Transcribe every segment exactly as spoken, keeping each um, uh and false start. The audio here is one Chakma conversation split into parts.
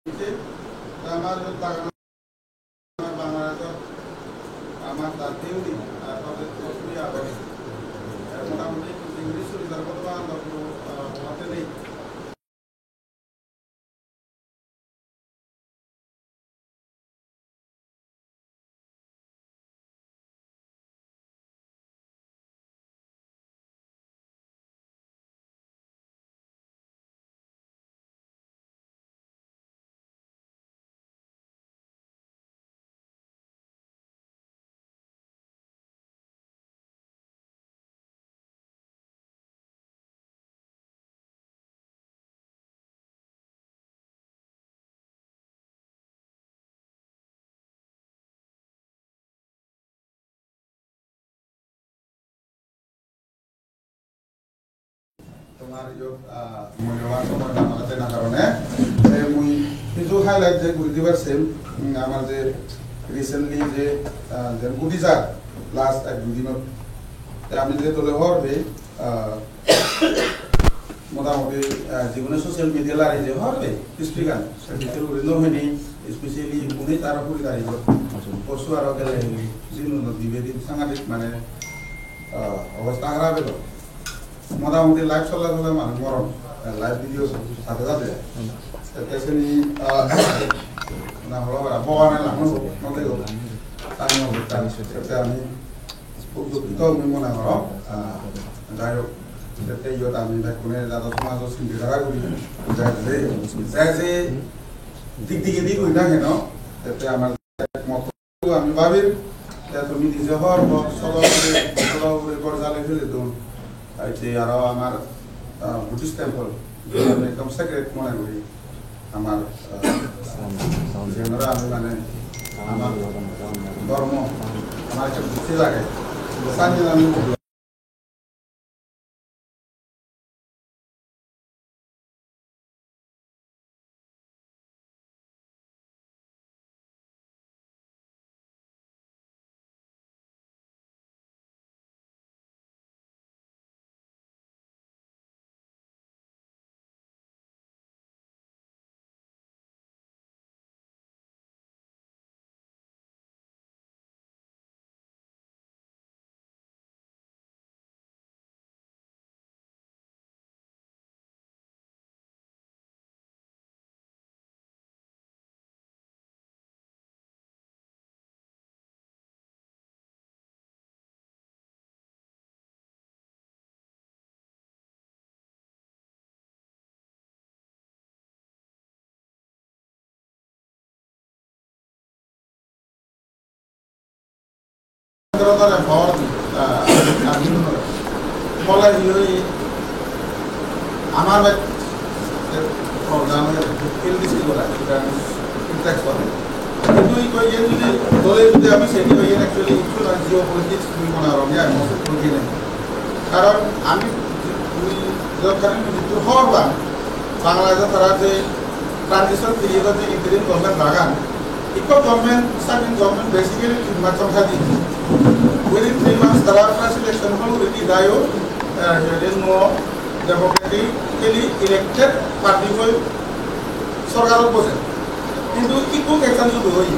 Te amar iyot laganor Bangladeshot amar jatiyo din, ar tode tumi ago. Motamuti English suridar koto bagan dok, ah, hobatte nei. Tomar iyot, ah, mulloban somoy dana dena karone, te mui hissu highlight je guri dibar sem, mm, amar je recently je, ah, je gudi jar last ek dui dinot, te ami je dole hobor pei, ah, motamuti, ah, jigune social media lari je hobor pei history gan, se history guri no hini, especially Pune aro Puri tarigot, porsu aro gele hini, dinu no dibe din sangadik mane, ah, obosta harap elo. Motamuti live sola sola manuj moron, eh, live video sade sade. Te seni, ah, na holo bara bogane lango, no dego. Tani hobo, tani sette ami khub dukkito mui mone gorong. Ah, jai hok, sette iyot ami bekkune jado somajo sindi dara guri, jai je, jai je dik dik edik guri na heno, sette amar motto ami babir, te tumi nije hor hor, solo ugure, solo ugure ghor jale fele don. Ar je aro amar, ah, Buddhist temple, je ami ekdom sacred mone guri. Amar, ah, je amar ami mane, amar dhormo, amar ekta bhakti lage. Sani ami Dhorondhor power, ah, ah, bole hi oi, amar bek program oi, field district ora, seটা impact করে। কিন্তু এই কই যে যদি ধরে যদি আমি সেটি হই, actually একটু না জিও পলিটিক্স তুমি মনে করো, আমি আর মনে করি না। কারণ আমি, তুমি যখন আমি মৃত্যুর খবর পাই, বাংলাদেশে তারা যে ট্রানজিশন পিরিয়ড যে ইন্টারিম গভর্নমেন্ট লাগান, ইকো গভর্নমেন্ট, সার্ভিং গভর্নমেন্ট বেসিক্যালি তিন মাস সংখ্যা দিয়েছে। Within three months তারা ফ্রেশ ইলেকশন হল, উইথ দায়ও, নো ডেমোক্রেটিক্যালি ইলেক্টেড পার্টি হয়ে সরকারত বসে। কিন্তু ইকো একখান শুধু হই,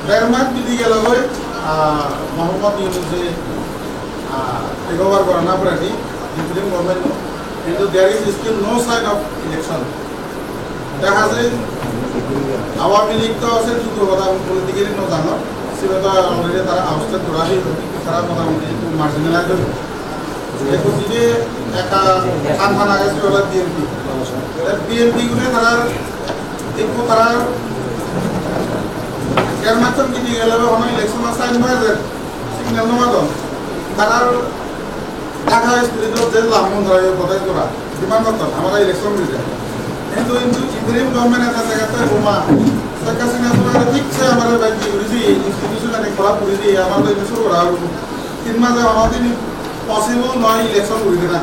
দেড় মাস বিতি গেল হই, আহ, মোহাম্মদ ইউনুস যে, আহ, টেক ওভার করা না পারেনি, ইন্টারিম গভর্নমেন্ট, কিন্তু there is still no sign of election. দেখা যায় আওয়ামী লীগ তো আছে, শুধু কথা পলিটিক্যালি নো জানো, সেটা তো অলরেডি তারা আউটস্টেড করা হয়েছে, তারা মোটামুটি একটু মার্জিনালাইজ হয়েছে। Ekko jibe ekka han han age se ole B N P. Te B N P gune tara ekko tara Kermachon gidi gele hono election sign no eje, signal no madon. Tara Dhaka Street-ot je lamon tara ye protest gora, demand gotton, amara election guri de. Hintu, hintu interim government eta jagatte boma, Sheikh Hasina sorkare thik se amare bajji guri diye, institution ani khorap guri diye, amar to election gora hobo. Tin maje hono din possible noi election guri dena.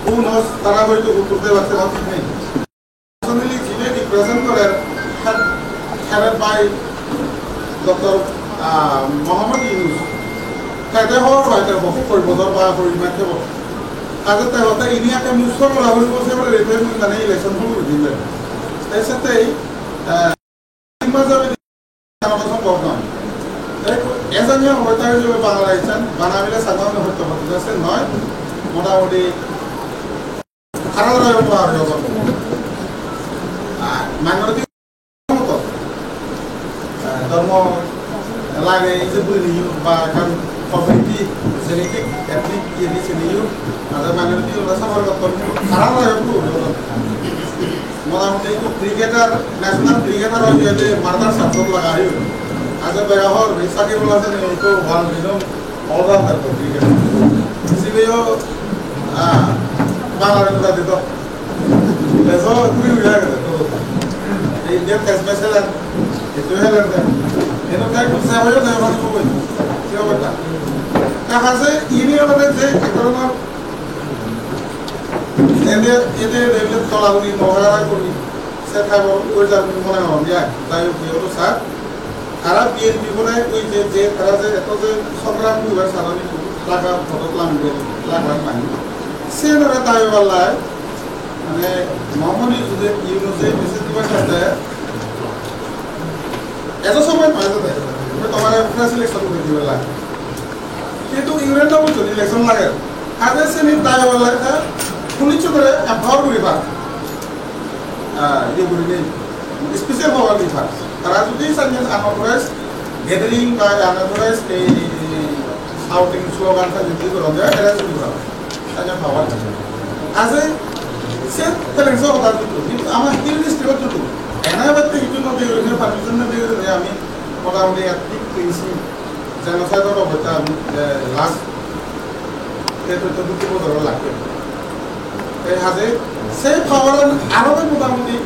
Who knows, tara hoyto uttor de patte ba thik nei. Personally, jibe represent gorer, head, headed by Doctor, ah, Mohammad Yunus. Te de hor bai te bo, koi bojor ba koi mas thebo. Aje te hote ini akke move gora hori bo se pore referendum mane election hol guri dibe. Te sette Eh, tin mas dhorai amar sombhob noi. Ei, e jani hoito Bangla echan, Bangla bile Chakma hoito hoito se noi. Motamuti harap oi pare. Ar minority moto, eh, dhormo lage, ei je bhumi ba ekkan community, genetic, ethnic, iye di sini yu, ada minority ola suffer gotton, harap oi pare. Motamuti ekko cricketer, national cricketer oi jiyede murder charge-ot laga oye. Aje bega hor, Sakibul Hasan ekko world renowned all-rounder for cricket. Sibeyo, ah, Bangla renowned oi jiyede. Lejo guri guri agede to. Ei Indian test match helan, eto helan de. Eno tai ekko sabo yo tai mani koi. Ki hobe ta? Ta haje ini olode je ek dhoronor Ende, ende, ende tolaguri nogara guri se thaibor oi jar guri mone hon de ai. Jai hok, iyodo sir. Tara B N P bole oi je, je tara je eto je songram guribar sarani laga podot lambe, laga mani. Senore dai ballai, mane, Mohammad Yunus je, Yunus je message dibar sate, eto somoy noi to de. Tomare fresh election guri dibar lai. Kintu Union Level jodi election lage, age seni dai ballai ta police-ore empower guribar, ah, iye gurinei, special power dibar. Tara jodi sanne unauthorized gathering ba unauthorized ei outing slogan ta jodi goron de, arrest guribar. Sanne power. Age se talent so hoda jodi, kintu ama Hill District-ot jodi, ena batte hissu no de gurinei, permission no de gurinei ami motamuti ek tik tinsi genocide-or obosta ami, eh, last te to to duti bojor lagbe. Te haje se power-an aro motamuti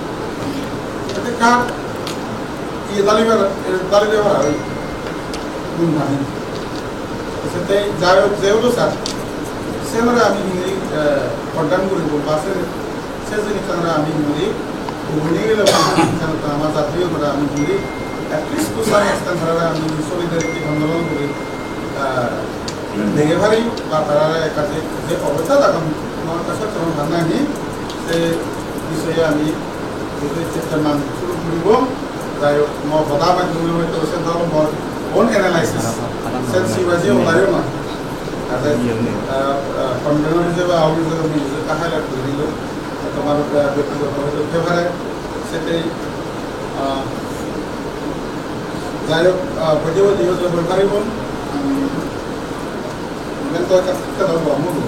ete kar iye dalibar, eh, dalibar oi. Gun mani. Sette jai hok, jehetu sir, senore ami hini, eh, condemn guribo, ba se, se jinissanore ami hini, hini gele ba, senore ama jatiyo gora ami hini, at least to some extent tarare ami solidarity bandolon guri, ah, dege pari, ba tarare kaje je obosta lagon, amar kaje kono bhanna nei, se bisoye ami, bisoye chesta man shuru guribo. Jai hok, mor hoda maddhome hoito sen do mor own analysis. Sen sibaji olayo na. Ate, ah, ah, convener hijebe, aoun hijebe, ami hijebe ka highlight guri dilo. Tomar, ah, bektigoto hoito favour-e, setei, ah, jai hok, ah, boje boje hoito hoi paribo. Hmm. Iben to ekka sikkha dol gom obo.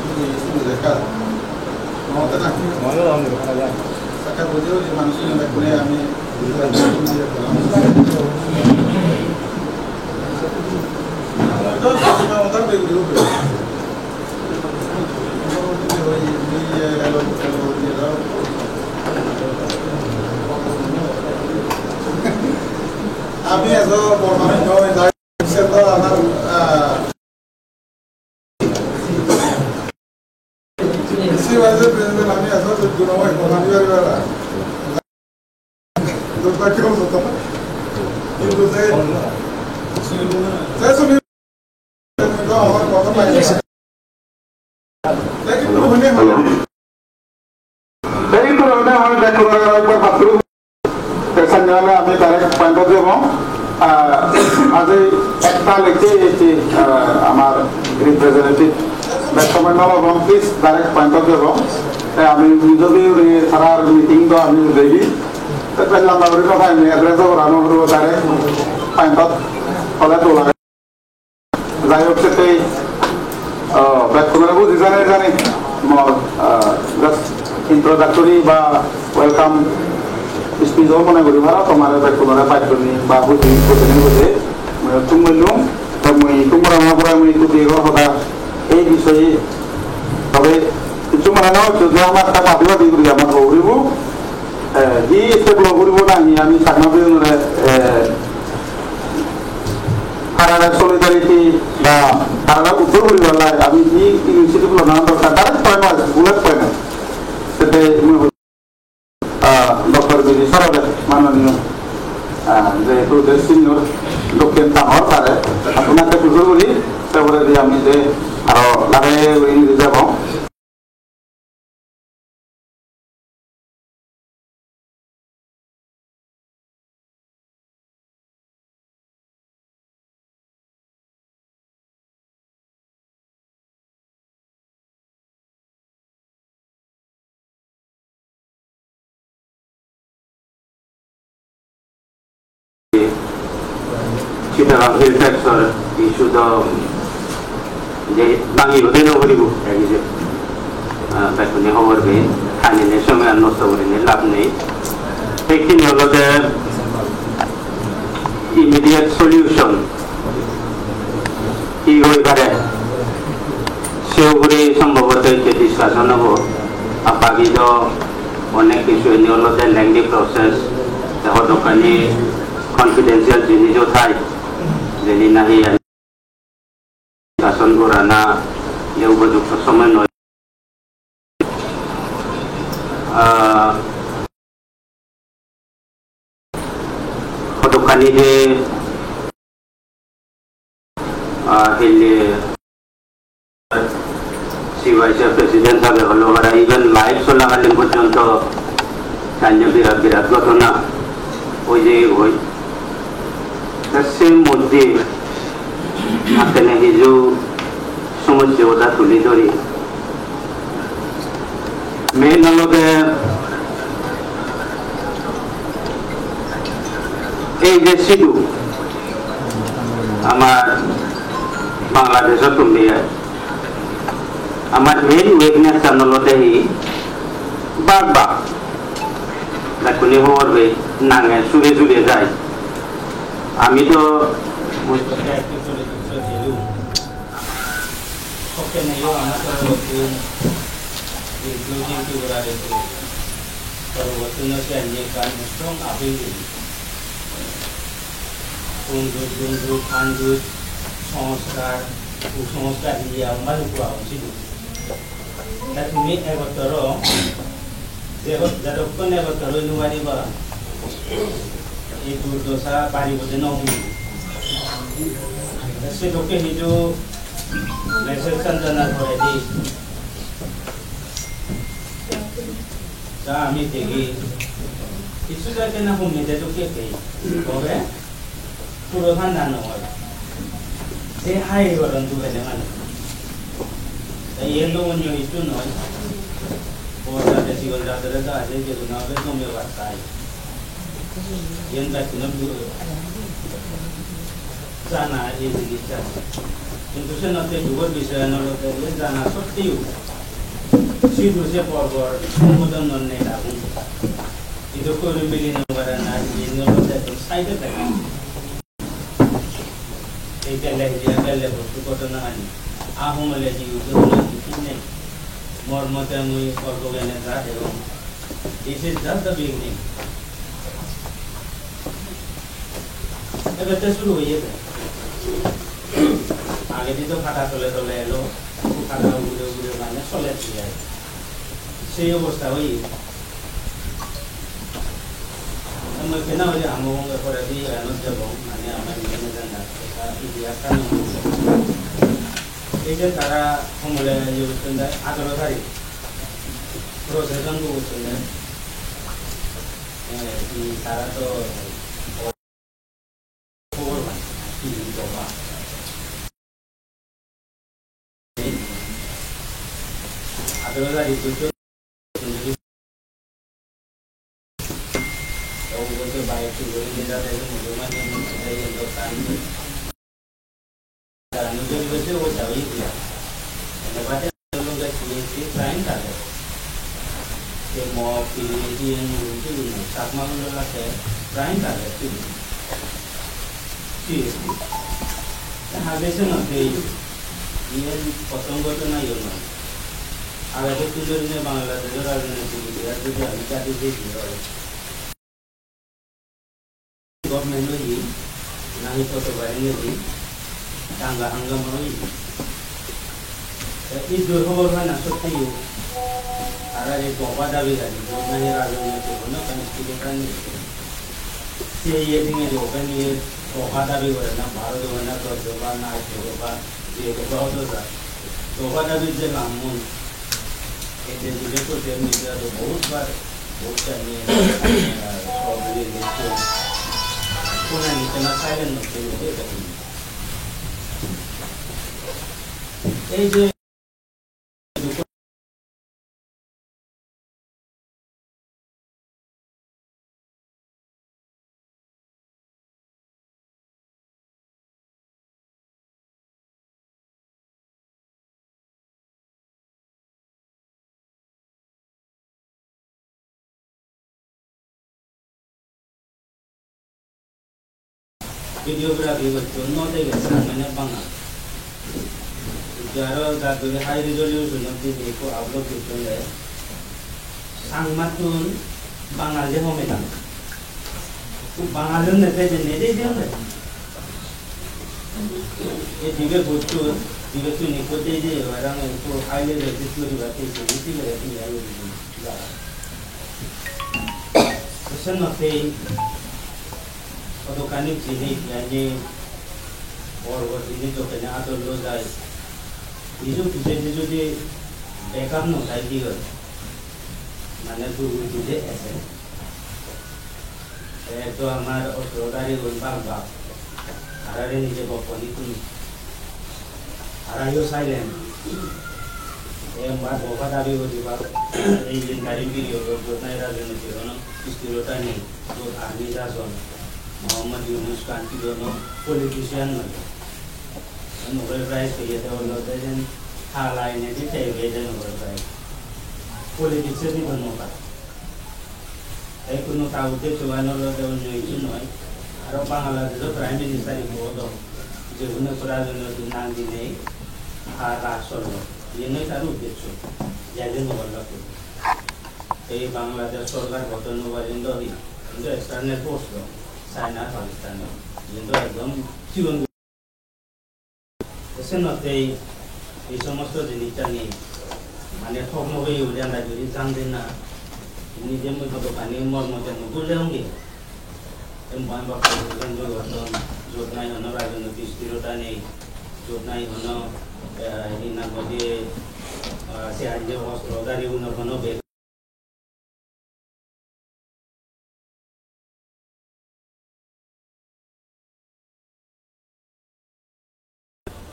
Iben to ekka. Mo hoda na. Mo hoda na. Sakka bujhe bujhe manuj iyen ekkune ami. Ami ejo bormani noi, jai, se to amar, ah, Vice President, ami ejo juddu noi, bhagani bari bara. Durbhagyo hoto. Kintu je, je suni, to amar kotha lai. Lekin to hone hone. Lekin to hone hone, dekho, arekbar patro. Te senne ole ami direct point-ot jebong. Ah, aji ekta lekte ecche, ah, amar representative. Bek somoy no lobong, please direct point-ot jebong. Te ami nijo view-re tarar meeting do ami udegi. Te bej lamba guri no thai, ami address-o gora no puribo, direct point-ot hole dol age. Jai hok, sette, ah, bekkunore buji jani jani mor, ah, just introductory ba welcome speech-o mone guri paro, tomare bekkunore pacchoni ba buji, bujini buji, mui thum gollung, te mui thum gorana pore mui ekku diye hoda ei bisoye, tobe hissu mone no hocche je amar ekka badi badi guri amar hoguribo. Eh, hi step lo guribo na hi ami Chakma bhei unore, eh, tarare solidarity ba tarare uddor guribar lai ami hi initiative lona dorkar, direct point wise, bullet point. Sette mui, ah, Doctor B D Sarare manoniyo, ah, jehetu je senior dokken dangor tare, apunatte pujor guri, se poredi ami je aro lage guri jebong. Hill Tracts-or issue do je bangi hode no puribo, ek je, ah, bekkune hobor pei, thainei somoyan nosto gurinei lab nei. Ekkene olode immediate solution hi oi pare, se ugure sombhoboto ekko discussion obo. Ar bagi do onek hissu, eni olode lengthy process, te hodokkani confidential jinis o thai, jeni nahi discussion gorana je upojukto somoy noi. Ah, hodokkani je, ah, hille C Y C president sabe holo para, even live cholakalin porjonto sannye birat birat ghotona oi jeyegoi. Ta se moddhe ekkene hiju somosse hoda tuli dhori. Main olode ei je sidu amar Bangladeshot tumbiye, amar main weakness-an olode hi, bak bak bekkune hobor pei nange sure sure jai. Ami do Sokke neyo ama sorobottun, including Tripura Rajyo, sorobottun no siyan ekkan strong appeal guri. Kunjut, gunjut, anjut, sanskar, kusonskar, iya, ama luku agon sidu. Ta tumi egottor o, je-, jedokkon egottor oi no pariba, ei durdosa bari bode no hum. Ta sedokke hiju message-an janar poredi, ta ami degi, hissu jakke na hum nide dokke pei. Tobe puro thanda no oi. Se hai goron dugene manuj. Ta iyen do onyo hissu noi. Bor jade, sigon jadere do aje, je hono bhabe gome battai. Iyen bekkuno du-, jana ei jinissan. Hintu senotte dugor bisoyan olode iyen jana sotteyo sidu se porbor songodonor netagun idu guri mili no paron, ar iyen olode ekdom side-ot theke. Ei belle hijeni belle bostu ghotona ani. Ahom ole jiye ghotona hissu nei. Mor mote mui olpo gene ja degong. This is just the beginning. Ebatte suru oye de. Agedi do pada tole tole elo, pada ugure ugure mane soler jai. Sei obosta oye. Mui kena hoide amo gonge poredi iyanot jebong, mane ama iyan jana, ekka itihas tani. Ei je tara homole iye gocchon de, atharo tarik procession gocchon de. Eh, tara to Te mo P H D en mui tumi Chakma gunor lage prime target tumi. Seriously. Te hage se no de iyen prothom ghotona yo noi. Age to tuli ne Bangladesh rajnitik itihas jodi ami jadi jodi oi. Government oye, nahi toto barinei danga hangama oye. Te iddur hobor pai na sottiyo, tara ei dofa dabi gani, jiyot nahi rajonoitik hono ekkan state ani. Se iye dinei je open iye dofa dabi gore na, baro dofa na, dos dofa na, aat dofa, je dofa odo ja. Dofa dabir je lammun, ei je dile social media-t bohut bar, bohut time, eh, problem hocche. Kono ekjona silent hocche na, eta ki? Ei je Videography gocchon, no dege Changmane Bangal. Ekko aro jaduri high resolution-ot video ekko upload gocchon de. Changmattun Bangal je home na. Bangal-un ne pede ne de de. Ei dibe gocchon, dibettun ekko de de, aro ekko high level guri batte se, se guri batte. Senottei hodokkani jinis, jani bor bor jinis jokkene ador loi jai. Hiju pijedi judi backup no thai, hi oi? Mane durgul pije ese. Te ekto amar ostrodhari gun bhag bhag. Tarare nije bokkoni tumi. Tarayo silent. Te mar boba dabi guri bhag. Ei din tarik period-ot jot nahi rajniti hono isthirota nei. Jot army jason. Mohammad Yunus Khan ki hono politician noi. Nobel Prize peye de olode jen hala ene di pebe de Nobel Prize. Politics-e di hono ka. Ei hono ta uddesho gan olode onyo hissu noi. Aro Bangladesh-o Prime Minister ikko odo. Je hono ekko rajnoitik nang dinei ta raj sollo. Iyen noi tar uddesho. Jaile no parlak. Ei Bangladesh sorkar goton no parin do hi. Hintu external force do. China, Pakistan do. Iyen do ekdom sigon Senottei ei somosto jinissani mane thok no peye bili andaj guri jande na. Nije mui hodokkani mor mote no gulleungi. Te mui bhakto guri jande gotton, jot nahi hono rajnoitik isthirota nei, jot nahi hono, eh, hi nang hoide, ah, se anje ostro dhari unor hono be-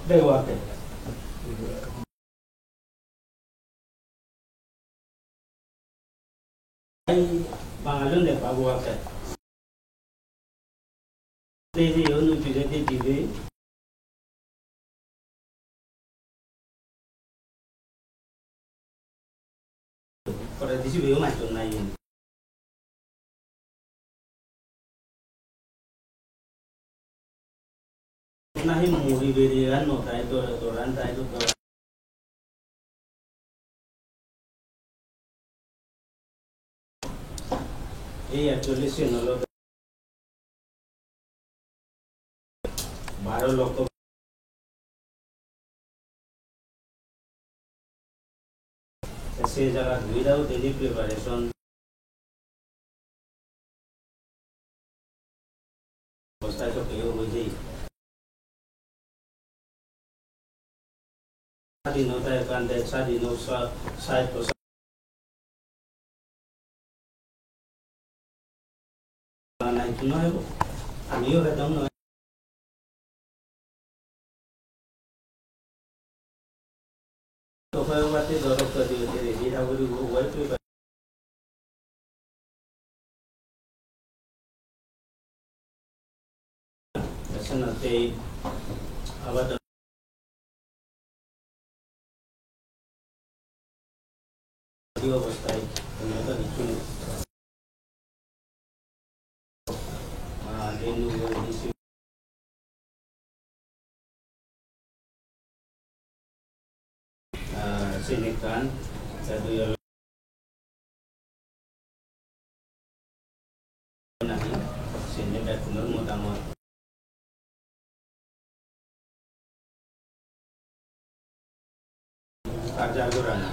Bego age. Ei Bangalun de babu age. Ei je onu pije de dibe. Pore disi bego machon nai. Nahi muri beri an no tai do do ran tai do do. Ei actually sin olode baro lokko. Te se jagat without any preparation obostha sokke oi jai. Sadinota ekkan dej, sadinota sa-, sahitto sa-, na hissu no obo. Amiyo hedong noi. To hoy bate dorok to diyo de, de, de, de, de, de, de, Senottei abar ei obosthai, onno to hissu nei. Ah, ei nuo hissu Ah, siyen ekkan, te dui olo nahi, siyen bekkunor motamot. Parjar gorana.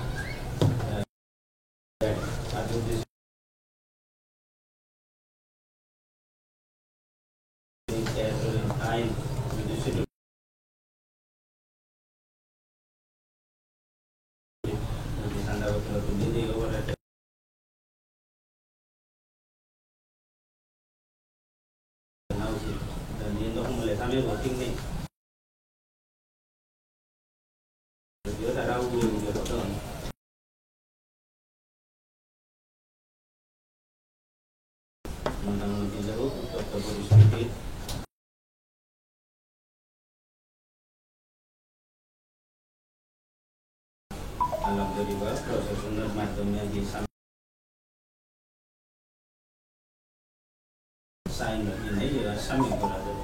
Motamoti jai hok, uttopto poristiti. Alap guribar procession-or maddhome hi sam-, sign dinei iye submit gora jabo.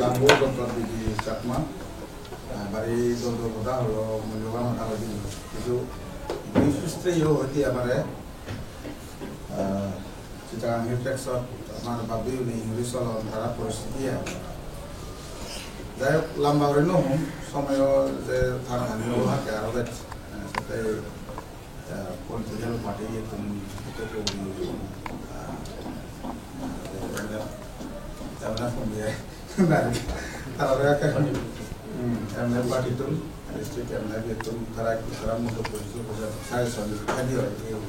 Rambo Doctor B D Chakma, ah, bari dol dol hoda holo, mulloban hoda hoi dilo. Kintu brief history yo hoite amare, ah, Chittagong Hill Tracts-ot amar bab-bei uni hinguri solon, tara poristiti ai. Jai hok, lamba guri no hom, somoyo je tara hani holo hakke aro bej, eh, sette, eh, political party iyettun hotte hobor, ah, eh, eh, eh, hom ye, tara hakke M L A party tun, district M L A tun, tara ekku tara montobbo hissu hoja, suggestion, edi oi, ei oi.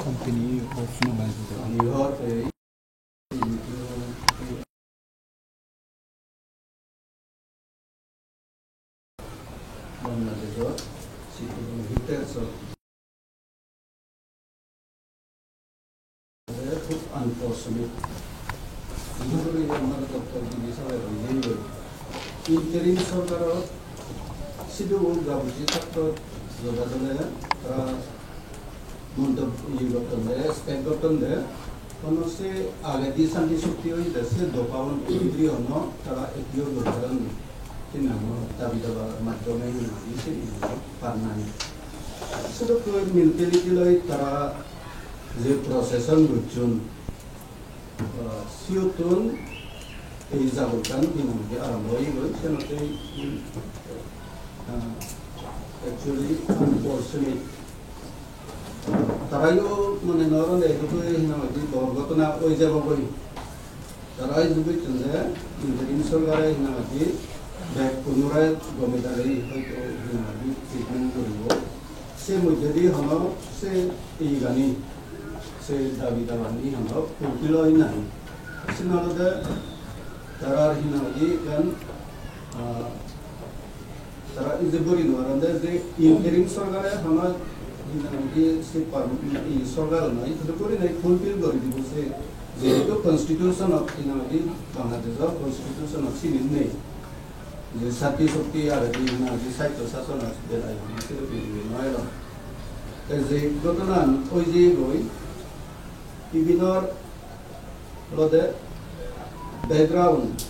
Continue off no. Bangladeshot, hub unfortunate. Interim sorkarot sidu gabuji satro joda dole tara montobbo iye gotton de, expect gotton de, hono se agedi santi chukti oye de, se dopa un bidire hono tara appeal gori paron ni. Hi nang hono dabi dabar maddhome hi nang hono se iye par nai. Sedokke mentality loi tara je procession gocchon, ah, siyottun ei jagottan hi nang hoide arambo oyegoi, senotte, ah, actually unfortunate. Tarayo mone nw goron de, edu hi nang hoide bor ghotona oi jabo goi. Tara idu gocchon de, interim sorkare hi nang hoide bekkunore gome dale hoito hi nang hoide treatment guribo. Se moddedi hono se iyegani, se dabi dabani hono fulfill oi nahi. Siyen olode tarar hi nang hoide ekkan, ah, tara ije guri nw paron de je interim sorkare hono hi nang hoide se par-, i sorkar noi, hitte guri nai fulfill guri dibo se, jehetu constitution of hi nang hoide Bangladesh-o constitution of sini nei. Je santi chukti agede hi nang hoide sahitto sasonot belai hono sedokke iye nw elo. Te je ghotonan oi jeyegoi, ibinor olode background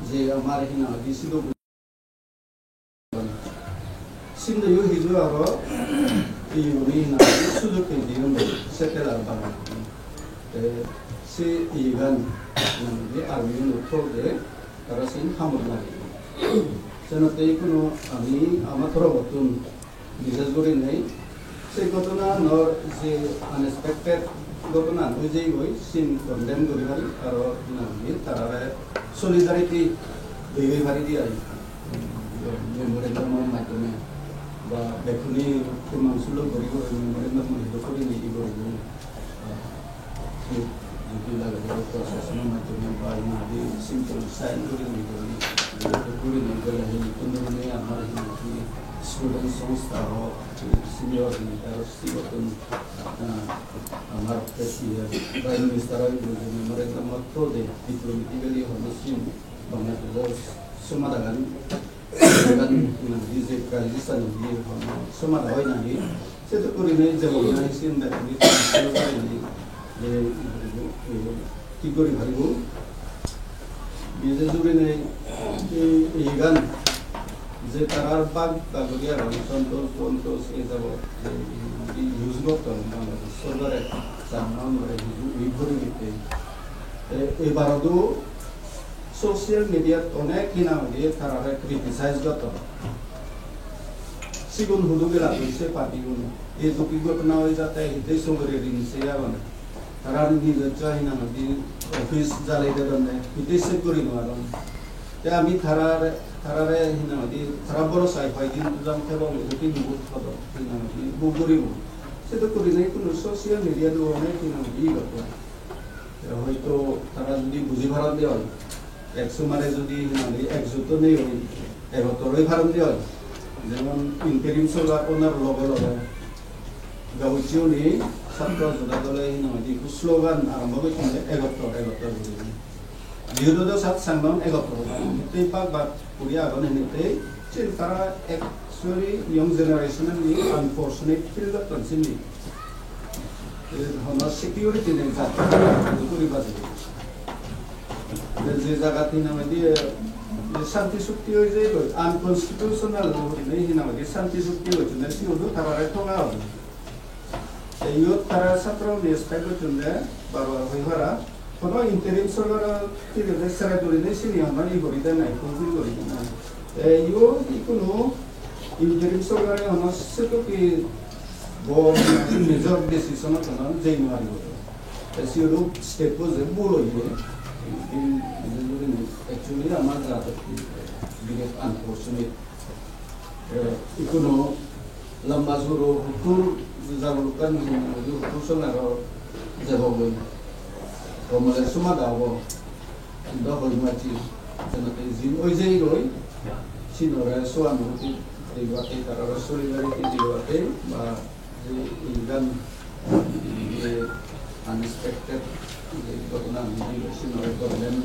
je amar hi nang hoide sidu Sindi yo hiju aro iyegune hi nang hoide sujog peye di undi settler banana. Te se iyegan hi nang hoide army uno through de tara siyen hamot lage. Senotte ikkunu ami ama torobottun bises gurinei se ghotonanor je unexpected ghotonan oi jeyegoi, siyen condemn guri pari, aro hi nang hoide tarare solidarity degei pari di ai, memorandum-or maddhome ba bekkune himang sulok guri guri memorandum-o hi dokke gurinei hi guribo, ah, se jodi lage de procession-or maddhome ba hi nang hoide simple sign gurinei hi guri, hi dokke gurinei gole hi dokke gurinei amar hi nang hoide student songstha hok, senior leader sigottun, ah, amar iye Prime Minister-o idu memorandum-o through de diplomatically hono siyen Bangladesh-o somadhan, somadhan, je crisis-ani je hono somadhan oi nahi, sedokke gurinei jemon nahi siyen bekkune consider gurinei je, je thik guri paribo. Bises gurinei ei, iyegan je tarar bhag bhag guri agon, Santosh, Bontosh, ei jabot je use gotton Bangladesh sorkare, jar nangore hiju ui guri ditte. Te ebarodo social media-t onek hi nang hoide tarare criticize gotton. Sigun hudu gela goi se party-gun. Ei dokke ghotona oi jate hittei songore rini se agon. Tara nijor jo hi nang hoide office jalei dedonne, hittei check guri nw paron. Te ami tarare, tarare hi nang hoide, tara borosa-i hoi din jang thebong, edokke nubot hodok hi nang hoide, buk guribo. Sedokke gurinei hono social media-t onek hi nang hoide, iye gotton. Te hoito tara jodi buji paron de oi, ek somare jodi hi nang hoide ekjut nei oi, egottor oi paron de oi, jemon interim sorkar onar loge loge gabucche une satro joda dole hi nang hoide ekko slogan arombo gocchon de, "Egottor, egottor" guri. Jehetu do sat sangdon egottor, hittei bhag bhag guri agon, hittei siyen tara actually young generation-ani unfortunate feel gotton sindi. Te hono security nei, jat guri baje. Te je jagat hi nang hoide, eh, santi chukti oi jeyegoi, unconstitutional gurinei hi nang hoide santi chukti gocchonde, siyodo tarare tonga obo. Te iyot tara satro-une expect gocchonde, bar bar hoi para, hono interim sorkar tirede sere durinei sini hono i guri de nai, fulfill guri de nai. Te iyot ikkunu interim sorkare hono sedokke Bor major decision-ot jei no paribo. Te siyodo step-o je bhul oye, in, in, actually amar jadot biret unfortunate. Eh, ikono lamba suro huttur jagulukkan huttur songaro jebogoi. Gomole sumada obo. Indo hoi machi, jenote jin oi jei goi, sinore soan hoti degibate, tarare solidarity degibate, ba je igan je unexpected je ghotona hoi gelo, sinore government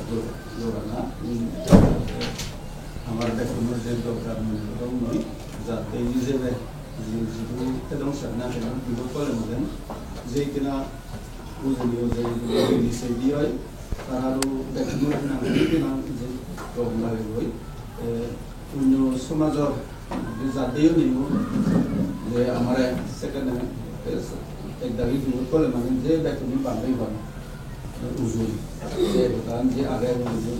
gor-, gorana, um, amar bekkunor je dorkar mone gorong mui, jate ijebe je jidu edong sanna edong, bigot pole moden, je kina ujuni ujuni ujuni sei di oi, tararo bekkuno hinang hinang je gom lagegoi. Eh, onyo somajor je jadeyuni je amare sekkene, eh, ek dagi bigot pole mane je bekkuno bangei hon, eh, ujuni. Je hodan je age ujuni,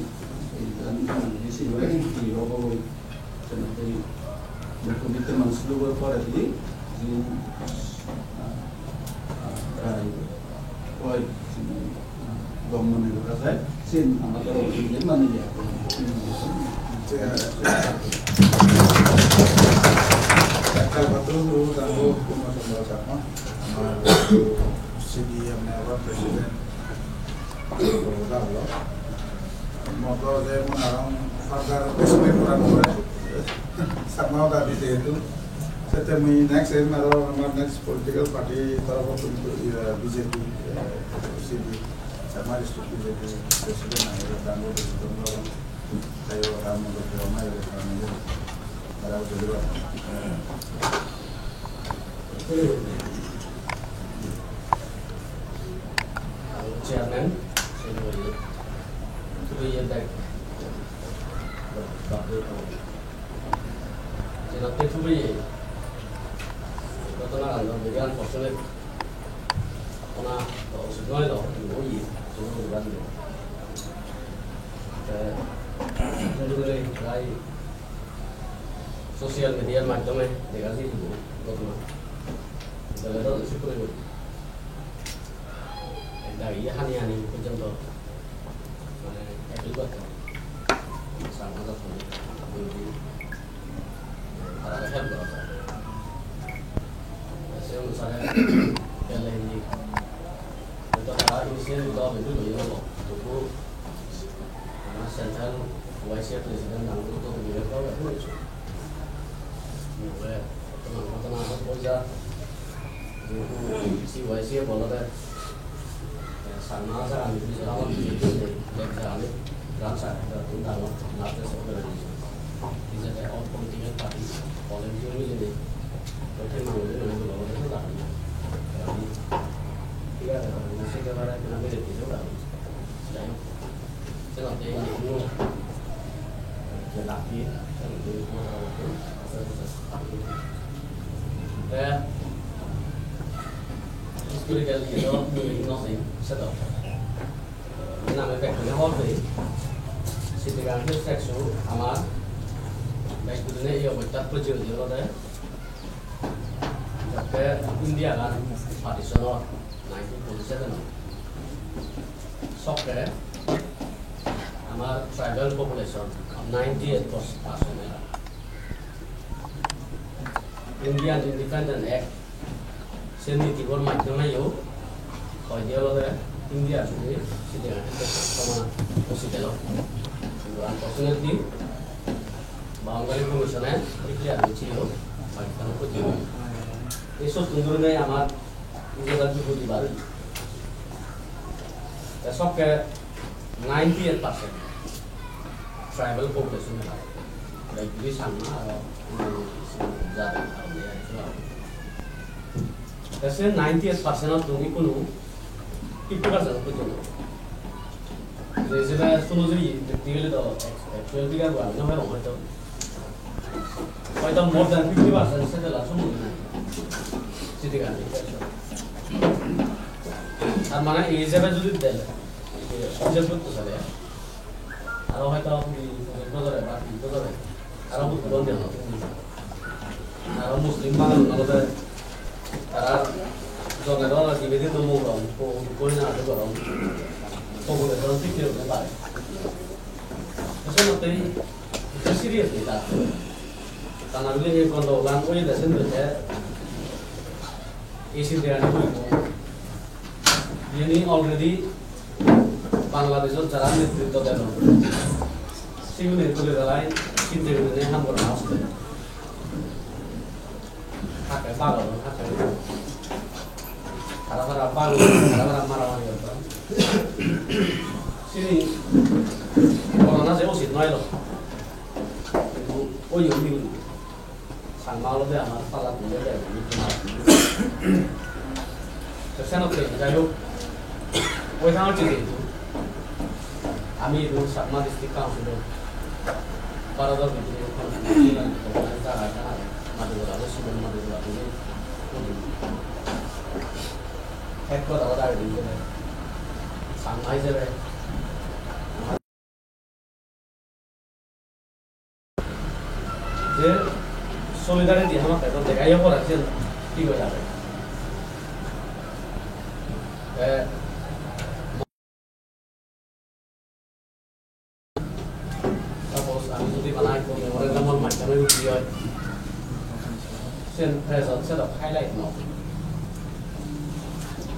ei hodan je sinore hi obo goi. Senottei document-e manuj lugor poredi jin, ah, ah, rai oi, jin, ah, gom mone gora jai, sin amattun jin mani jai. Ektal batu guru dangu Kumar Chandra Chakma, amar C D M ne abar president. Moto je mone arong further explain gora no pore. Chakma hoda di jehetu. Sette mui next em aro amar next political party torofottun, eh, B J P, eh, C D, Chakma District B J P president age, dangu president age, tayo hoda moto hoda mai hoda mai hoda. Tara hoda hoda. Aro chairman, senotte, tumi ye bag, senotte tumi ye, ghotona ano very unfortunate, ghotona to usit noi lo, oye, senotte gotona ano. Te, senotte prai social media-r maddhome dega jai ibo ghotona. Dole dole sukuri guri. Ek dagi hani hani porjonto mane appeal gotton. Changma jattun buri buri tarare help gora jai. Se onusare gele hindi hoito tara initiative do bedu loye no, tobu amar central Y C A president dangu to bibek babu ekko hoyse. Mui ole bottoman ghotona hot boi ja. Jehetu C Y C A olode, eh, Changma jagani Mizoramot jehetu nei, bek jagani Ram Sar, ekdom dangor largest organization. Ijebe all political party, all N G O milinei, proত্যেক মানুষজন মিলে বলা বলে তো দাঁড়ানো। আমি ঠিক আছে, তাহলে সেটা করার জন্য আমি রেডি হয়ে যাবো। Jai hok, senotte ei niyomo je lageye, senotte ei niyomo lageye. Te historical iye do mui no sei, sedo. Mane ami bekkune hobor pei, Sitagarh Hill Tracts-o amar bek gurinei ei obosthat pojje olode, jokke India-gan partition or nineteen forty-seven-ot. Sokke amar tribal population ninety-eight percent era. Indian Independent Act, se nitibor maddhomeyo hoide olode India juri sidi age somana usit elo. Kintu unfortunately, Boundary Commission-e declare gocchilo Pakistan-ot pojje. Ei sottun gurinei amar India juri bujei pare. Te sokke ninety-eight percent tribal population age. Bek guri Changma aro, um, jat age. Te se ninety-eight percent-ottun ikkunu fifty percent pojjonto. Je ijebe suno je practically to actual figure-bo ami no pebong hoito. Hoito more than fifty percent settlers-o mui nai. Sidi gani. Tar mane ei ijebe jodi dele, ijeb gotto sale, aro hoito kuri pojoj bojore ba tiris bojore, aro huddur on delo. Aro Muslim Bangal olode Tara jone dol jibe din no muron, po ko na de goron. Po ko de dol tik ke ne pare. Eso no te, eso serious ni ta. Tana bile ei gondogolan oi de sen de. Ei sinte ani hoibo. Iyeni already Bangladeshot jara netritto dedon, sigune tuli dalai sinte gurinei ham gorana hotte. Hakke bagol, hakke tara tara bagol, tara tara maramari gotton. Sini gorana je usit noi lo. Kintu oiyo ni guri. Changma olode amar pala tuli de. To senotte jai hok, oi thangot jodi ami idu Chakma District Council-o Bharodor bidire constitutional jaga ekkan age, Madibora, West Bengal Madibora tuli udi. Ek hoda hoda age, Changma hijebe je solidarity hamakkai to degai obo, ar siyen thik oi jabo. Te suppose ami jodi bana ekko memorandum-or maddhome jodi oi, siyen press-ot sedok highlight no oi.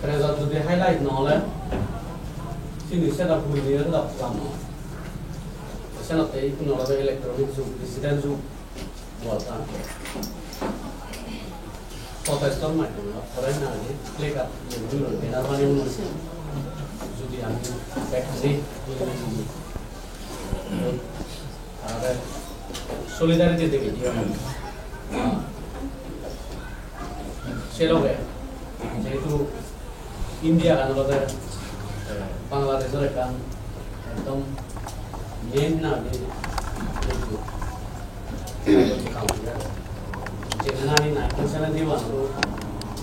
Press-ot jodi highlight no ole, sini sedok gurinei sedok lamo. Senotte ikkunu olode electronic jug, digital jug, bolta. Protest-or maddhome, okkore na hoide placard, banner banei uno. Jodi ami bekkani solidarity degei di oi. Se loge jehetu India gan olode, eh, Bangladeshor ekkan ekdom main na hoide jenei nahi nineteen seventy-one-ot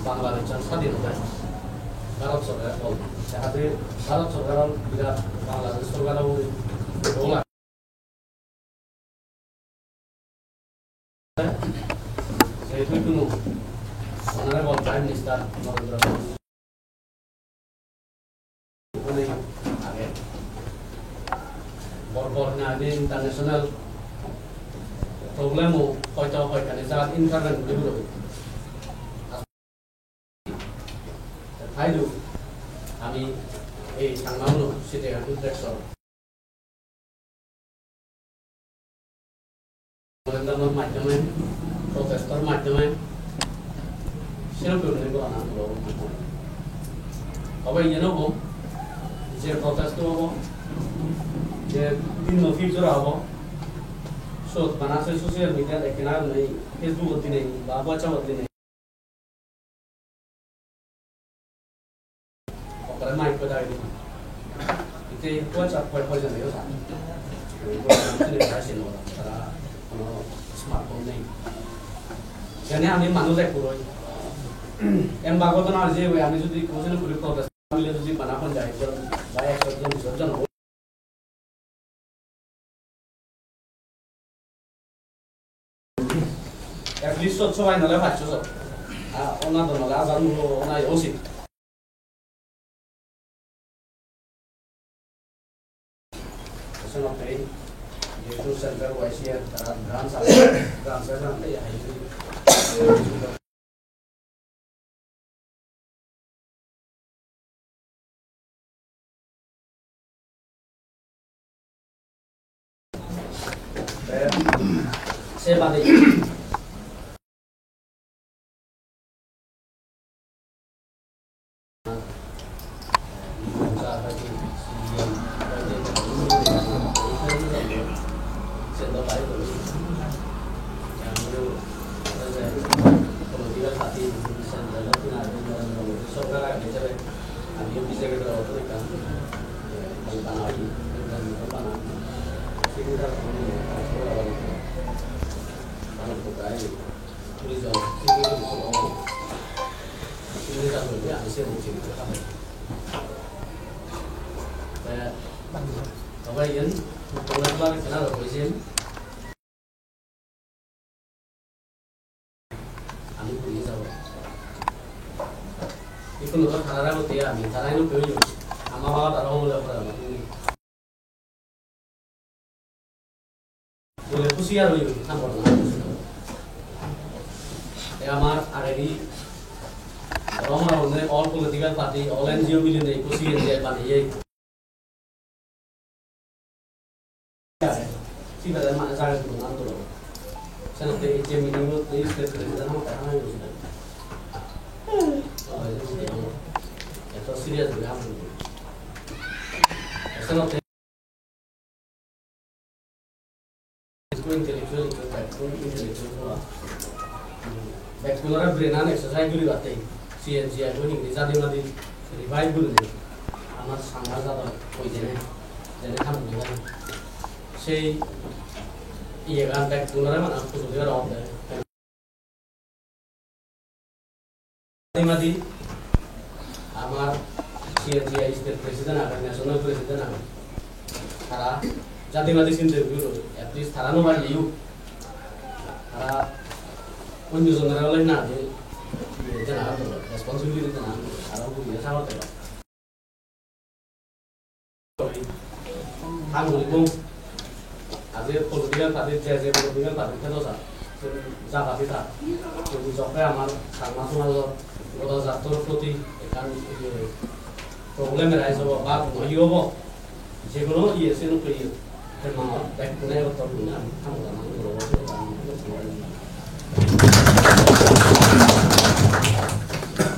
Bangladeshor sadin ode Bharat sorkare bol. Jahate Bharat sorkar birat Bangladesh sorkar obo dol age. Jehetu ikkunu Honorable Prime Minister Narendra Modi age, bor bor na hoide international problem-o hoito hoikkani jagat intervene guri guri. Taidu ami ei Changmaguno side uddekso memorandum-or maddhome, protest-or maddhome, serokke gurinei gorana puribo. Tobe iyen obo, je protest obo, je dinno pijora obo, sot bana se social media-t ekkena gurinei, Facebook-ot dinei ba WhatsApp-ot dinei. Okkore mic-ko dagi di. Itte WhatsApp hoi hoi jone yo sa. Sini pai sini ora. Tara hono smartphone nei. Jene ami manuj ekkur oi. Emba ghotona oye je ami jodi ekko sini guri protest, ami jodi bana ponjayet jon, ba ekso jon, bish jon, at least sot sobai nole pachso sot. Ah, ona do nole hajar mulo ona yo usit. Senottei jehetu Central Y C A tara branch age, branch age, branch age. Te se bade Te, tobe iyen, tobe tobe kena ro koisin. Ami puri jabo. Ikkunu do tarare hotte ami, tara ino peyo. Ama baba tara hobor pore ama. Bole husiar oiyo, ham gorana. E amar agedi rong agonne all political party, all N G O milinei ikko C N G I baneye. Sibe mane jaga dibak na dibak. Senotte ecche meeting-ot ei state president hamakkai hana hoyede. Eto serious guri ham guri. Senotte Ekko intellectual, ekko backbone intellectual pora. Backbone ore brain an exercise guribatte C N G I bo hindi jadi madi revive gurinei amar Changma jador oi jene, jene ham guribar. Sei iyegan backbone ore mane pujodi aro. Madi madi amar C N G I state president age, national president age. Tara jadi madi sinte guri, at least tara no parleyo tara onyo jonore ole na de, iye dena, responsibility dena, aro guriye sagor dena. Ham guribong. Aje political party, je je political party thedo sa, se ja party ta. Jodi jokke amar Changma somajor goda jattor proti ekkan, iye, problem arise obo ba hono iye obo, je hono iye se nukke iye. Te ma bekkune egottor gurinei ami ham goda man guribo.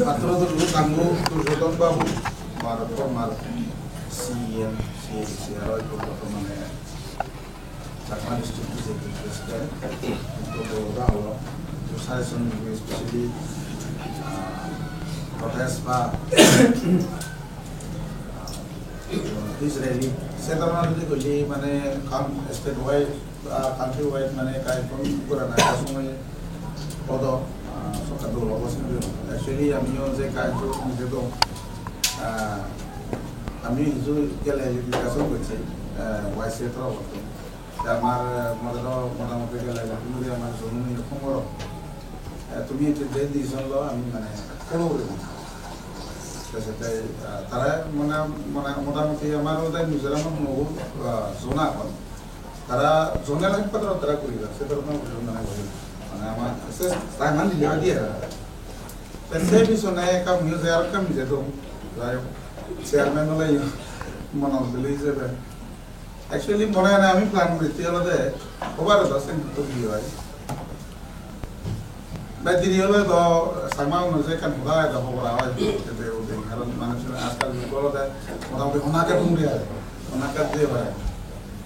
Patro dulu tanggu Duryodhan Babu, mar, former C E M, C E M, C R O, bortomane Chakma District B J P President, to boda holo, to suggestion, especially, ah, protest ba, ah, peace rally, se dhoronor jodi hoile mane kam state wide, ah, country wide mane ekka ekkan gorana ekka somoy hodo, ah, sorkar dol obo sini. Actually, amiyo je kaam guri nijei do, ah, ami hiju gele discussion gocchi, ah, Y C A torofottun. Te amar, ah, mone do motamuti gele guri amar zone-un iye hom goro. Eh, tumi je decision lo, ami mane follow guri mane. Te sette, ah, tara mane, mane motamuti amar ode Mizoram-ot nuo, ah, zone agon. Tara zonal headquarter tara guribar, se dhoronor guri mane guri. Mane ama se time an dile oi diye. Te se bisone ekka mui je aro ekka mije dong. Jai hok, chairman ole yo, monol bili hijebe. Actually, mone hoy ami plan guritte olode, hobar do sen to hi oi. Bai diri ole do, Changma unore je ekkan hoda oi do hobor oi, ete ode, karon manuj ajkal jug olode, motamuti honake dungri oi, honake je oi.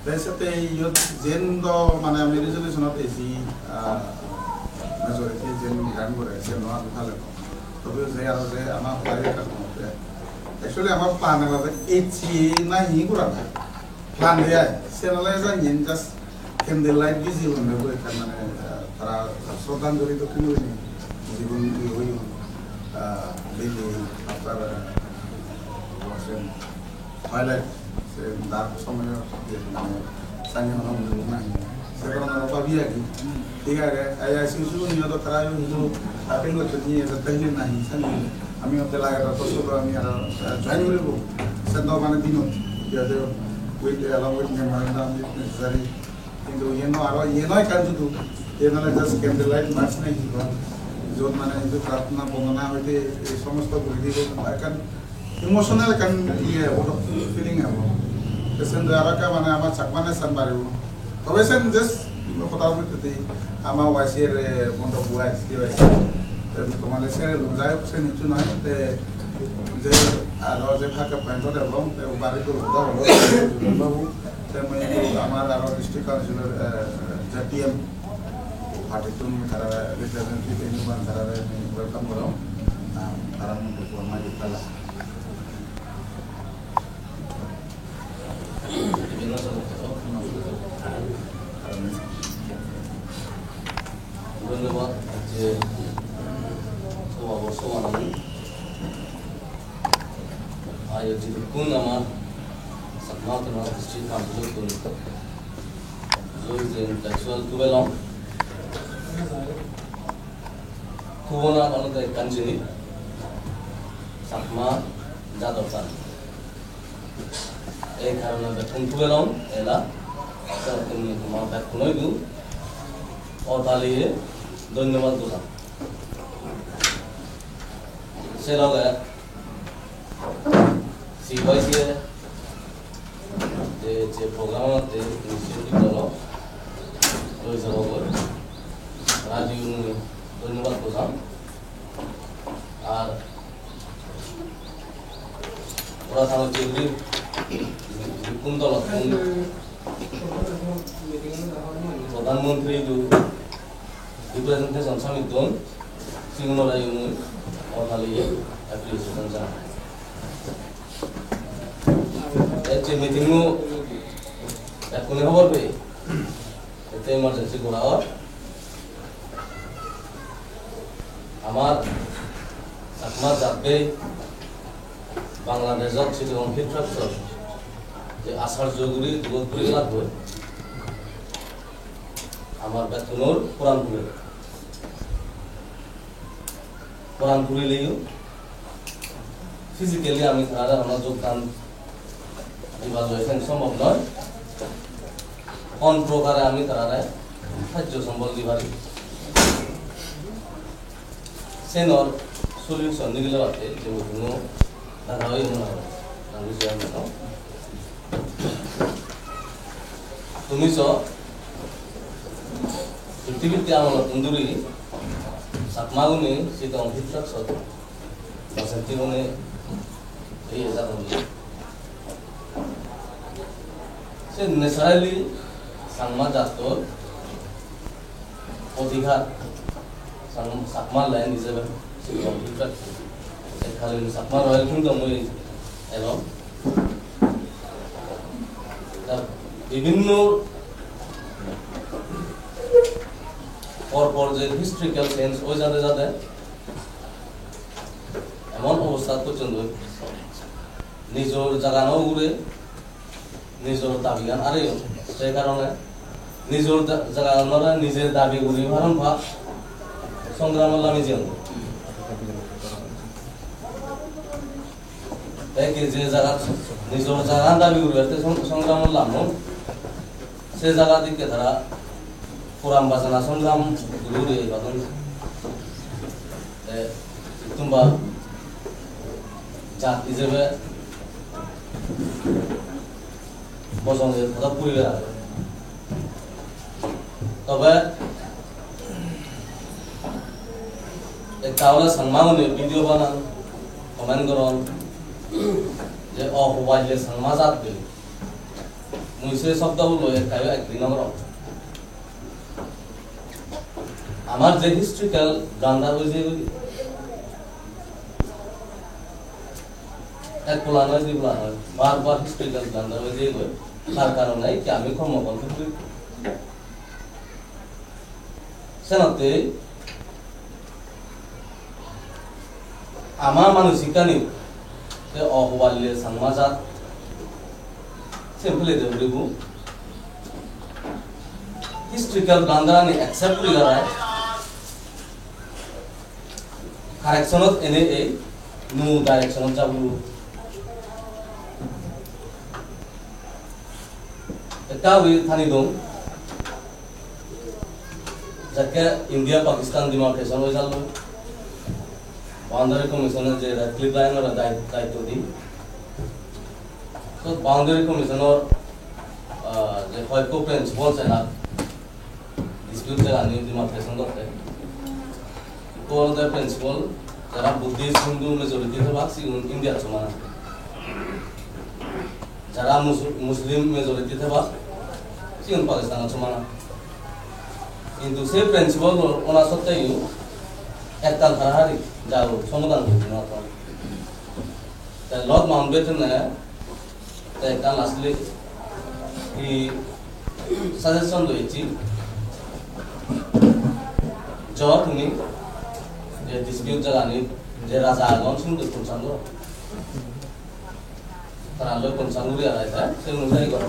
Te sette iyot jen do mane ami resolution-ot eji, ah, majority jen grant gore, sen no ami phale. Tobe je aro je ama hoda ekkan hotte. Actually, ama plan olode eji nahi gorana. Plan de ai, sen ole jani just candle light biji honne bo ekkan mane, ah, tara sroddhanjali dokken gurinei jigun iye oyon, ah, bili after, ah, sen twilight, sen dark somoyot je mane sani hono mone nahi. Se karonot aro babi agi. Thik age, ei, ei, sigon sigon iye do tara yo hiju appeal gocchon, iye jatte hili nahi, sani ami otte lage do, to sobo ami aro, eh, join guribo. Sen do mane dinot, iye de, with, along with memorandum, if necessary. Kintu iye no aro, iye no ekkan judu, iye no just candle light march nahi hon. Jot mane hiju prarthona, bondona hoite ei somosto guri dibo, ekkan emotional ekkan iye obo, feeling obo. Te sen do aro ekka mane ama Chakma nation baribo. Tobe sen just hoda hoite te ama Y C A re mondo buai, Y C A. Te tomare se lo jai hok sen hissu noi. Te je aro je phake point ot ebong te bari dol hoda holo. Babu, te mui amar aro district councilor, eh, J P M party tun tara representative eni ban tara welcome gorong. Ah, tara mui formal ditala. Dhonnobad je sobabosto banani. Ayo jidukkun amar Chakma Autonomous District Council-ottun joi je intellectual tubelong. Tubona olode ekkan jinis. Chakma jador tan. Ei karone bekkun tubelong ela, to tumi toma bekkunoidu otaliye dhonnobad gojang. Se loge C Y C A je, je program-otte initiative lolo, loi jabogoi, raji unore dhonnobad gojang. Ar ora tano children, kun dolottun Pradhan Mantri idu representation submit don, sigunore mui otaliye appreciation janai. Ecche meeting-o ekkune hobor pei, ette emergency gora or. Amar Chakma jatbe Bangladeshot Chittagong Hill Tracts-ot je asarjo guri dugot puri elak hoi, amar bekkunor poran puri, poran purileyo physically ami tarare hono jogdan dibar loi sen sombhob noi. Hon prokare ami tarare sajjo sombol di pari, senor solution nigile batte je meeting-o dana oye mone hoi. Ami siyan jano. Tumi so, fifty fifty amolottun duri Chakmagune Chittagong Hill Tracts-ot basentigune ei jadon. Se naturally Changma jattor odhikar, Chang-, Chakma land ijebe Chittagong Hill Tracts. Ekkalin Chakma Royal Kingdom oi elong. Ta bibhinno por por je historical change oi jade jade emon obosthat pojjonto nijor jagano ugure nijor dabigan areyon. Se karone nijor da-, jagaganore nije dabi guri paron pa songramot lami jeyon. Te ki je jagat nijor jaga dabi guri ette song-, songramot lamon, se jagat ikke tara puran bajana songram guri guri ebadon. Te ittumba jat ijebe bojong je hoda puribe age. Tobe ekta ole Changmagune video banan, comment goron je ohuballe Changma jat bili. Mui se sobdobo loi ekkayo agree no gorong. Amar je historical blunder oi jeyegoi, ek pola noi, di pola noi, bar bar historical blunder oi jeyegoi, tar karone ki ami kormo bondho guri. Senotte ama manosikkani te ohuballe Changma jat simply de uribo. Historical blunder ani accept guri garai correction ot ene ei new direction ot jabo. Ekka guri thani dong. Jekke India Pakistan demarcation oi jalloi, Boundary Commission-e je Radcliffe Line-ore dai-, daitto di. So Boundary Commission-or, ah, je hoyekko principle sena dispute jagani demarcation gotte. Ikko olode principle, jara Buddhist, Hindu majority thebak, sigun India-t soman. Jara Mus-, Muslim majority thebak, sigun Pakistan-ot soman. Hintu se principle-o ona sotteyo ektal harahari jabo somadan guri no paron. Te Lord Mountbatten-e te ekkan lastly hi suggestion doyecche, jo tumi je dispute jagani je raja agon, sigun consult goro. Tara loi consult guri arai te, se onusari goro.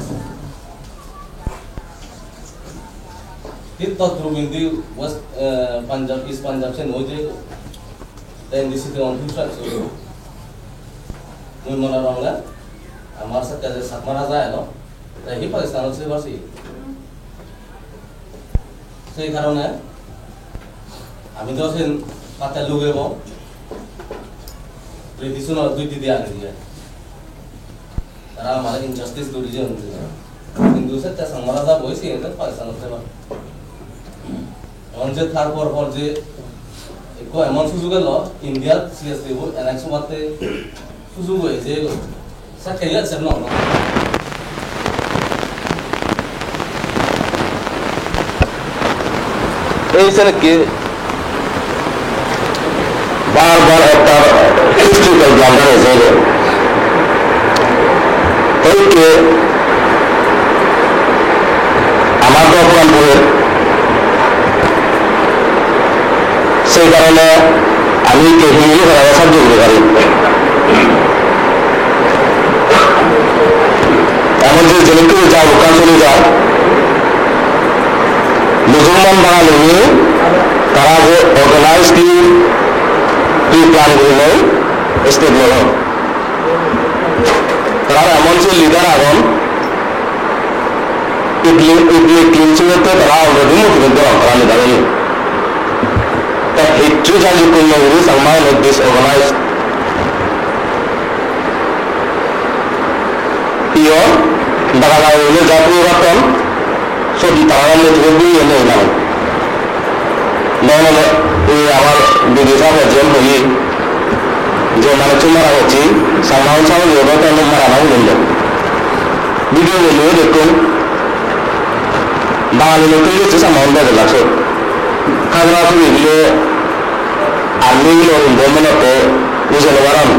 Thik todrup indi West, eh, Punjab, East Punjab sen oi je, te indi Chittagong Hill Tracts oi. Mui mone gorong, amar satte je Chakma Raja elo, te hi Pakistanot se basi. Sei karone ami do sen patte lugebo, British-unore dui didi age diye. Tara amare injustice guri jeyon diye. Hintu sette Chakma Raja bo siyen te Pakistanot se basi. Emon je tar por por je ekko emon sujug elo, India C S T bo annex obatte sujug oye je sekke accept no olo. Ei senekke bar bar ekta historical blunder oi jai. Ekke amar do puran purin, sei karone ami ekke hingiri gorana sajjo guri pari. Emon je jenikki je jagurukkan soli jar, Musulman Bangali tara je organizedly pre-plan gurinei step loi. Tara emon je leader agon, Idli, Idli clean sweep-otte tara already motivate goron tara leader-une. Ta hissu jagurukkan no guri Changma-une disorganized. Iyo, daga daga gurinei ja puri ratton, sot tara motivate guri ene elam. Nonole, ei amar B D O saheb jen hoye, je manuccho mara gocche, Changma-un saheb odo tele mara na gurinei. Video bo mui dekkong, Bangali lokke gocche Changma-un bejela sot. Hajara suri bile army-unor involvement-otte bujei no paron.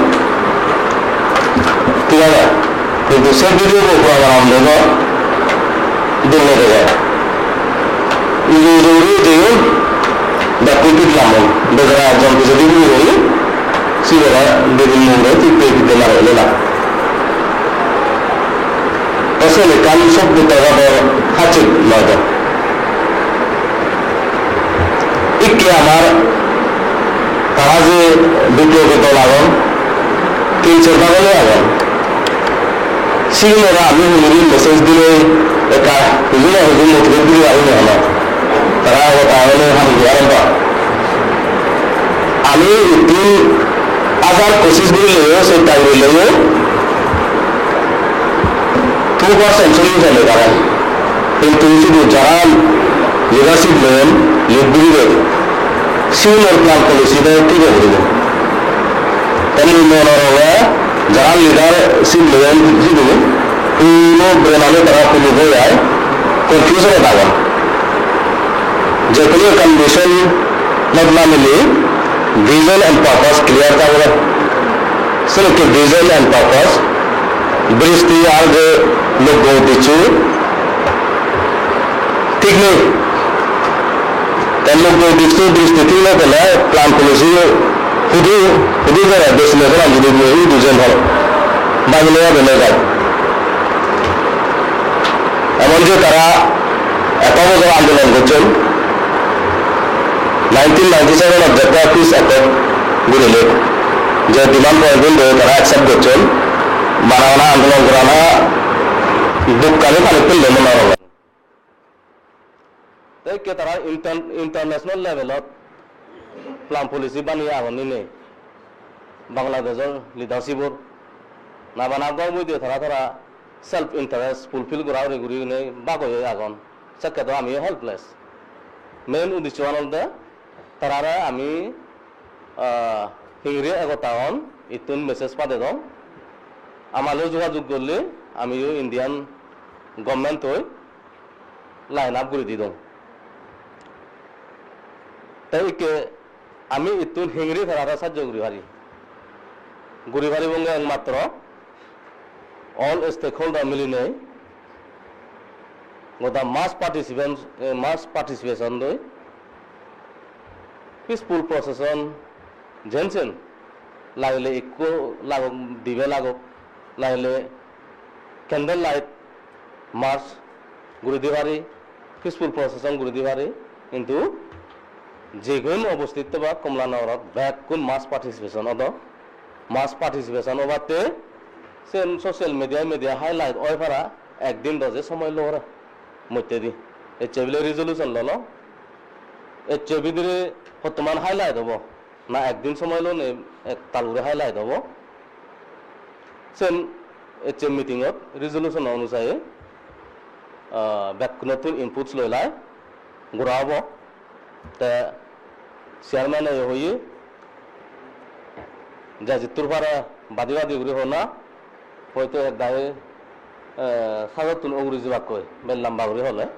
Thik age? Hintu se video bo pura bana onde do dol no dege. Ujei ujei guri jeyon, bekkun pidlamon. Bejara ekjon pijedi guri guri, sibere dui din guri pidde pidde mari helo na. Te sen ekkan sobbotto ghator hachik noi do. Ikke amar tara je biplobi dol agon, tin ser dagoloi agon. Sigunore ami hingiri message dile ekka huju na huju motivate guri pari na hono. Tara hoda hone ham guri aron ba. Ami ittun hajar kosis gurileyo, chesta gurileyo, two percent soli pele tara. Hintu sidu jara leadership loyon, lead guribe, sigunor plan policy de thik guribo. Te mui mone gorong jara leadership loyon sidu, puno brain-ani tara hulo goi ai, confusion-ot agon. Je hono ekkan vision-ot namile, vision and purpose clear thagile. Sedokke vision and purpose, dristi ar je lokko uddesho thik nei. Te lokko uddesho dristi thik no thele plan policy hudu, hudu jore destination-an jodi mui hudu jen hor, bhagile obe no jai. Emon je tara eto bojor andolon gocchon, nineteen ninety-seven-ot jette peace accord gurile, je demand point-un tara accept gocchon, bana bana andolon gorana dukkani pani tulle mone gorong. Te ikke tara inter-, international level-ot plan policy baniye agon ni nei? Bangladeshor leadership-or na bana gom oide tara tara self interest fulfill gora guri gurinei bak oye agon. Sekke do ami helpless. Main uddesho olode tarare ami, ah, hingiri ekota on, ittun message padedong. Ama loi jogajog gorle amiyo Indian government-oi line up guri didong. Te ikke ami ittun hingiri tarare sajjo guri pari? Guri paribonge ekmatro all stakeholder milinei goda mass participant, eh, mass participation loi peaceful procession jensen lagile ikko lagok, dibe lagok, lagile candle light march guri di pari, peaceful procession guri di pari, hintu jegun obosthit ba Kamalanagarot bekkun mass participation odo, mass participation obatte Sen social media, media highlight oi para, ekdin doje somoy lore moddedi. Ecche bile resolution lolo. Ecche bidire hottoman highlight obo. Na ekdin somoy lone ektal guri highlight obo. Sen ecche meeting-ot resolution onujayi, ah, bekkunottun inputs loi lai gora obo. Te chairman-e hoye je jittur pare badi badi guri hona, hoito ek dagi, eh, sajottun uguri jibakkoi, bej lamba guri hole.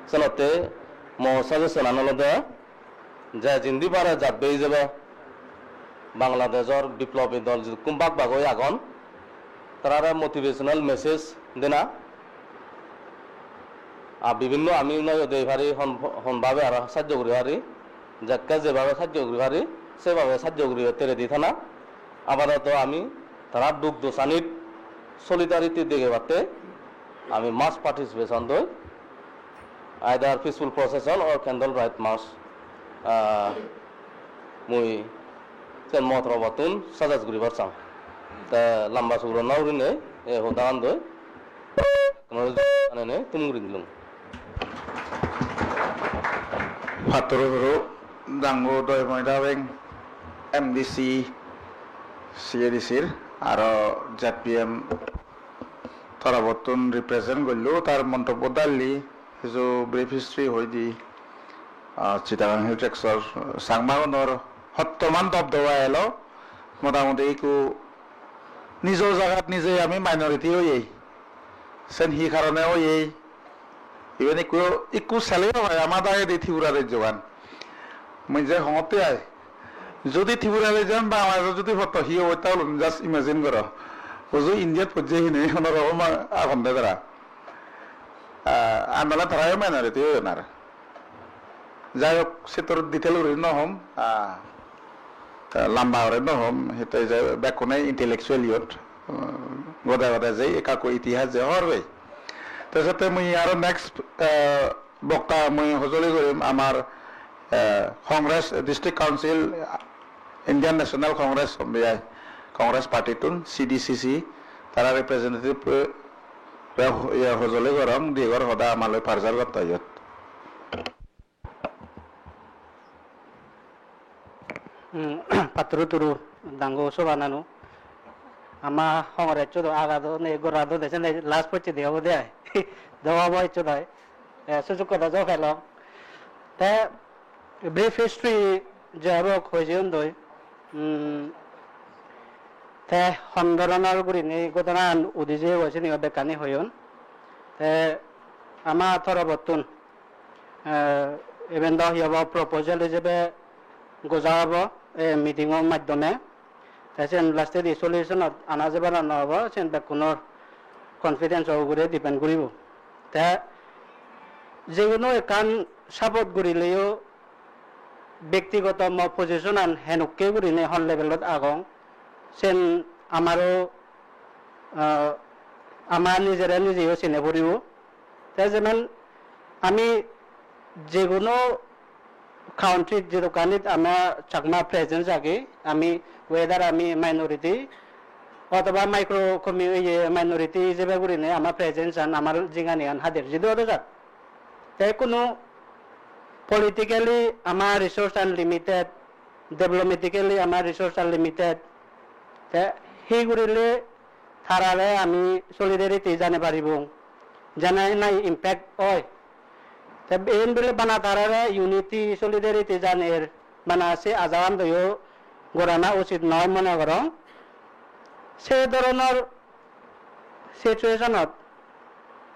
Senotte mo suggestion-an olode je jindi pare jat bei jebe Bangladeshor biplobi dol jidukkun bak bak oi agon, tarare motivational message dena, ar bibinno ami noyo dei pari, hon, hon babe aro sajjo guri pari, jekke jebabe sajjo guri pari, sebabe sajjo guri batte ready thana. Apatoto ami tara duk dosanit solidarity degebatte ami mass participation doi, either peaceful procession or candle light march, ah, mui sen mo torobottun suggest guribar sang. Te lamba sugro no gurinei ei hodagan doi, anene tum guri dilung. Patturu turu dangu doi moi dabeng M D C, C A D C-r, aro Z P M torobottun represent gollo, tar montobbo dalli, hiju brief history hoi di, ah, Chittagong Hill Tracts-or Changmagunor hottoman dobdoba elo, motamuti ikku nijo jagat nije ami minority oyei. Sen hi karone oyei? Iben ikku, ikku sele oi ama dagedi Tripura rejjogan. Mui je hongotte ai, jodi Tripura rejjogan Bangladeshot jodi potto hi obo, ta olun just imagine goro. Uju Indiat pojje hine hono rokom agonde tara. Ah, andole tarayo minority oyon ar. Jai hok, setor detail guri no hom, ah, lamba guri no hom, hitte je bekkune intellectual iyot, ah, gode gode je ekka ekko itihas je hobor pei. Te sette mui aro next, ah, bokta mui hojoli gurim amar, ah, Congress District Council, Indian National Congress, hombe ai, Congress Party tun, C D C C, tara representative, eh, re, ye, hojoli gorong, digor hoda ama loi parjar gotto iyot. Hmm, patturu turu dangu soba nanu. Ama Congress-o do aga do nei, gora do de, sene last pocche de obo de ai. Do obo icchu dai. Eh, sujuk hoda jo pelong. Te brief history je obo hoi jeyon doi. Hmm, te hon doronor gurinei ghotonan udi jeyegoi sini bekkani hoyon. Te ama torobottun Eh, iben do hi obo, proposal ijebe goja obo, eh, meeting-o maddome. Te siyen lastedi solution-ot ana jebana no obo, siyen bekkunor confidence-o ugure depend guribo. Te jeguno ekkan support gurileyo bektigoto mo position-an henukke gurinei hon level-ot agong, siyen amaro, eh, ama nijere nijeyo sine puribo. Te jemon ami jeguno country-t jedokkanit ama Chakma presence age, ami whether ami minority othoba micro commu-, iye, minority ijebe gurinei ama presence-an, amar jinghaniyan hader jidu odo jak. Te hono politically ama resource-an limited, diplomatically ama resource-an limited. Te hi gurile tarare ami solidarity janei paribong, jene nahi impact oi. Te iyen bile bana tarare unity, solidarity janer, bana se ajagan doyo gorana usit noi mone gorong. Se doronor situation-ot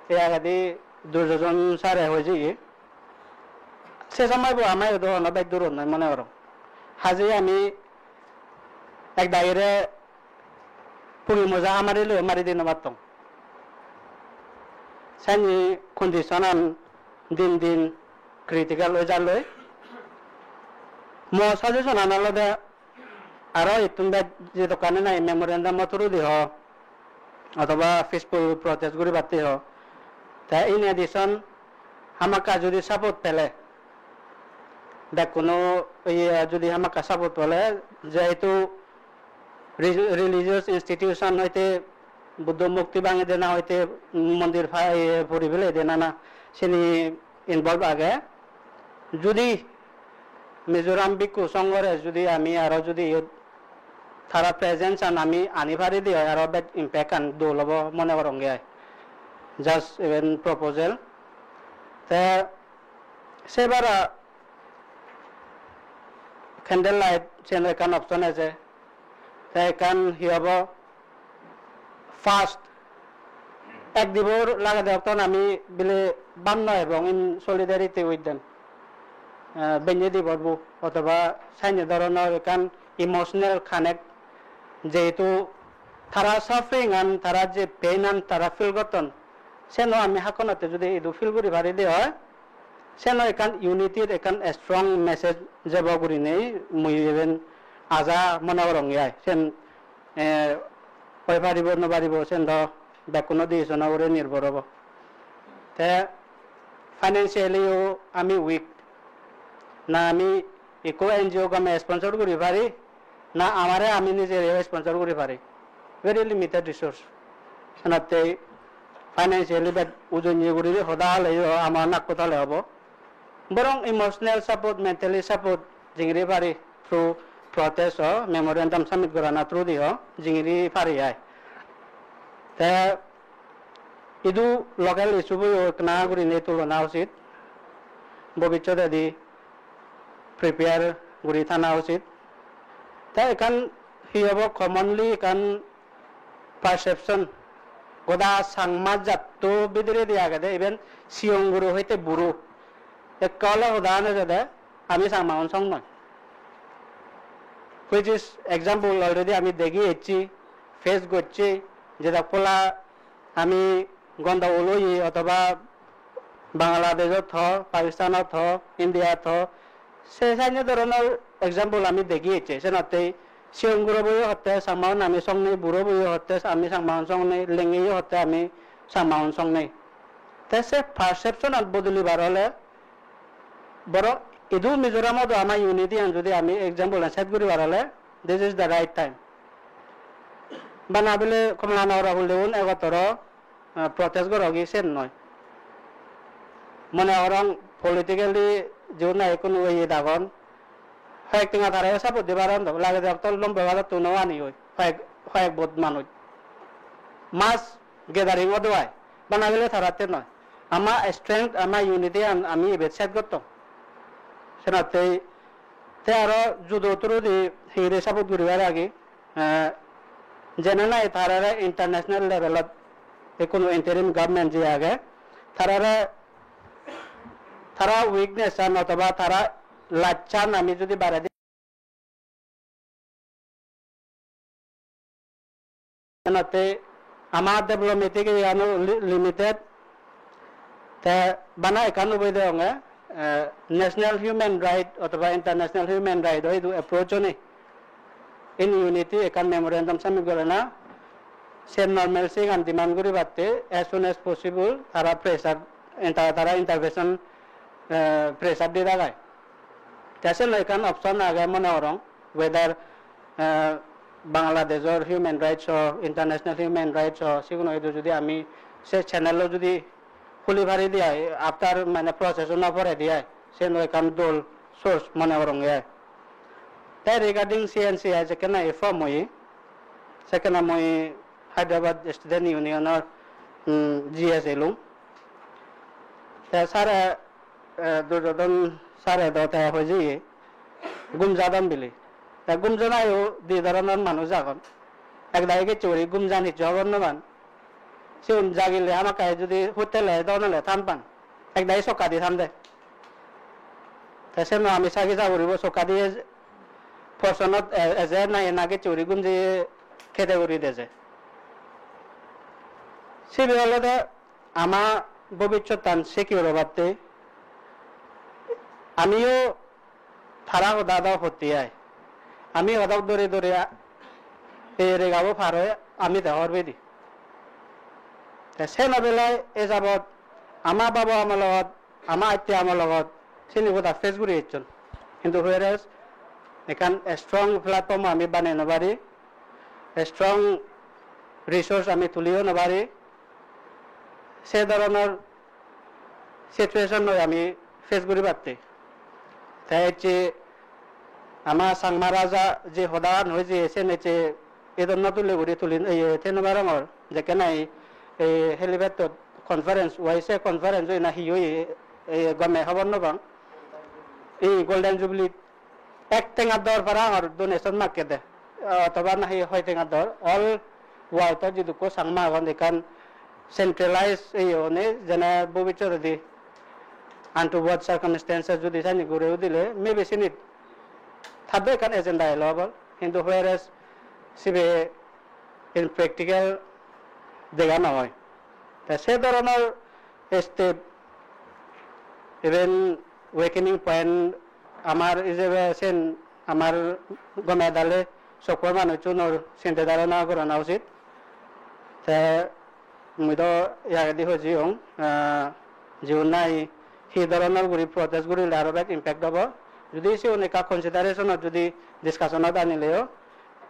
ei agedi Durjojon sare hoi jeye, se somoibo ama idu hono bej durot noi mone gorong. Haje ami ek dagire puri moja hamari loi mari di no pattong. Seni condition-an din din critical oi jar loi. Mo suggestion-an olode aro ittun bej jedokkani nahi memorandum-o through di ho, othoba peaceful protest guribatte ho. Te in addition, hamakkai judi support pele, bekkuno iye judi hamakkai support pele, jehetu re-, religious institution hoite Buddho murti bhangi dena hoite mondir pha-, iye, puri pele dena na, sini involve age. Judi Mizoram Bhikkhu Songhore judi ami aro judi iyot tara presence an ami ani pari de oi, aro bej impact an dol obo mone goronge ai. Just even proposal. Te sebara candle light sen ekkan option age. Te ekkan hi obo? First, ek dibor lagede okton ami bile bamno ebong in solidarity with them. Eh, benne dibor bu, otoba senne doronor ekkan emotional connect, jehetu tara suffering an, tara je pain an tara feel gotton, seno ami hakkonotte judi idu feel guri pari de oi, seno ekkan unity-r ekkan strong message jebo gurinei mui iben aja mone goronge ai. Sen, eh, oi paribo, no paribo, sen do bekkuno decision-o ugure nirbhor obo. Te financially-o ami weak. Na ami ekko N G O gome sponsor guri pari, na amare ami nijere sponsor guri pari. Very limited resource. Senotte financially bej ujonye guri hoda holeyo amar nakko tale obo. Borong emotional support, mentally support jingiri pari through protest o, memorandum submit gorana through di o, jingiri pari ai. Te idu local issue bo yo ekkena gurinei tulona usit. Bobissotedi prepare guri thana usit. Te ekkan hi obo, commonly ekkan perception, goda Changma jatto bidiredi agede, iben sigon guro hoite buro. Ekka ole hoda ane jede, ami Changmaun song noi. Which is example already ami degi ecchi, face gocchi, jedak pola ami gondogol oye otoba Bangladeshot ho, Pakistanot ho, Indiat ho, se sanye doronor example ami degi ecche. Senotte sigon guroboyo hotte Changmaun ami song nei, buroboyo hotte ami Changmaun song nei, lengeyo hotte ami Changmaun song nei. Te se perception an bodolibar ole, boro idu Mizoramot ama unity an judi ami example an set guribar ole, this is the right time. Bana bile Kamalanagar hulleun egotoro, eh, protest gorogi sen noi. Mone gorong politically jigun nahi hono iye agon, hoyek tenga tare support di paron do, lagede okto lombo balottun o ani oi, hoyek, hoyek bot manuj. Mass gathering odo ai, bana bile taratte noi. Ama strength, ama unity an ami ibet set gottong. Senotte te aro judo through di hingiri support guribar agi, eh, jene nahi tarare international levelot ekkuno interim government je age, tarare tara weakness an otoba tara lachan ami judi baredi Enotte ama diplomatic iyano li-, limited. Te bana ekkan ube degonge, eh, national human right otoba international human right o idu approach oni. In unity ekkan memorandum submit gorana. Se normalcy gan demand guribatte as soon as possible tara pressure, inter-, tara intervention, eh, pressure di dagai. Te sen ekkan option age mone gorong, whether, eh, Bangladeshor human rights o, international human rights o, siguno idu judi ami se channel o judi huli pari di ai, after mane process o no pore di ai, sen ekkan dol source mone gorong ai. Te regarding C N C I jekkene form oye, sekkene mui Hyderabad Student Union or, mm, G S elung. Te sare, eh, Duryodhan sare do te hoi jeye, gum jadon bili. Te gum janayo di dhoronor manuj agon. Ek dagi gecche guri gum jan hissu hobor no pan. Sigun jagile hamakkai judi huttele don ole than pan. Ek dagi sokka di than de. Te seno ami sagi saguribo sokka diye portionot e-, eje nahi na gecche guri gum jeye category deje. Sibe olode ama bobissottan secure obatte amiyo tara hoda do hotte ai. Ami hodok dore dore a-, ei regabo par oi ami te hor pedi. Te seno belai e jabot ama babo amologot, ama atte amologot sini goda face guri ecchon. Hintu whereas ekkan strong platform ami banei no pari, strong resource ami tuliyo no pari, se dhoronor situation loi ami face guribatte. Te ecche ama Changma Raja je hodagan hoye, sen ecche edon no tule guri tulin, iye, te no parongor, jekke nahi ei helipad-ot conference, Y C A conference oye na hi oye, ei gome hobor no pang. Ei Golden Jubilee ek tenga dor parapang donation makke de, otoba nahi hoi tenga dor. All world-ot jidukko Changma agon, ekkan centralized iye onei, jene bobissotedi untoward circumstances judi sani guri udile, maybe sinit tadde ekkan agenda elo obol, hintu whereas sibe in practical dega no oi. Te se dhoronor step, even awakening point, amar ijebe sen amar gome dale sokko manuchunor sinte dharona gorana usit. Te mui do yagedi hoi jiyong, ah, jigun nahi hi dhoronor guri protest gurile aro bek impact obo. Judi sigun ekka consideration-ot judi discussion-ot anileo,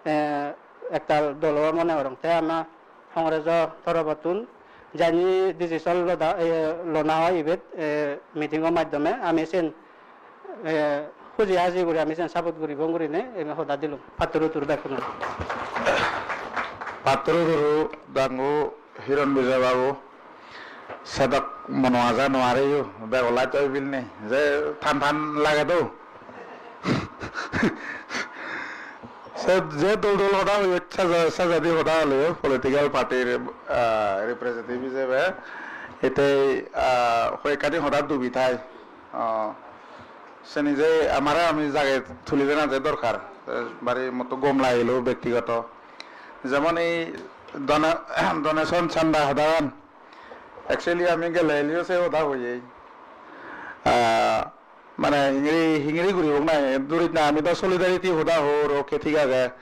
eh, ektal dol obo mone gorong. Te ama Congress-o torobottun jani decision loda, eh, lona oi ibet, eh, meeting-o maddhome ami sen, eh, huji haji guri ami sen support guribong gurinei ebe hoda dilung. Patturu turu bekkunore. Patturu turu dangu Hiron Bijoy babu. Sedok mono aja no areyo, bego laj oi bil nei. Je than than lage do. Se je dol dol hoda hoye, saja-, sajadi hoda holeyo, political party-r, ah, representative ijebe. Ete, ah, hoyekkani hoda dubi thai. Ah, seni je amare ami jage tuli dena je dorkar. Eh, bari motto gom lagilo bektigoto. Jemon ei dona-, donation chanda hodagan. Actually, ami gele eliyo se hoda hoyei. Ah, mane hingiri, hingiri guribong na, durit na, ami do solidarity hoda hor, okay, thik age.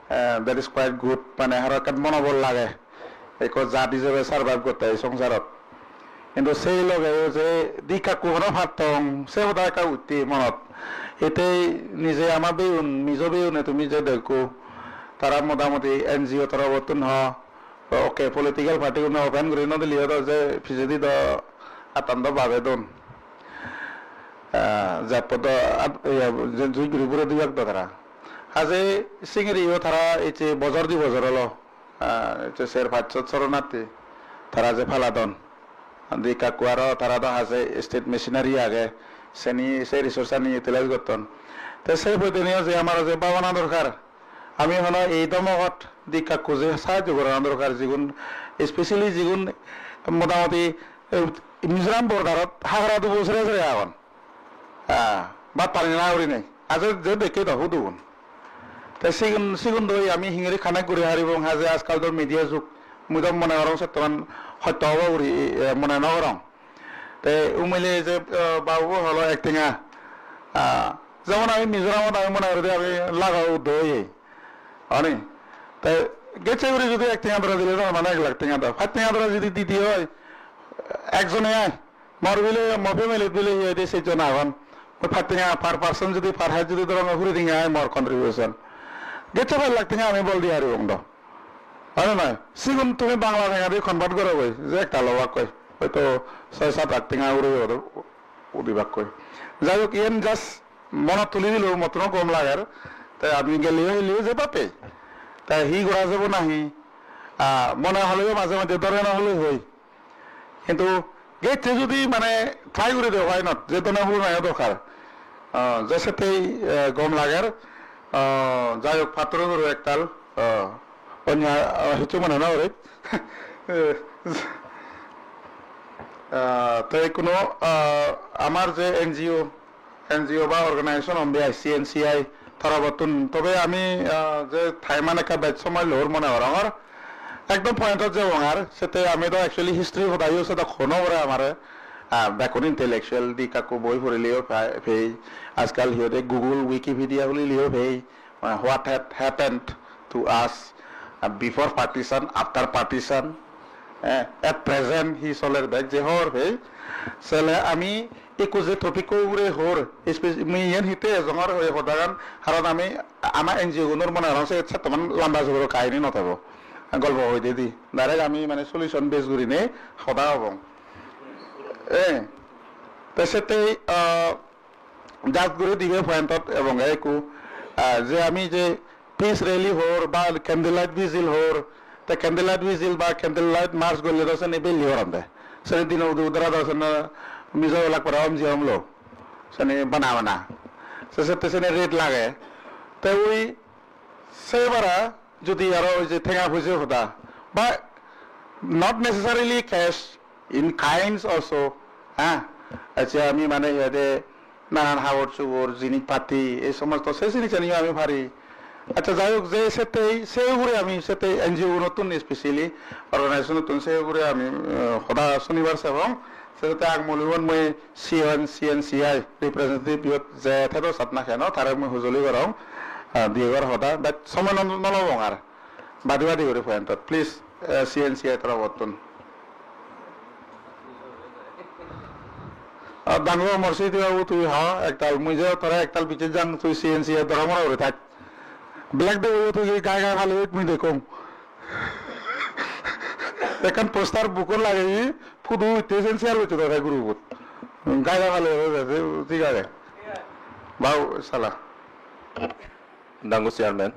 Eh, that is quite good. Mane haro ekkan monobol lage. Ekko jat ijebe survive gotte ei songsarot. Hintu sei logeyo je di kakku hono pattong, se hoda ekka utte monot. Ete nije ama beyun, Mizo beyune tumi je dekko, tara motamoti N G O torobottun ho, okay, political party guno open guri no dileyo do je pijedi do attan do babe don. Ah, jappo do at-, iya, je jui guri puro dibak do tara. Haje singiri yo tara ecche bojor di bojor olo. Ah, ecche ser pachsot soronatti tara je paladon. Di kakku aro tara do haje state machinery age, seni se resource ani utilize gotton. Te se poideniyo je amar je babana dorkar, ami hono ei domogot di kakku je sahajjo gorana dorkar, jigun, especially jigun motamoti, eh, Mizoram borderot hagara dubo sere sere agon. Ah, bhat pani na gurinei. Aje je dekke do hudugun. Te sigun, sigun doi ami hingiri connect guri haribong, haje ajkal do media jug. Mui do mone gorong sottoman hoyto obo guri, eh, mone no gorong. Te umile je, eh, babu holo ek tenga. Ah, jemon ami Mizoramot ami mone gori de ami laga uddo oye. Oni? Te gecche guri jodi ek tenga dore dile do mane ek lakh tenga do. Pach tenga dore jodi didi oi, ekjone ai. Mor bile, mo family-t bile hi hoide sejjon agon. Oi pach tenga per person jodi per head jodi dhoro, huri tenga ai mor contribution. Gecche pach lakh tenga ami bol di paribong do. Oi na noi? Sigun tumi Bangla tenga di convert goro goi, je ektal obak koi. Hoito soi sat lakh tenga uri odo, udibak koi. Jai hok, iyen just monot tuli dilo, mottuno gom lager. Te ami geliyo heliyo je bape. Te hi gora jebo nahi? Ah, mone holeyo maje maje dore no hole hoi. Hintu gecche judi mane try guri de, why not? Je done hulu nayo dorkar. Ah, je settei, eh, gom lager. Ah, jai hok, pattoro guru ektal, ah, onya, ah, hissu mone no gore. Ah, te kuno, ah, amar je N G O, N G O ba organization on the I C N C I torobottun. Tobe ami, ah, je time an ekka bej somoy lor mone gorongor. Ekdom point ot jebong ar, sette ami do actually history hodayo se do hono gore amare, ah, bekkun intellectual di kakko boi porileyo pa-, pei, ajkal hi hoide Google, Wikipedia hulileyo pei, ah, what had happened to us, ah, before partition, after partition, eh, at present hi soler bek je hor pei, sele ami ikko je topic-o ugure hor, espe-, mui iyen hitte ejongor hoi hodagan, haron ami ama N G O gunor mone gorong se settoman lamba suguro kahini no thebo. golpo hoi de di. Direct ami mane solution base gurinei hoda hobong. Eh, te sette, ah, just guri dibe point-ot ebong ekku, ah, je ami je peace rally hor ba candlelight vigil hor, te candlelight vigil ba candlelight march gorle do seni belli horon de. Seni dino udu udara do seni mijo elak para omji omlo. Seni bana bana. Se sette seni rate lage. Te ui se bara jodi aro oi je tenga poise hoda, ba not necessarily cash, in kinds also, ha? Accha, ami mane iyede nanan habor subor, jinis pati, ei somosto se jinisaniyo ami pari. Accha, jai hok, je sette, se ugure ami sette N G O gunottun, specially organization-ottun se ugure ami, eh, hoda sunibar sebong. Sette ak mulibon mui C N, C N C I representative iyot je thedo sat na keno, tare mui hujuli gorong, ah, diye gor hoda, but somoy no, no lobong ar. Badi badi guri point-ot, please, eh, C N C I torobottun. Ah, dangu Omor Siti babu, tui ha, ektal, mui je tore ektal bichej jang, tui C N C I doromora guri thak. Black Day bo tui gai gai bhalo ek mui dekong. Ekkan poster bukot lageye, photo utte sen share gocche tore group-ot. Gai gai bhalo, thik age. Bau sala. Dangu chairman.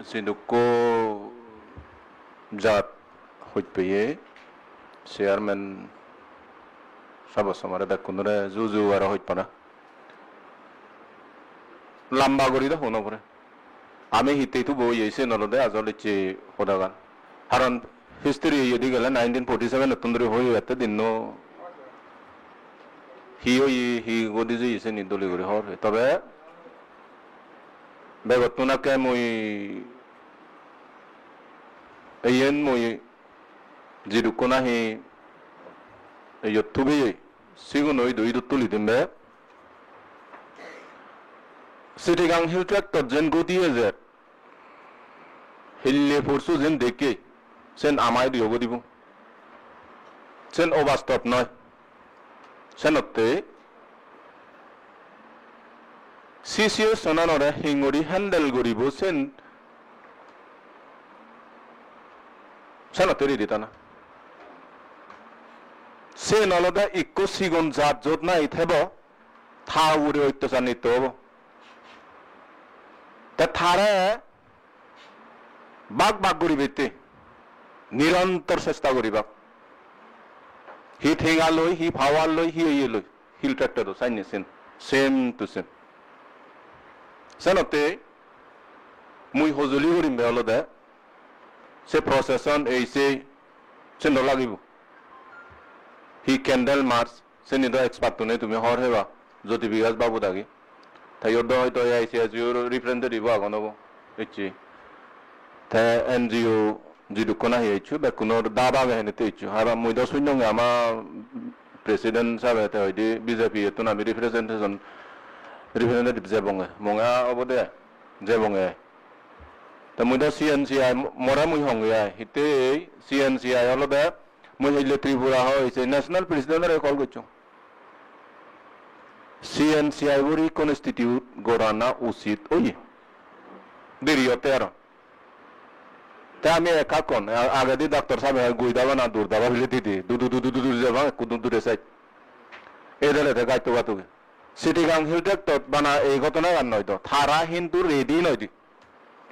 Sidukko jat hoj peye chairman sabo somare bekkunore ju ju aro hoj pana. Lamba guri do hono pore. Ami hittei tubo oye sen olode ajol ecche hodagan. Haron history iyedi gele nineteen forty-seven-ottun duri hoi hoi atte dinno hi oye, hi godi jeye seni dole guri hobor pei. Tobe begottun akke mui eyen mui jidukko nahi iyot tubeye sigun oi do idot tuli dim be. Sitigang Hill Tract-ot jen godi ejer, hille porsu jen dekke, sen ama idu-o godibo. Sen obastob noi. Senotte situation-anore hingori handle goribo sen, senotte ready tana. Sen olode ikko sigon jat jot nahi thebo, ta ugure ottachar nitto obo. Te tare bak bak guribette nirantor chesta guribak. Hi tenga loi, hi power loi, hi oye loi, Hill Tract-o do sanne sen, same to same. Senotte mui hojoli gurim be olode se procession ei sei sen do lagibo. Hi candle march, seni do expert-tune tumi hobor peba, Jyoti Bikash babu dagi. Te iyot do hoito A I C S U representative agon obo, ecche. Te N G O jidukkun ahi ecche, bekkunor dab age henette ecche. Haba mui do sunnonge ama president sabe te hoide B J P ettun ami representation, representative jebonge. Monge obode jebonge. Te mui do C N C I, more mui honge ai. Hitte ei C N C I olode mui hille Tripura hoi se national president-ore call gocchong. C N C I guri constitute gorana usit oye. Deri otte aro. Te ami ekka kon, a-, agedi doctor sabe gui daba na dur daba bile didi, du du du du du du jebang ekku du du de sai. Edele te gatto gatto ge. Sitigang Hill Tract-ot bana ei ghotona gan noi do. Tara hintu ready noi di.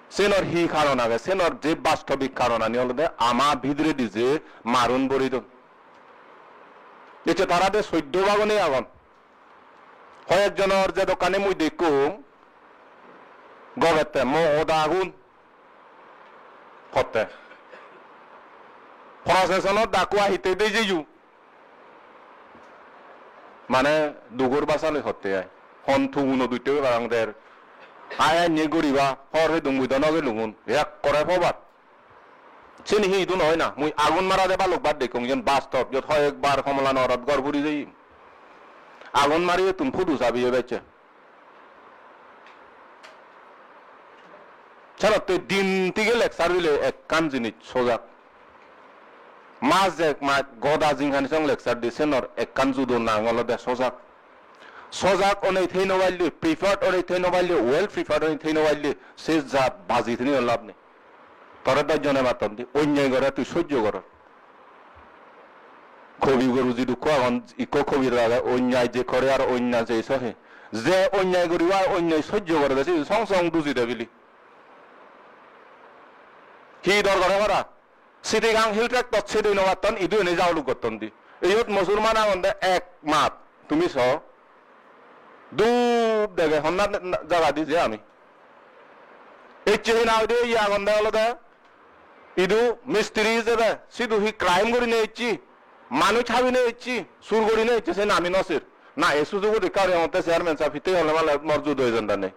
Senor hi karon age? Senor je bastobik karonani olode ama bidiredi je marun bori don. Ecche tara de soddo bagone agon. Hoyekjonor je dokkani mui dekkong, gobette mo oda agun hotte. Processionor dakua hitte de jeyu. Mane dugor basale hotte ai. Hon tuguno dutte parang der. Ai ai ni guriba, hor he dungu do noge lungun. Ek kore pobat. Sini hi idun oi na. Mui agun mara de balok bar dekkong, jen bastob, jot hoyek bar Komolanagarot gor puri jei. Agun mari etun photo sabi ebecche. Senotte din tige lecture dile ekkan jinis sojak. Mas ek mas goda jinghani song lecture di senor ekkan judo nang olode sojak. Sojak onei thei no palle, prepared onei thei no palle, well prepared onei thei no palle, se jat baji thei no lab nei. Tore dosh jone matton di, onney gore tui sojjo goror. Kobi guru jidukko agon, ikko kobi age, "Onney je kore ar onney sei sohe." Je onney guribo ar onney sojjo gorede, se song song duji de bili. Hi dorkar para? Sitagang Hill Tract-ot sedei no patton, idu ene jauluk gotton di. Iyot Musulman agonde ek mat, tumi so. Dub dege honna jaga di je ami. Ecche hina hoide iye agonde olode idu mistiri ijebe, sidu hi crime gurine ecchi, manuj habine ecchi, sur gurine ecchi, sen ami no ser. Na, e sujugo dikka ori amotte chairman sahab hitte hole male mor judo agenda nei.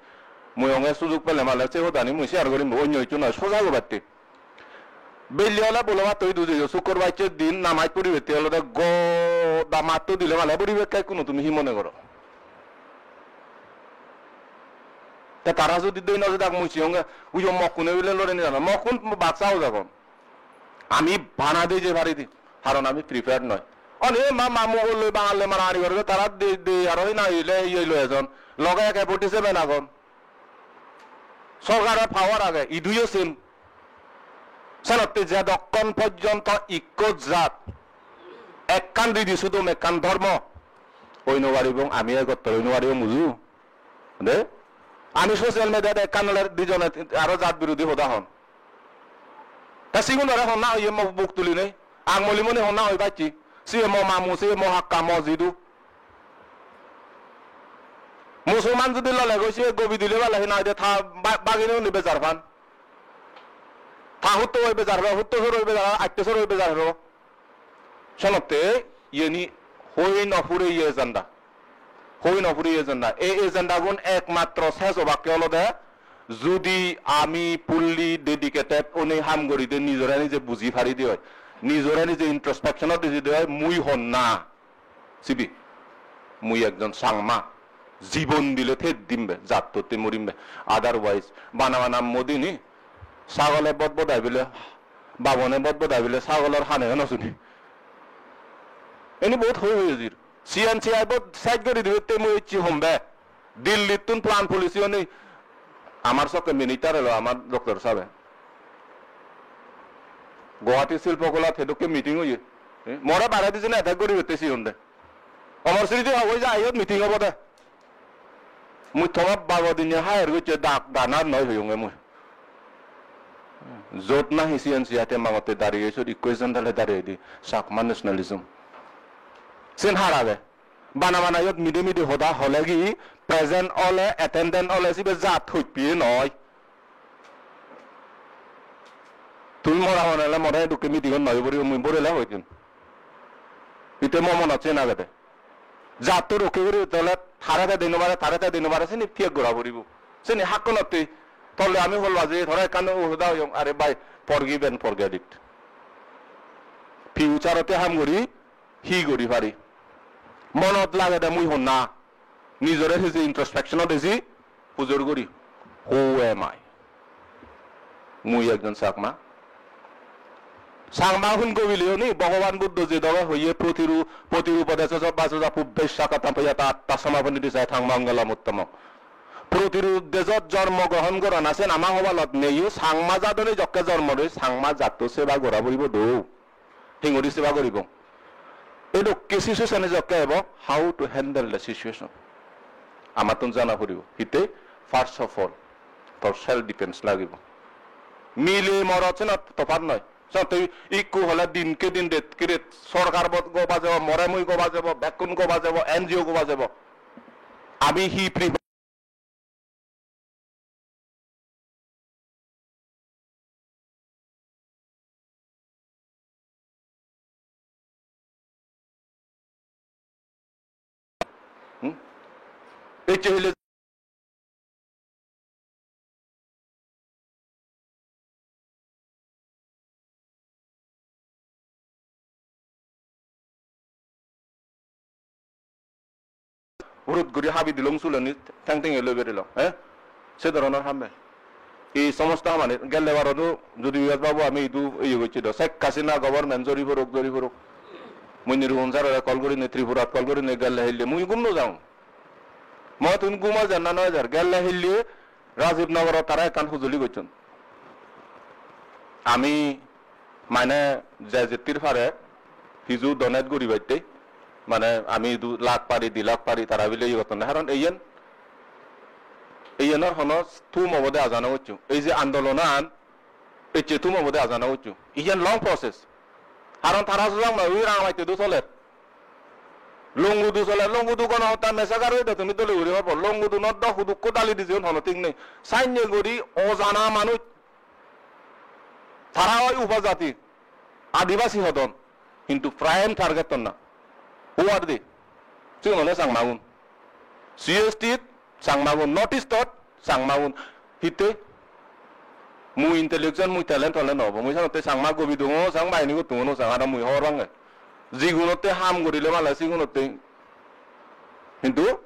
Mui onge sujug pele male se hodani mui share gorim, onyo hissu noi, soja gobatte. Belle ole bolo bhat hoi duje, sukkur bacche din namaj puribatte olode goda matto dile male puribakke, ikkunu tumi hi mone goro? Te tara judi dei no jedak mui siyonge, uyo mokkune bile lore ni jana. Mokkun bad sao jagon. Ami bana dei je pari di, karon ami prepared noi. Oni ma, ma Mugol loi Bangal loi marari gore, tara dei, dei aro hina ile iye loi ejon. Loge A K forty-seven agon. Sorkare power age, iduyo same. Senotte jedokkon porjonto ikko jat, ekkan ridi sudom, ekkan dhormo, oi no paribong, ami egottor oi no paribong, bujo? De? Ami social media-t ekkan ole dijone aro jat birodhi hoda hon. Ta sigun ore honna oye mo buk tulinei. Angmoli moni honna oi bacchi. Siye mo mamu, siye mo hakka, mo jidu. Musulman judi lole goi siye gobi dile bale hina hoide ta ba-, bagini uni bejar pan. Ta hutto oi bejar pan, hutto sor oi bejar pan, atto sor oi bejar pan. Senotte iyeni hoi no pure iye agenda. Hoi no pure iye agenda. Ei agenda gun ekmatro ses obakke olode judi ami fully dedicated onei ham guri de, nijore nije buji pari de oi, nijore nije introspection ot buji de oi, mui honna sibe, mui ekjon Changma, jibon dile thej dimbe, jattotte morimbe. Otherwise, bana bana modini, sagole bot bodai bile, babone bot bodai bile, sagolor hane no suni. Eni bohut hoi hoi ejir. C N C I bot sej guri dibe te mui ecchi hombe. Dillittun plan policy oni amar sokke minister elo amar doctor sabe. Guwahati Silpokolat hedokke meeting oye. Eh, more bare dijone attack guri gotte siyon de. Omor Sriti hogoi ja iyot meeting obo de. Mui toma bagodinne hire gocche dak danar noi hoyonge mui. Jot nahi C N C I te mangotte dariye sot ikko ejandale dariye di Chakma nationalism. Sen har age. Bana bana iyot mide mide hoda hole gi present ole, attendant ole sibe jat hojpiye noi. Tumi mora hone ole more dukke meeting-ot noi boribo, mui borele hoi din. Ite mo monot sen agede. Jatto rokke guri tole tare te dino bare, tare te dino bare, sini piyek gora poribo. Sini hakkonotte tole ami holbaje, tore ekkan hoda hoyong, are bhai, forgive and forget it. Future-otte ham guri, hi guri pari? Monot lagede mui honna, nijore hiji introspection-ot eji pujor guri. Who am I? Mui ekjon Chakma. Chakma hun gobile oni Bhogoban Buddho je doge hoye protiru-, protirupode sojo basoja pubbe sakatampayata atta samapaniti sai thangmangala muttamo. Protiru dejot jormo grohon gorana sen ama hobalot neyo, Chakma jadone jokke jormo doi, Chakma jatto seba gora puribo do. Hingori seba guribo. Edokke situation jokke ebo, how to handle the situation. Amattun jana puribo. Hitte, first of all, tor self defense lagibo. Mile morot senot tofat noi. Senotte ikku hole dinke din, detke det, sorkar bot go bajebo, more mui go bajebo, bekkun go bajebo, N G O go bajebo. Ami hi pre- Hmm? Ecche hile hurut guri habi dilung suloni teng tenge loi berilong, eh? Se dhoronor ham be. Ei somosto hamani gelle barodo jodi Biyas babu ami idu iye gocchi do. Sheikh Hasina government jori porok, jori porok. Mui Nirupam sir-ore call gurinei, Tripurat call gurinei gelle hille mui gum no jang. Mo tun gum oi jar na no oi jar. Gelle hille Rajiv Nogorot tara ekkan hujuli gocchon. ami mane je jettir pare hiju donate guribatte, mane ami du lakh pari, di lakh pari, tara bile iye gottonde. Karon iyen, iyenor hono thum obode aja no goccho. Ei je andolonan ecche thum obode aja no goccho. Iyen long process. Karon tara sojak noi, ui Rangamatte du soler. Longudu soler, Longudu Gonohotta Massacre oide tumi dole guri hobor. Longudunot do hudukko dali dijeyon hono thik nei. Sanye guri ojana manuj. Tara oi upojati, adibasi hodon, hintu prime target-ot na. Who are they? Sigun ole Changmagun. C H T-t Changmagun, North East-ot Changmagun. Hitte? Mui intellectual, mui talent ole no obo. Mui sanotte Changma gobi dungo, Changma ini gottungo no sang, aro mui hobor pange. Jigunotte ham gorile male sigunotte. Hintu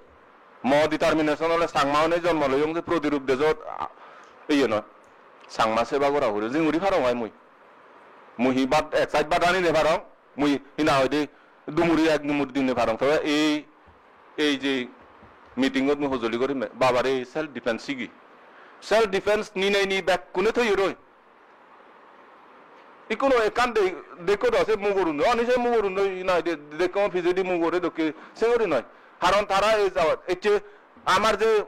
mo determination ole Changma one jonmo loyong je protirup dejot, a, iye noi. Changma seba gora puribo. Jinguri parong ai mui. Mui hi bhat, ek side bhat ani ne parong. Mui hi na hoide dumuri ek dumuri dine parong. Tobe ei, ei je meeting-ot mui hojoli gorim, babare self defense sigi. Self defense ni nei ni bekkune toye roi. Ikkuno ekkan de-, dekko do se mugorun do, ani se mugorun do, na de-, dekko pijedi mugore dokke se guri noi. Karon tara ei jawat, ecche amar je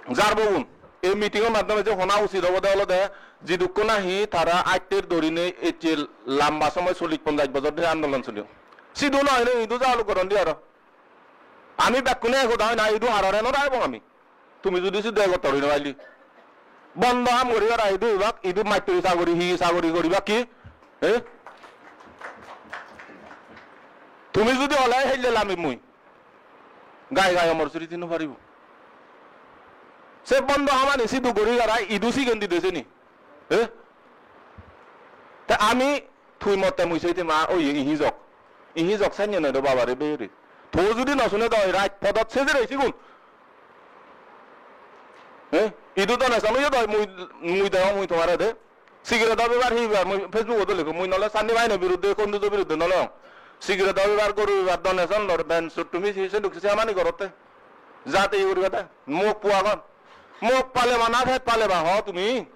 jarbogun, ei meeting-or maddhome je hona usit obode olode, jidukko nahi tara atter dorinei ecche lamba somoy chollish ponjash bojor dhori andolon soliyon. Sidu noi ne, idu jaluk goron di aro. Ami bekkune ek hoda hoi na, idu harare no raibong ami. Tumi judi sidu ek gottor hoi no paili. Bondo ham guri aro idu ibak, idu matturi sagori, hi sagori goribak ki? Eh? Tumi judi ole helle lami mui. Gai gai omor suri tino paribo. Se bondo hamani sidu guri garai idu sigen dide seni. Eh? Te ami tui motte mui sei te ma oye ihi jok. Ihi jok sanye noi do babare bere. To judi no sune do raj podot sejere sigun. Eh? Idu donation oye do mui, mui degong mui tomare de. Cigarette-o bebar hi bebar? Mui Facebook-ot lekho, mui nole Shanti Bahinir biruddhe, Kondujo biruddhe nole ong. Cigarette-o bebar, goru bebar, donation lor, ben sut tumi se, se duk se amani gorotte. Jate iye guriba de. Mok pu agon. Mok paleba na pet paleba ho tumi?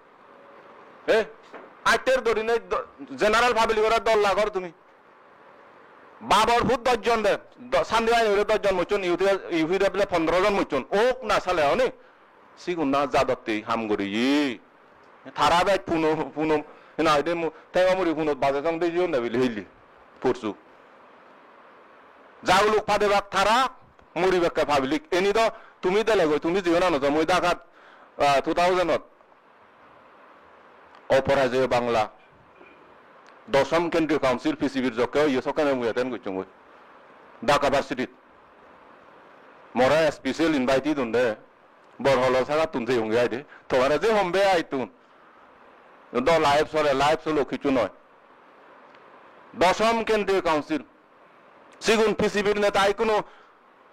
Eh? Atter dorine do-, general public-ore dol lagor tumi. Babor put dosh jon de, do-, Shanti Bahinire dosh jon mocchon, U P F, U P F le pondro jon mocchon. Ok na sale oni. Sigun na jadotte ham guriye. Tara bej puno, puno, na ide mu-, tenga muri punot baje song de jiyon de bili hili. Porsu. Jaguluk padebak tara, muribakke public. Eni do tumi dele goi, tumi jiyon ano jomoi Dhaka, ah, two thousand-ot. Oporajoy Bangla, Doshom Kendriyo Council P C B-r jokke oye sokkene mui attend gocchongoi. Dhaka Varsity-t. More special invite dun de. Borholo sagattun jeyonge ai de. Tomare je hombe ai tun. Do live sole, live solo kichu noi. Doshom Kendriyo Council. Sigun P C B-r neta ikkunu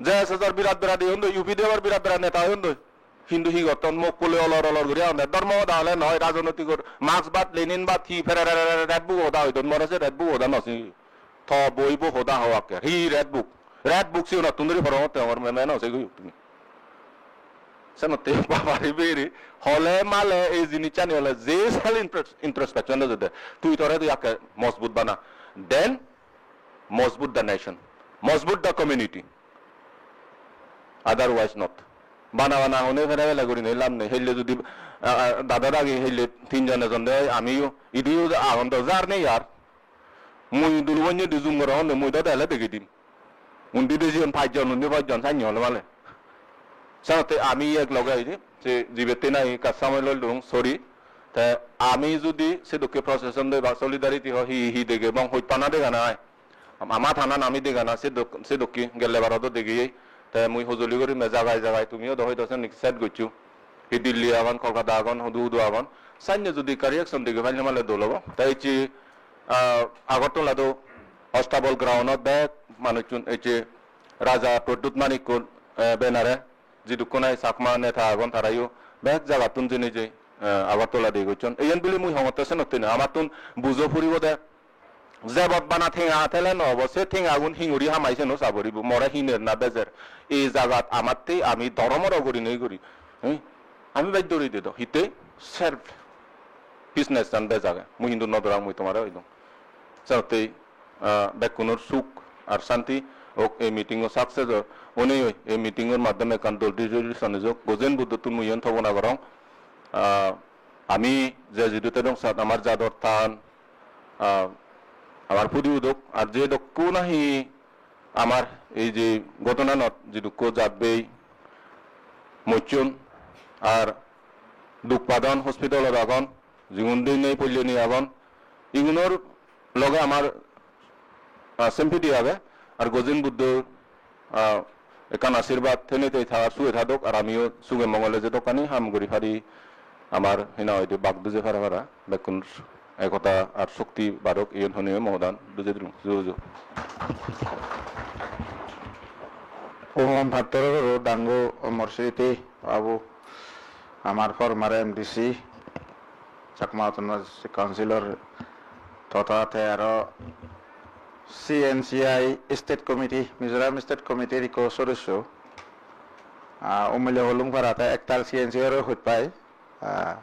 J S S-or birat birat iye oyon doi, U P D F-or birat birat neta oyon doi. Hintu hi gotton, mok pule olor olor guri agonde. Dhormo hoda hole noi, rajnoitik gor-, Marx bad, Lenin bad, hi pere re re re Red Book hoda hoidon, more se Red Book hoda no sini. To boibo hoda ho akke. Hi Red Book? Red Book siyonottun dhuri porongotte hongor me-, me no se guyuk tumi. Senotte babari beri, hole male ei jinissani hole je sal intros-, introspection ejede. Tui tore tui akke mojbut bana. Then mojbut the nation, mojbut the community. Otherwise not. Bana bana hone fere fele gurinei lab nei. Helle judi, ah, ah, dada dagi helle tinjon ejon de oi, amiyo, idu agon do jar nei ar. Mui dulubonye di jum gora honde, mui do dele degi dim. Undi de jiyon pajjon, undi pajjon, sanne hole male. Senotte ami ek loge aidi, se jibettei nahi ekka somoi loi lung, sorry. Te ami judi sedokke procession doi ba solidarity ho, hi hi dege bong hojpana dega nai. Am-, ama thanan ami dega na, sedok-, sedokke gelle barodo degeyei. Te mui hojoli guri me jagai jagai tumiyo do hoito senik set goccho. Hi Delhi agon, Kolkata agon, hudu hudu agon. Sanne judi ekka reaction dege palle male dol obo. Te ecche, ah, Agartala do Astabal ground-ot bek manuchun ecche Raja Pradyut Manikkor, eh, banner-e jidukkun nahi Chakma neta agon tarayo bek jagattun jeinei jei, eh, Agartala dei gocchon. Iyen bili mui hongotte senotte noi. Amattun bujo puribo de. Jebot bana tenga thele no obo, se tengagun hinguri hamai seno sa puribo. More hiner na bejer. Ei jagat amatte ami dhoromoro gurinei guri. Hm? Ami bej dori de do. Hitte? Self. peaceness an bej age. Mui hintu no dorang, mui tomare hoidung. Senottei, ah, bekkunor suk ar santi ok, ei meeting o success o. Onei oi, ei meeting or maddhome ekkan dol resolution ejok. Gozen Buddhottun mui iyen tobona gorong. Ah, ami je jidu tedong sat amar jador than, ah, amar pudi udok, ar je dokku nahi amar ei je ghotonanot jidukko jat bei mocchon ar duk padon, hospitalot agon, jigun dei nei polleni agon, igunor loge amar, ah, sympathy age, ar Gozen Buddhor, ah, ekkan ashirbad, thenei tei tara suge thadok, ar amiyo suge mongole jedokkani ham guri pari, amar hina hoide bak duje para para, bekkun ekota ar shokti barok, iyen honei mogodan duje dilung. Ju ju. Om pattor guru dangu Amar Sriti babu, amar former M D C, Chakma Autonomous Councilor, totha te aro C N C I State Committee, Mizoram State Committee-r ikko sodosso. Ah, umile holung para te ektal C N C I-re hoj pai. Ah,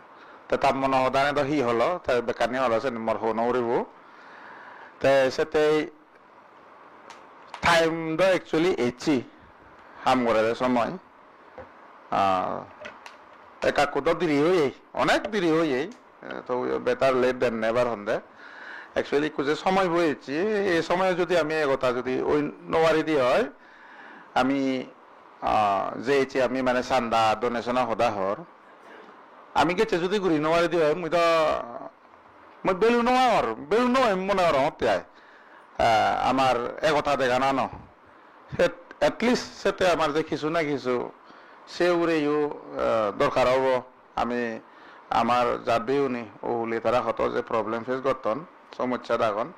te ta mono hodane do hi holo, te bekkani holo sen mor hoi no uribo. Te sette time do actually ecche, ham gorede somoy. Ah, ekka ekku do diri oye, onek diri oye. Eh, to better late than never honde. Actually, ikku je somoy bo ecche, ei somoy jodi ami egota jodi oi no pari di oi, ami, ah, je ecche ami mane chanda donation-o hoda hor. Ami gecche jodi guri no pari di oi, mui do, mui value no pangor, value no pang mone gorongotte ai. Ah, amar egota deganano. Set, at least sette amar je kisu na kisu se ugureyo, ah, dorkar obo. Ami amar jat bhei-uni ohule tara hoto je problem face gotton, somossat agon,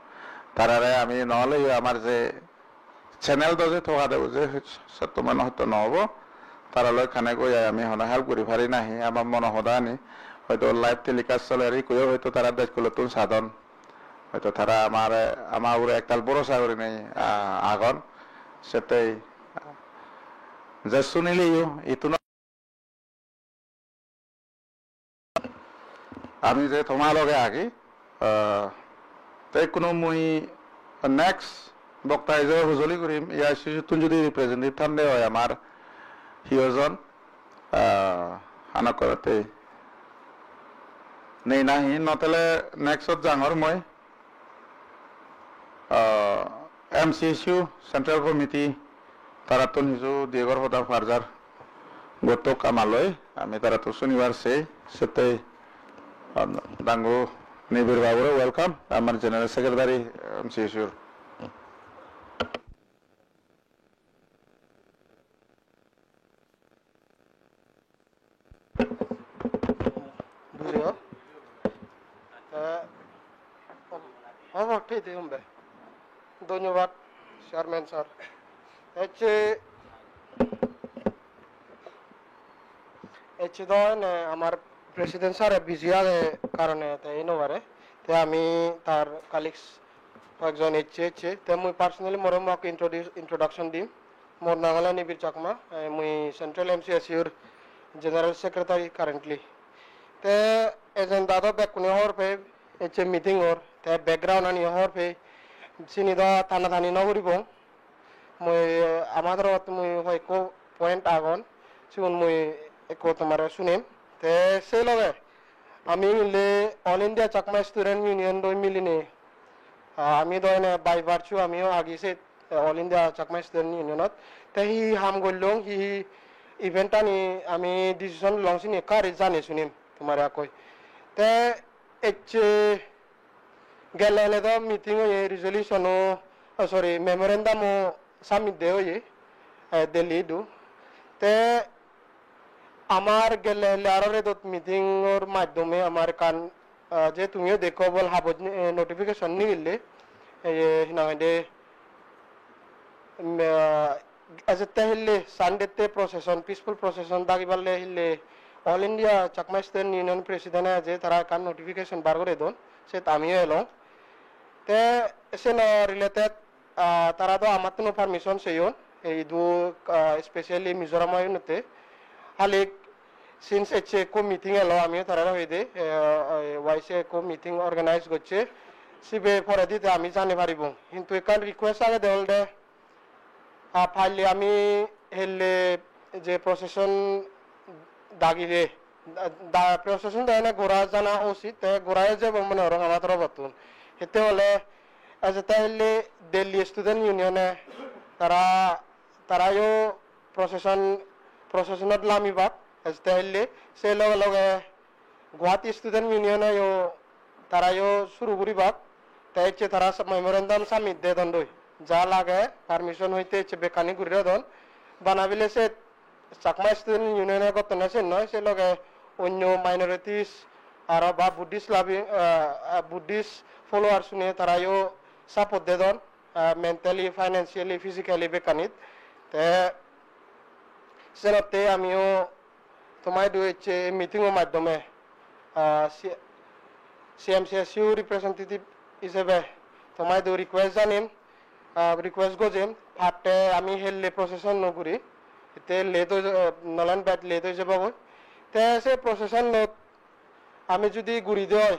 tarare ami no oleyo amar je channel do je toga debo je setto mane hoito no obo, tara loi connect oi ami hono help guri pari nahi, amar mono hodani hoito live telecast soler, ikkoyo hoito tara dej kulottun sadon, hoito tara amare, ama ugure ektal borosa gurinei, ah, agon, settei je sunileyo ittun Ami je toma loge agi, ah, te ikkunu mui next bokta ijebe hujoli gurim, A I C C-tun judi representative thande oi amar hiyojon, ah, hanokkorate nei nahi, no tele next-ot jangor mui. Ah, M C S U Central Committee tarattun hiju diye gor hoda parjar gottok amaloi, ami tarattun sunibar sei, settei, ah, dangu Nibir babure welcome, amar General Secretary M C S U-r. Bujiyo? Te, obo, thik, thik, hombe. Dhonyobad, Chairman sir. Ecche, ecche do ene amar President sir busy age karone te ei no pare. Te ami tar colleagues hoyekjon ecche, ecche. Te mui personally more mok introduce, introduction dim. Mor nang ole Nibir Chakma, eh, mui Central M C S U-r General Secretary currently. Te agenda do bekkune hobor pei, ecche meeting or, te background ani hobor pei, sini do tana tani no guribong. Mui, eh, ama torot mui hoyekko point agon, sigun mui ekko tomare sunem. Te se loge ami mile All India Chakma Student Union loi milinei, ah, ami do ene by virtue amiyo agi se, eh, All India Chakma Student Union-ot. Te hi hi ham gollong, hi hi event ani ami decision long sini ekka guri jane sunim tomare akkoi. Te ecche gelle hele do meeting oye, resolution-o, oh, sorry, memorandum-o submit de oye, eh, Delhi idu. Te amar gelle hele aro redot meeting-or maddhome amar ekkan, ah, je tumiyo dekko bol haboj ni-, eh, notification nigille, eh, hi nang hoide, em, ah, ejette hille Sunday-tte procession, peaceful procession dagiballe hille All India Chakma Student Union President-e je tara ekkan notification bar gore don, set amiyo elong. Te seno related, ah, tara do amattun permission seyon, ei idu, ah, specially Mizoram-o iyonotte. Halik Since ecche ekko meeting elo, amiyo tarare hoide, eh, eh, Y C A ekko meeting organize gocche, sibe poredi te ami jani paribong. Hintu ekkan request agede olode, ah, palle ami helle je procession dagile, da, da, procession dagile gora jana usit, te gora jebo mone gorong ama torobottun. Hitte hole, ejette helle Delhi Student Union-e tara, tarayo procession, procession-ot lamibak, ejette helle, se loge loge Guwahati Student Union-eyo tarayo suru guribak, te ecche tara sa-, memorandum submit dedondoi. Ja lage, permission hoite ecche bekkani guri dedon. Bana bile se Chakma Student Union-e gottone sen noi, se loge onyo minorities aro ba Buddhist loving, ah, ah, Buddhist followers-une tarayo support dedon, ah, mentally, financially, physically bekkanit. Te senotte amiyo tomaidu ecche ei meeting-o maddhome, ah, C-, C M C S U representative hisebe tomaidu request janim, ah, request gojim, patte ami helle procession no guri, ette late oi ja-, nolen bad late oi jebogoi. Te se procession-ot ami judi guri de oi,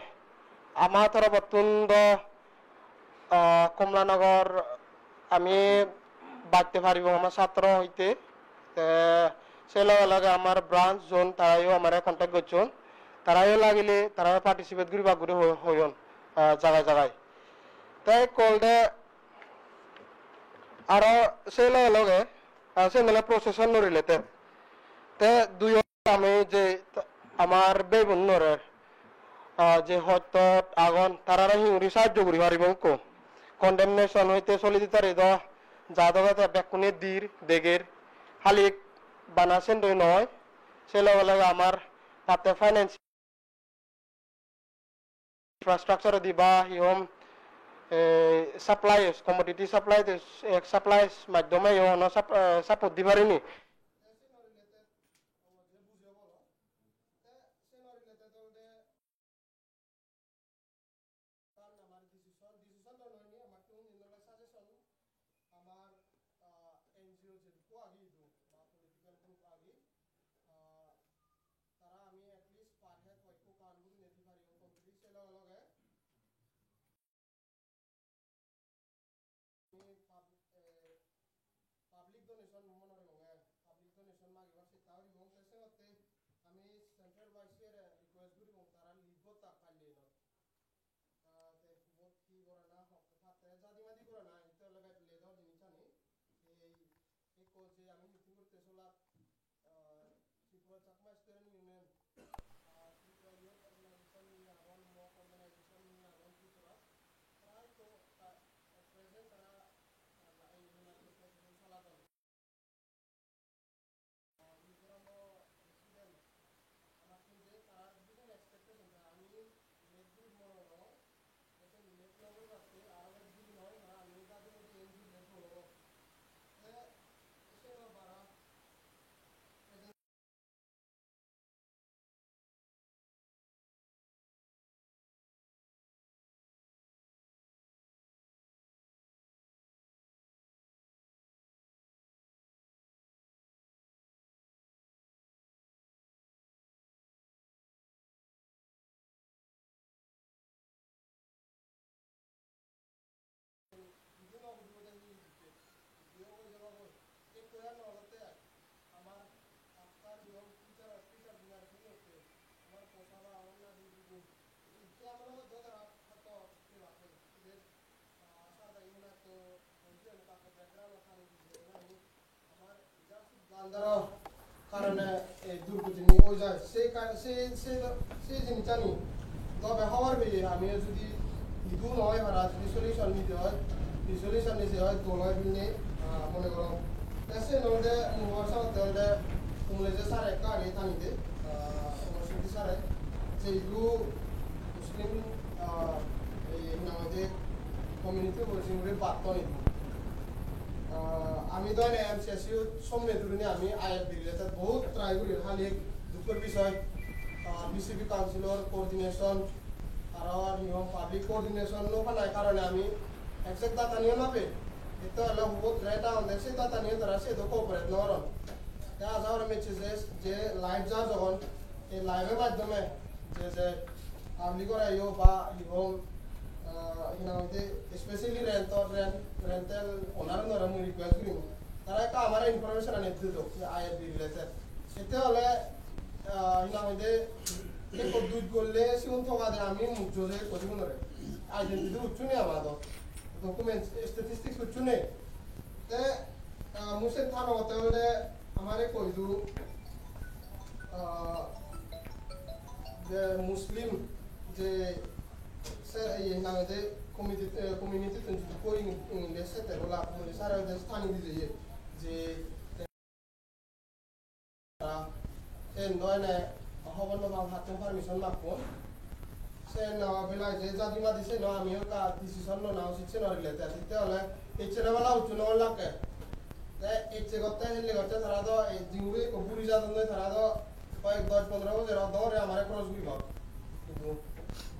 ama torobottun do, ah, Kamalanagar ami batte paribong ama satro hoite. Te se loge loge amar branch zone tarayo amare contact gocchon. Tarayo lagile tarayo participate guribak guri hoi-, hoyon, ah, jagai jagai. Te ekko olode aro se loge loge, ah, se mane procession no related. Te duyo ami je t-, amar bhei bonunore, ah, je hottot agon, tarare hi guri sahajjo guri paribong ekko. Condemnation hoite solidarity do ja doge te bekkune dir, deger, halik bana sendoi noi. Se loge loge amar patte finance infrastructure di ba hi hom, eh, supplies, commodity supply te, eh, supplies maddhome yo hono sup-, eh, support di parini. Amar, ah, N G O jedokko agi idu ba political group agi, ah, tara ami at least per head hoyekko kan gurinei di pari o committee se loge loge. Ami pub-, eh, public donation mone gorong, eh, public donation magibar chesta goribong, te senotte ami central vice-re request guribong tara list bottak palle not. Ah, te hubot hi gorana, hokke patte jadi madi gorana, hitte ole bek late or jinissani. Ei ekko je ami meeting gotte solat, ah, Tripura Chakma Student Union, ah, Tripura Youth Organization ni agon, Mok Organization ni agon Tripura. Tara ekko, ah, present tara, ah, ei manifesto saladon. Ah, Mizoram-o resident amattun je tarar bijon expectation, ta ami late group mone gorong, te sen late no guribatte aro ek din noi, mane ami dadi modi N G O late mone gorong. Te seno bara Video no guribo de hi hijje? Video guri jebagoi. Ekko ya no olotte ai. Amar after your future, future generation otte. Amar posa ba onna di di. Ijje amar do dara hoto ki bate. Ijje, ah, asa da yuna to, ijje ka background thani di de na ni. Amar just blunder-o karone ei durgotini oi jai. Se ka-, se, se, se jinissani tobe hobor peye ami jodi idu no oi para, jodi solution nide oi, resolution nije oi, dol oi bili, ah, mone gorong. Te sen olode mui hobor sangotte olode Kumleje sir ekka age tanide, ah, Omor Singh sir-e, je idu Muslim, ah, ei hi nang hoide community-bo jinguri batton idu. Ah, ami do ene M C S U somme durine ami I F B related bohut try guri, hali dukkor bisoy, ah, B C B council-or coordination, aro hi hon public coordination no panai karone ami exact data niyo no pei. Ette ole hubot rate agonde se data niyo tara se do cooperate no goron. Te aja gori message je live ja jogon, ei live-or maddhome je je public-ore yo ba hi hom, ah, hi nang hoide, especially rent-or, rent, rental owner-unore mui request gurim, tara ekka amare information ani di do, je I L P related. Ete ole, ah, hi nang hoide, ekko duj golle sigun togade ami mujjo je ekko sigunore. Identity hucchu nei ama do. Documents, statistics hucchu nei. Te, ah, mui sen thano gotte olode amare koi du, ah, je Muslim je se, iye, hi nang hoide, community, eh, community tun judi koi in-, in-, de se te bola, mui sare de thani di je, je Tara sen do ene hobor no pang, hattun permission makkon. Sen no belai je jadi madi sen no ami ekka decision lona usit sen no related. Hitte ole ecche no bala ucchu no lakke. Te ecche gotte helle gotte tara do ei jinguri ekko buri jadon noi, tara do koyek dosh pondro bojor oddo gore amare cross guribak. Hintu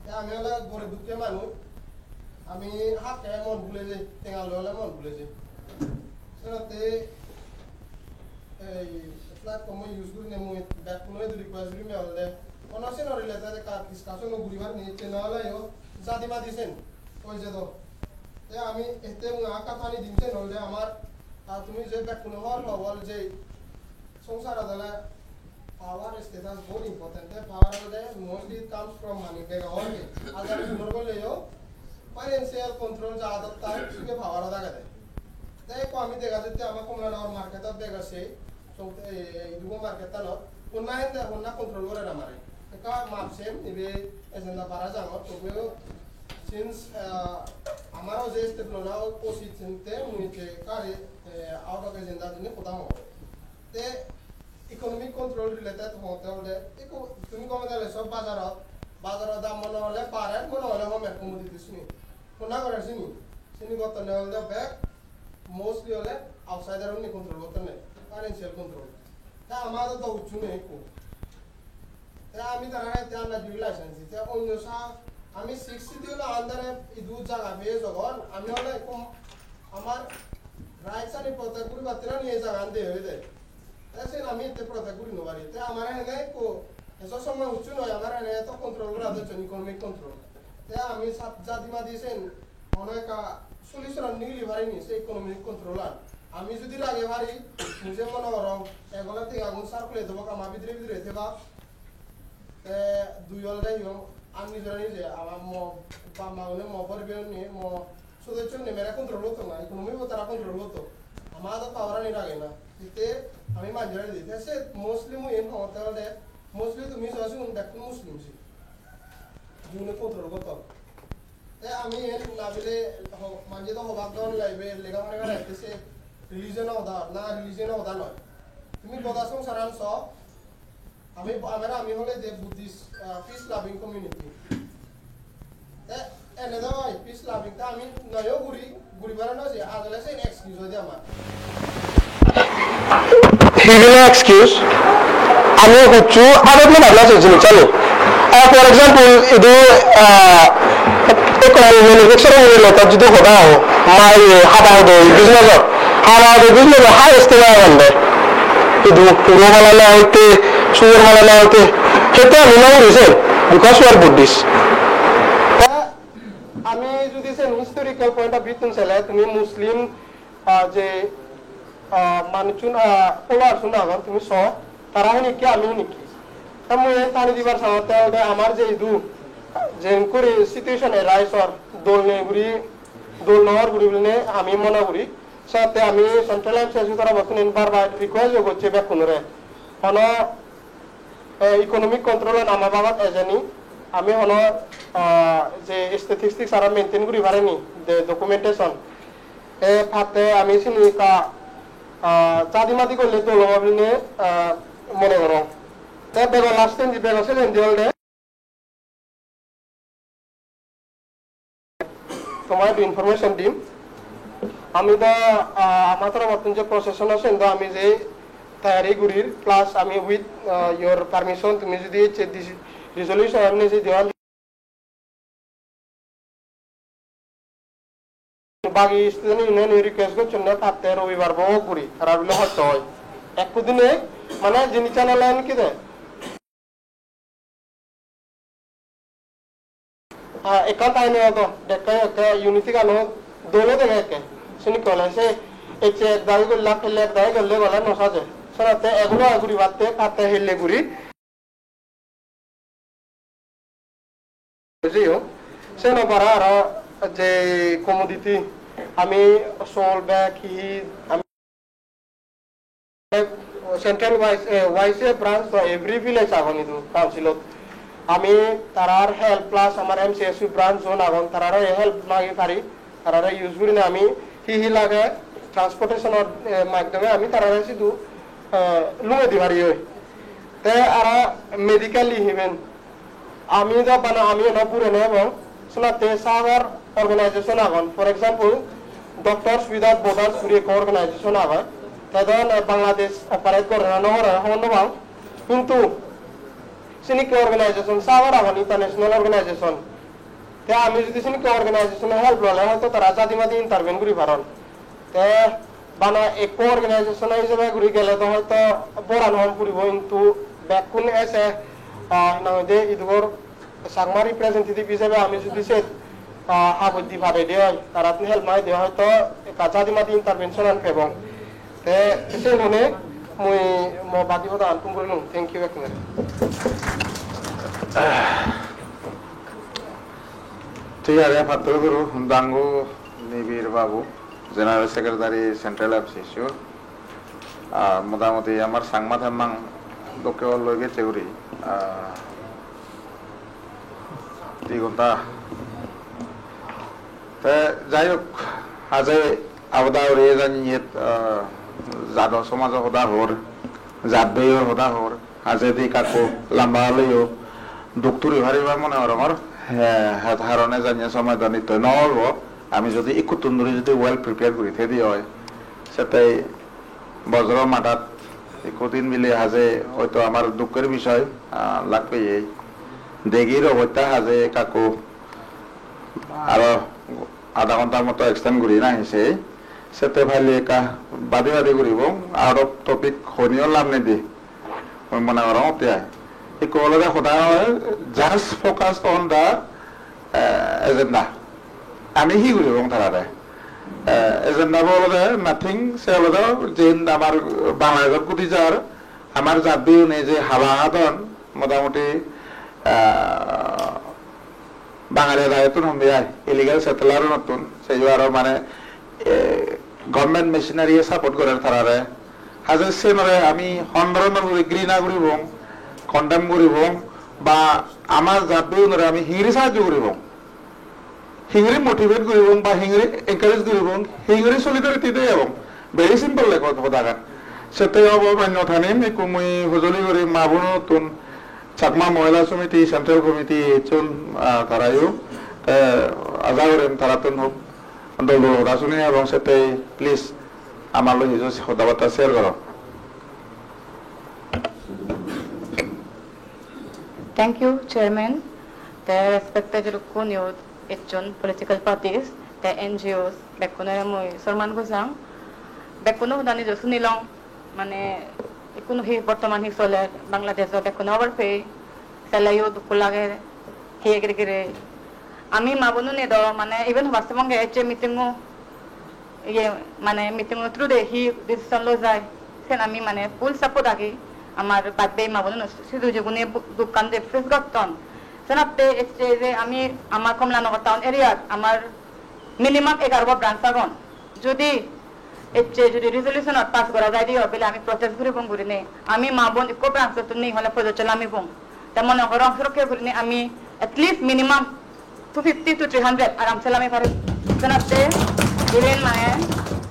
te ami ole gorib dukke manuj. Ami hakke mon bhule jei, tenga loi ole mon bhule jei. Senotte ei platform-o use gurinei mui bekkunore idu request gurim olode, hono seno related ekka discussion-o guribar nei, ecche no oleyo jadi madi sen hoi jedo. Te ami ette mui ekka thani dim sen olode amar, ah, tumi je bekkune hobor pebak je songsarot ole power status bahut important. Te power olode mostly it comes from money, bego ole. Ajar sundor goleyo financial control ja adot tai, sibe power-ot agede. Te ekko ami dega jatte ama Kamalanagar market-ot bego sei, so, ei, ei idugo market-anot, honna hende, honna control gore na mare. Ekka map sem, ibe agenda bara jangor, tobeyo since, ah, amaro je step lona usit, sente mui je kare, eh, out of agenda dinei hoda hobor. Te economic control related hote ole, ekko tumi gome dale sob bajarot, bajarot dam mone hole bare, mone hole home commodity sini. Honna gore sini? Sini gottonne olode bek mostly ole outsider unni control gottonne, financial control. Te amar do hucchu nei ekko. Te ami tara ette anna juri license, te onyo sa ami Sixth Schedule under-e idu jaga peye jogon, ami ole ekko amar rights ani protect guribatte na niye jaga an de hoide. Te sen ami itte protect guri no pari. Te amare hene ekko, eso somoy hucchu noi, amare hene eto control gora docchon, economic control. Te ami sat jadi madi sen hono ekka solution nigili parini se economic control an. Ami judi lage pari, mui je mone gorong, ek ole tengagun circulate obak, ama bidire bidire thebak. Te dui olode hi hom, ami nijore nije, ama mo bap ma gune mo poribar ni, mo sodosyo ni mere control gotto na, economy bo tara control gotto. Ama do power ani lage na. Hitte ami manjore di. Te se mostly mui en hotte olode, mostly tumi so sigun bekkun Muslim si. Jigune control gotton. Te ami en na bile ho-, manje do hobak don laibe lega pore gele te se religion hoda, na religion hoda noi. Tumi goda songsaran so, ami, amara ami hole je Buddhist, ah, peace loving community. Te ene do oi, peace loving, te ami noyo guri, guri pare no je, agele sen excuse oi de amar. Hi hono excuse? Ami hucchu adot no bhabna se jinisani. Ah, for example, idu, ah, ekko manufacturing related jodi hoda ho, ma iye hada hodoi business or, hada hodoi business or highest thing agon de. Idu guru mala na hoite, sugor mala na hoite, hette ami no guri sen, because we are Buddhist. Ami jodi sen historical point of view tun sele, tumi Muslim, ah, je, ah, manuchun, ah, followers un agon, tumi so, tara hinikke, ami hinikke. Te mui ei tani dibar sangotte olode amar je idu, jen guri situation arise or, dol nei guri, dol no or guri bilinei ami mone guri. Sette ami Central M C S U torobottun bar bar request o gocche bekkunore. Hono eh, economic control-an ama bagot ejeni, ami hono, ah, je statistics aro maintain guri pareni, je documentation, e patte ami sini ekka, ah, jadi madi golle dol obo bilinei, ah, mone gorong. Te bego last-endi, bego sejendi olode Tomare ekko information dim. Ami do, ah, ama torobottun je procession ase, do ami je tayari gurir, plus ami with, ah, your permission, tumi jodi ecche dis-, resolution ani je diyo. Bagi student union request gocchonde tatte robibar bo guri, tara bile hosto oi. Ekku dine mane jinissan ole enki de. Ha, ekkan tai noi do, dekka ekka unity gano dole dege ekke. Sini kole se ecche ek dagi golla, pelle ek dagi golle gole no saje. Senotte egulo guribatte katte helle guri. Bujiyo. Seno para aro je commodity ami sol bag hi hi ami central wise, eh, wise branch to every village agon idu councilot. Ami tarar help plus amar M C S U branch zone agon, tarare help magi pari, tarare use gurinei ami hi hi lage transportation or, eh, maddhome ami tarare sidu, eh, lungei di pari oi. Te aro medical hi hiben ami do bana ami eno purene ebong senotte sagor organization agon. For example, Doctors Without Borders guri ekko organization agon. Te do ne Bangladesh operate gore na no gore hobor no pang. Hintu sini ekko organization sagor agon, international organization. Te ami jodi sini ekko organization help lole hoyto tara jadi madi intervene guri paron. Te bana ekko organization ijebe guri gele do hoyto boran hom puribo, hintu bekkun ese, ah, na hoide idugor Changma representative ijebe ami jodi se, ah, haboj di pare de oi, taratun help mai de hoyto ekka jadi madi intervention an pebong. Te se hone mui mo badi hoda an tum gurilung. Thank you ekkore. Thik age, pattor guru dangu Nibir babu. General Secretary Central M C S U. Ah, motamoti amar Changma temmang dokke loi gecche guri, ah, di ghonta. Te jai hok, haje aboda uri ejan iyet, ah, jado somajo hoda hor, jat beyor hoda hor. Hajedi ekka ekko lamba oleyo duk turi pariba mone gorongor. He, he harone janye somoi do nittoi no olbo. Ami jodi ikkuttun duri jodi well prepare guri thedi oi, sette bojoro madat ikko din bile haje hoito amar dukher bishoy, ah, lagbe ei. Degir obosta haje ekka ekko aro adha ghonta moto extend guri nahi sei. Sette paile ekka badi badi guribong, out of topic honiyo lab nei de. Mui mone gorongotte ai. Ikko olode hoda oi, just focus on the, eh, agenda. Ami hi guribong tarare? Eh, agenda bo olode nothing, se olode je amar Bangladeshot gudi jar, amar jat biyune je haba hadon, motamoti, eh, Bangali adayottun hombe ai, illegal settler-unottun, seyo aro mane, eh, government machinery-e support gorer tarare. Haje senore ami hon dhoronor guri grina guribong, condemn guribong, ba amar jat biyunore ami hingiri sahajjo guribong, hingiri motivate guribong, ba hingiri encourage guribong, hingiri solidarity de ebong. Very simple le hod-, hodagan. Sette obo manyo thanim, ikku mui hojoli guri ma bonunottun Chakma Mohila Somiti, Central Committee ejjon, ah, tarayo. Te aja gorim tarattun hub dol dol hoda suni ebong sette please amar loi hiju hoda batta share goro. Thank you, Chairman. Te respected jedukkun iyot ejjon political parties, te N G Os, bekkunore mui sorman gojang. Bekkuno hodani jo sunilong, mane, ikkunu hi bortoman hi soler, Bangladeshot bekkuno hobor pei, seleyo dukko lage, hiye giri giri. Ami ma bonune do, mane, even hobar somonge ecche meeting-o, iye, mane, meeting-o through de hi decision loi jai, sen ami, mane, full support agi, amar bad bei ma bonun sidu jigune bu-, dukkan je face gotton. Senotte ecche je ami amar Kamalanagar town area-t amar minimum egarobo branch agon. Jodi ecche jodi resolution-ot pass gora jai de oi, bile ami protest guribong gurinei. Ami ma bon ikko branch-ottun nei hole project-ot lamibong. Te mone gorong sorokke gurinei ami at least minimum two fifty to three hundred aramse lami pari. Senotte even mane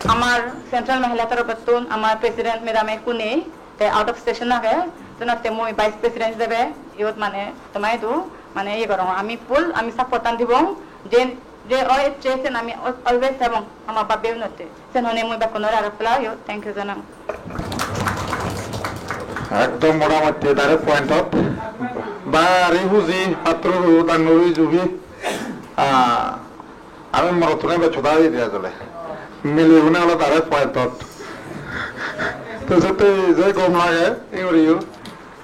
amar Central Mahila toropottun amar President Madam ekku nei, te out of station age, senotte mui Vice President hisebe iyot mane toma idu mane iye gorong, ami full ami support an dibong, je, je oi ecche sen ami al-, always ebong ama bab-bei unotte. Sen hone mui bekkunore aro pela yo, thank you janang. Ekdom motamuti direct point-ot. Bari huji, patro hu, dangori jubi. Ah, ami morottune bej hoda hoye de asole. Milegune olode direct point-ot. Te sette je gom lage, ei guri yo.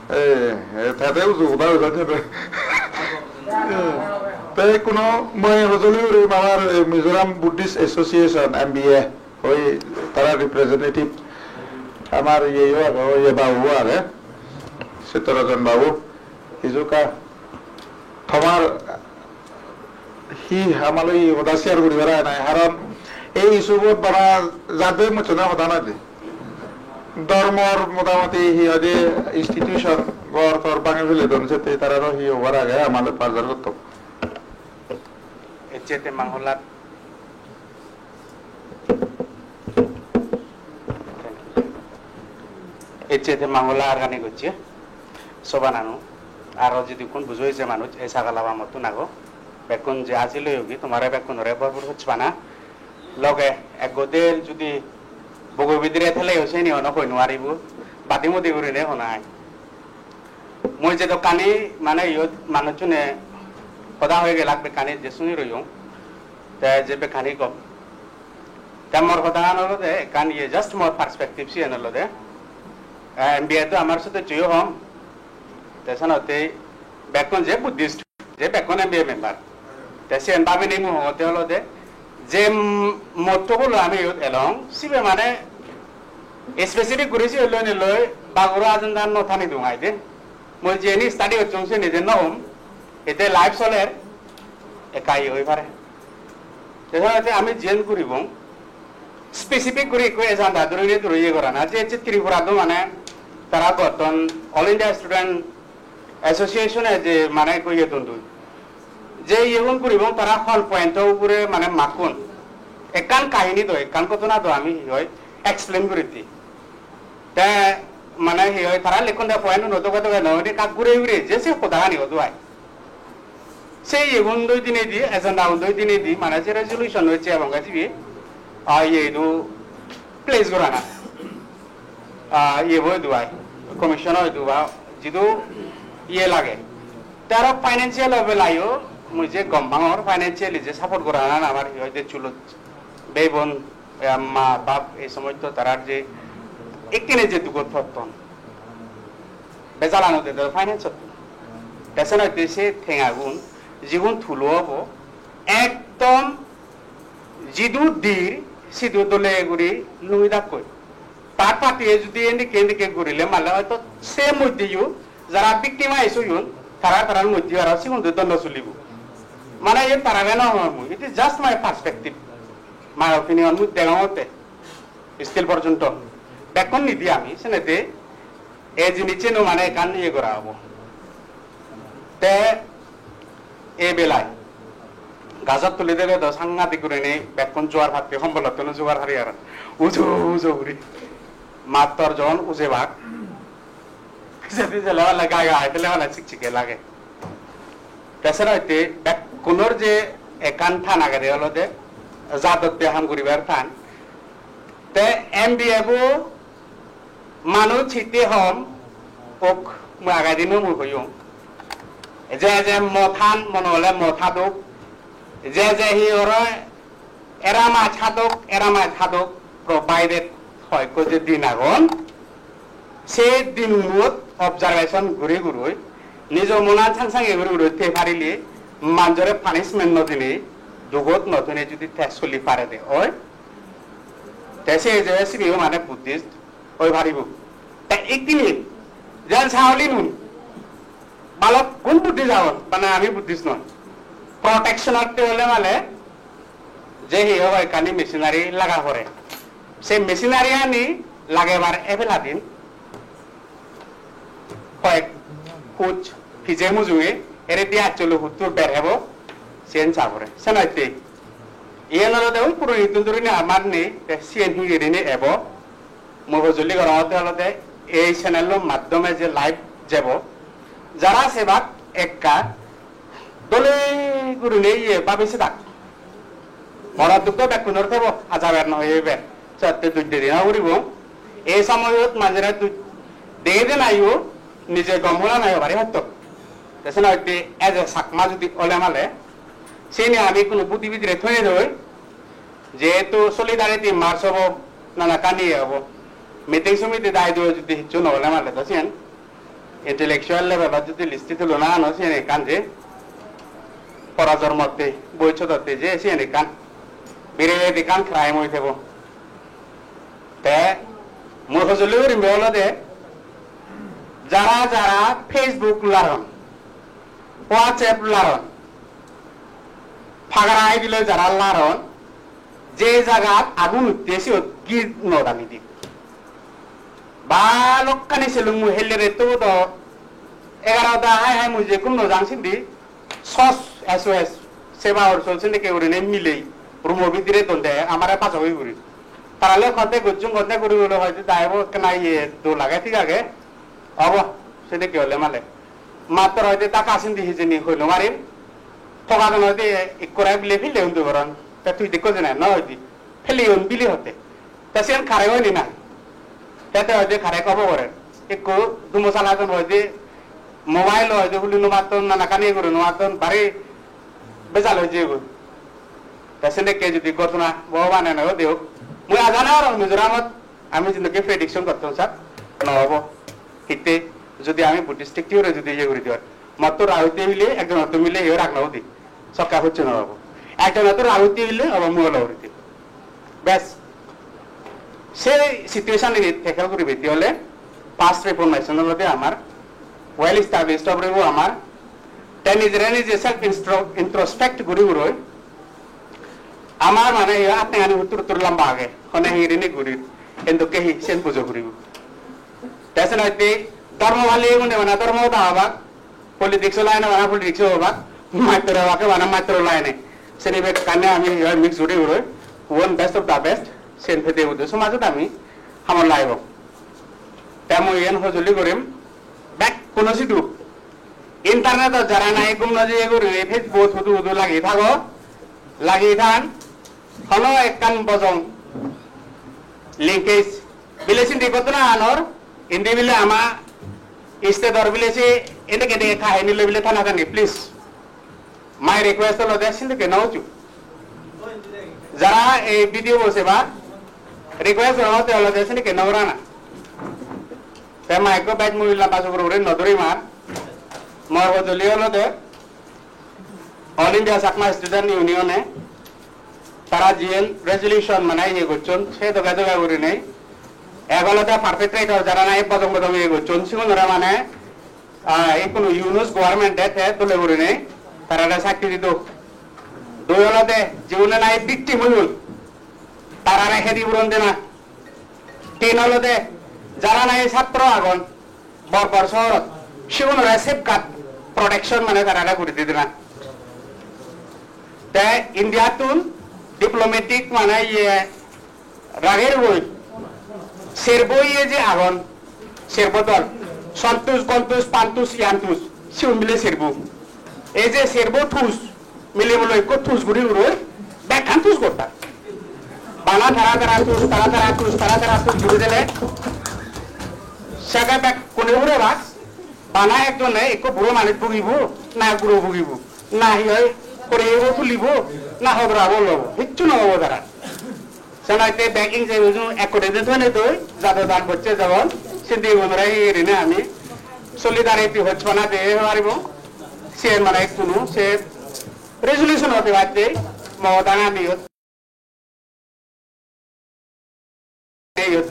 Eh, eh, te te uju hoda hoda te. Eh, te kuno moi hojoli guri amar, eh, Mizoram Buddhist Association, M B A, oi tara representative amar iye yo age, oi ye babu age, Chittaranjan babu, hijuka tomar hi amar loi hoda share guribar age nai, karon ei issue bot bana jade mocchone hoda nai de. Dhormor motamoti hi hoide institution ghor tor bhangi fele don, sette tararo hi hobar age amar loi parjar gotto. Ecche te mangholat. Ecche te manghola argani gocche. Sobananu. Aro judi kun bujo ije manuj, ei sagala bamottun ago. Bekkun je ajil oyogi, tomare bekkunore bor bor hojpana. Loge ek godel judi bogo bidire theleyo seni ono hoi nuaribo. Badi mudi gurine honai. Mui jedokkani mane iyot manuchune hoda hoi gelak bekkani je suni royong. Te je bekkani gom. Te mor hodagan olode ekkan iye, just mor perspective siyen olode. Eh, M B A do amar sodossoyo hom. Te senotte bekkun je Buddhist, je bekkun M B A member. Te siyen babinei mui hongotte olode je, mm, motto bolo ami iyot elong, sibe mane specific guri sibe loinei loi bagoro agenda no thani dung ai de. Mui jeni study gocchong seni je no hom, ete life soler, ekka iye oi pare. Te senotte ami jiyen guribong, specific guri ekko agenda dhuri dhuri iye gorana, je, je Tripura do mane tara gotton All India Student Association-e je mane ekko iye don dui. Je iyegun guribong tara hon point-o ugure mane makkun. Ekkan kahini do, ekkan ghotona do ami hi hoi explain guri di. Te mane hi hoi tara lekkon de point-uno doge doge no, ede ekka gure gure je se hodagani odo ai. Se iyegun doi dinedi, agenda-un doi dinedi, mane se resolution-o ecche ebonge sibe, ah, iye idu place gorana. Ah, iye bo idu ai, commission-o idu ba jidu iye lage. Te aro financial-o belayo mui je gom pangor, financially je support gorana amar hi hoide chulot bebon, eh, ma bap ei somosto tarar je ekkene je dugot potton. Bejalano de do finance-ottun. Te senotte se tengagun jigun tulo obo, ekdom jidu dir sidu dole guri lungi dakkoi. Third party-e judi endikke endikke gurile male hoito se moddheyo jara victimize oyon, tara tarar moddhe aro sigun do dondo sulibo. Mane iyen tarare no hoi mui. It is just my perspective. My opinion, mui degongotte. Still porjonto bekkun nidi ami, senede ei jinisseno mane ekkan iye gora obo. Te ei belai gajot tuli dege do sangadik gurinei bekkun juar patti hombolottun jugar hari ar ujo ujo guri. Mattor jon ujebak, pijedi jele bana gai gai pele bana chikchike lage. Te senotte bekkunor je ekkan than agede olode jadotte ham guribar than. Te M B A bo manuj hitte hom ok, mui agedi no mui hoyong. Je je mot han, mone hole mot hadok. Je je hi ore era maj hadok, era maj hadok, provided hoyekko je din agon, se dinunot observation guri guri, nijo monan sang sangi guri guri te parile, manjore punishment no dinei, dugot no thonei judi te soli pare de oi, te se je sibe mane Buddhist oi paribo. Te ikkini jen Shaolin-un, balokkun Buddhist agon, bana ami Buddhist noi. Protection-otte ole mane je hi hobo ekkani machinery laga pore. Se machinery-ani lagebar ebeladin hoyek huj pije mujunge ere di accholo huttur ber hebo, siyen sa pore. Senotte iyen olode oi puronittun dhurinei amar nei, te siyen hi gurinei ebo. Mui hojoli gorongotte olode ei channel-o maddhome je live jebo, jara sebak ekka dole gurinei iye babi sedak. Mono duk do bekkunor thebo, ajaber no oiber. Sotte duj deri no guribong. Ei somoyot manjore duj dei denayo nije gom hola nayo bari hotto. Te senotte eje Chakma judi ole male, sini ami kuno budi bidire thoye doi, jehetu Solidarity March obo, nana kani obo. Meeting somiti dai do jodi hissu no ole male do siyen intellectual level-ot jodi listi tulona ano siyen ekkan je porajormotte, boi sodotte je siyen ekkan biret ekkan crime oi thebo. Te mui hojoli gurim olode jara jara Facebook laron, WhatsApp laron, pagara idile jara laron, je jagat agun utte siyot git no dali di. Balokkani selung mui helle retto do egarota hai hai mui je gum no jang sindi sos S O S seba or sol sindi ke urine milei rumo bidire donde amare paso guri guri. Tarale konte gojjung konte guri guri hoide daibo kena iye do lage thik age. Obo sindi ke ole male. Mattor hoide ta kasindi hijeni hoi no parim. Togadon hoide ikkore bile phille undi goron. Ta tui dekko jene no hoide. Phelle un bili hotte. Ta siyan kare hoini na. Te te hoide kare obo gore. Ikko dumo sala jon hoide mobile hoide huli no matton, nana kani guri no matton, bari bejal hoye go. Ta sende ke jodi ghotona Bhagobane no deok. Mui aja no gorong Mizoramot ami jindokke prediction gotton sir, no obo. Hitte jodi ami Buddhist-e hure jodi iye guri dibar. Motto rag utte bile ekjon otto mile iye rag no udi. Sokka hocche no obo. Ekjon otto rag utte bile obo muolo udi. Bes. Se situation ini tackle guribatte ole past reformation olode amar well established obo amar. Te nijere nije self instro-, introspect guri guroi amar mane iye attengani huttur huttur lamba age. Hone hi rini guri endokke hi sen bujo guribo. Te sen hoide dhormo bali gune mane dhormo da obak, politics line mane politics obak, matro obak mane matro line. Seni bekkani ami iye mix guri guroi one best of the best sen pede udo somajot ami hamot laibo. Te mui iyen hojoli gurim, bekkuno sidu internet-ot jara nahi gum no jeye guri Facebook-ot hudu hudu lagi thago, lagi than, hono ekkan bojong linkage bile sindi ghotona anor, indi bile ama state-or bile se edeke edeke kahini loi bile thana thani, please. My request olode sindike no uju. Jara ei video bo seba, request olode, olode sindike no gorana. Te mike-ko bej mui lamba suguri guri no dhurim ar. Mor hojoli olode All India Chakma Student Union-e tara jiyen resolution mane iye gocchon, se doge doge gurinei. Ek olode perpetrator jara nahi bodong bodong iye gocchon, sigunore mane ah, ikkunu Yunus government-e te dole gurinei tarare sakti dido. Dui olode jigune nahi victim oyon, tarare hedi puron dena. Tin olode jara nahi satro agon bor bor sohorot, sigunore safeguard protection mane tarare guri di dena. Te India-tun diplomatic mane iye Rager boi, serbo iye je agon, serbo dol, Santosh, Gantosh, Pantosh, Yantosh, sigun mile serbo. Ei je serbo thuj, mile mile ekko thuj guri uroi, bekkan thuj gottak. Bana tara tara thuj, tara tara thuj, tara tara thuj guri dile, sege bekkune hure bak, bana ekjone ekko buro manuj bugibo, na guro bugibo, na hi hoi, horeyebo tulibo, na hodorabo lobo, hissu no obo tara. Senotte begging je uju ekkore je thone doi, jado dan bocche jabon, sindi gunore hi rine ami solidarity hojpana de paribo. Siyen mane kunu se resolution ote batte mo dan ami iyot, iyot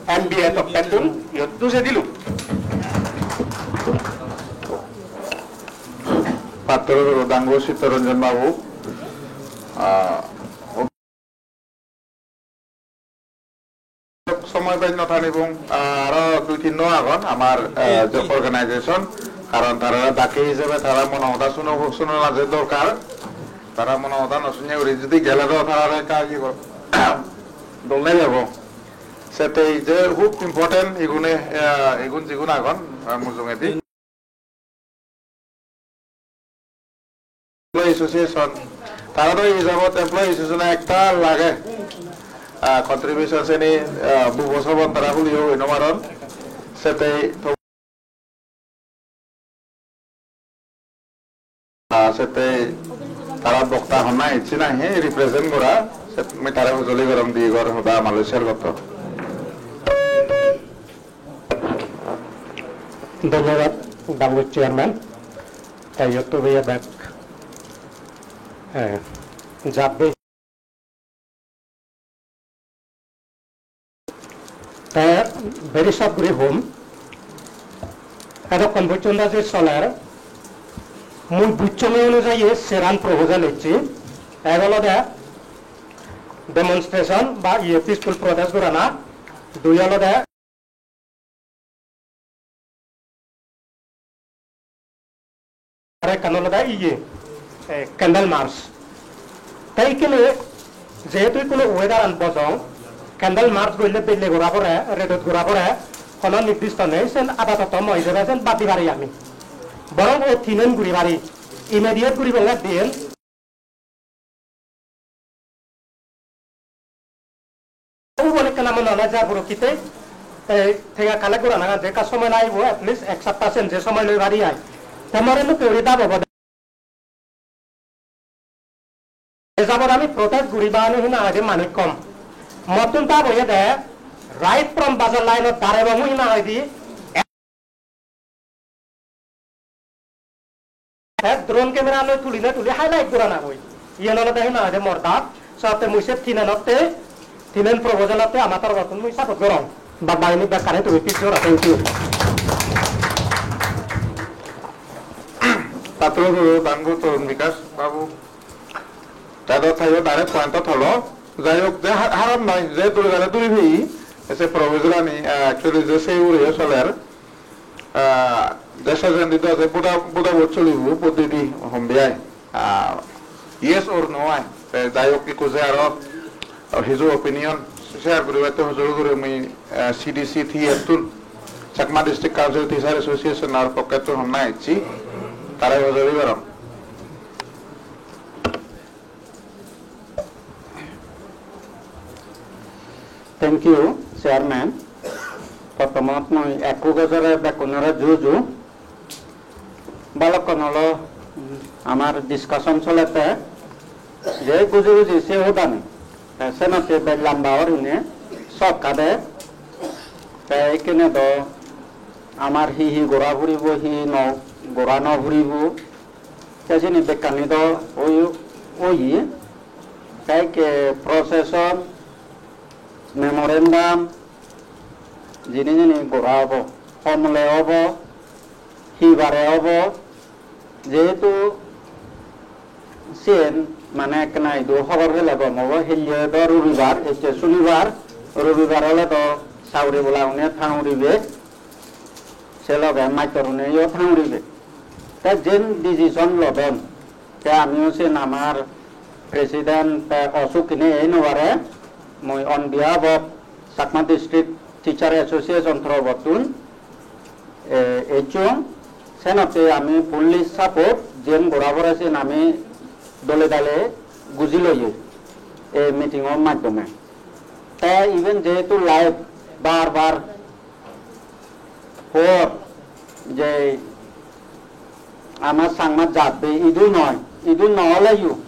M B A toppettun iyot duje dilung. Pattor dangu Chittaranjan babu, ah, Somoy bej no tanibong, aro dui tinno agon amar, eh, je organization, karon tarare dakki hijebe tara mono hoda suno, sunona je dorkar. Tara mono hoda no sunye guri judi gele do tarare ekka iye gor-, dol nei jebo. Sette je hub important igune, eh, igun jigun agon, eh, mujungedi. Employee Association, tara do ei jabot Employee Association ektal lage, ah, contribution seni, ah, bubo sobon tara huliyo hoi no paron. Sette to-, ah, sette tara bokta honna icche nahi represent gora, set mui tara hojoli gorong di gor hoda amalo share gotto. Dhonnobad, Dangu Chairman. Te iyot tumi bek, eh, jabbe. Te very short guri hom. Edokkon pojjonto je soler, mui bujjonge onujayi seran proposal ecche. Ek olode demonstration ba iye peaceful protest gorana, dui olode Ar ekkan olode iye, eh, candle march. Te ikkene jehetu ikkunu weather an bojong, candle march goille belle gora pore, redot gora pore, hono nirdisto nei, sen apatoto moi ijebe sen bad di pari ami. Borong o tinen guri pari, immediate guribonge diyen. Ubon ekkena mone hole jar puro kitte, eh, tenga collect gorana gan je ekka somoy lagibo, at least ek sapta sen je somoy loi pari ai. Te more nukke guri dabo bode. Ejabot ami protest guri bani hina hoide manuj kom. Mottun dabo yede right from bazar line ot darebo mui hina hoide. Te drone camera loi tuline tuli highlight gorana goi. Iyen olode hina hoide mor dak. Sotte mui se tinenotte, tinen proposal otte ama torobottun mui support gorong. Bad bagini bekkani tumi pis goro. Thank you. Patro guru Dangu Tarun Bikash babu. Te do thayo direct point ot holo. Jai hok, je ha-, haram noi, je duri gele duri pei. Se proposal ani, eh, actually je se uri soler. Ah, deso jendi do je buda, buda vote solibo, buddhi di hombi ai. Ah, yes or no ai. Te jai hok, ikku je aro, ah, hiju opinion share guribatte hojoli guri mui, ah, C D C T F tun, Chakma District Council Teacher Association or pokke tun honna ecchi, tare hojoli gorong. Thank you, Chairman. Prothomot mui ekku gojore bekkunore ju ju. Balokkon olo, mm, amar discussion solette, je guji guji se hodani. Te senotte bej lamba orinei shortcut-e. Te ikkene do amar hi hi gora puribo, hi no gora no puribo. Te sini bekkani do oye, oye. Te ikke procession, memorandum, jini jini gora obo, homole obo, hibare obo, jehetu siyen mane ekkena idu hobor pele gom obo, hille do rubibar, ecche sunibar, rubibar ole do saguri bola une thang uribe. Se loge mastor uneyo thang uribe. Te jen decision lodon, te amiyo sen amar president te osuk hine ei no pare, mui on behalf of Chakma District Teacher Association torobottun, eh, ecchong, senotte ami fully support, jen gora pore sen ami dole dale guji loye ei meeting o maddhome. Te iben jehetu live bar bar hor je ama Changma jat de idu noi, idu no oleyo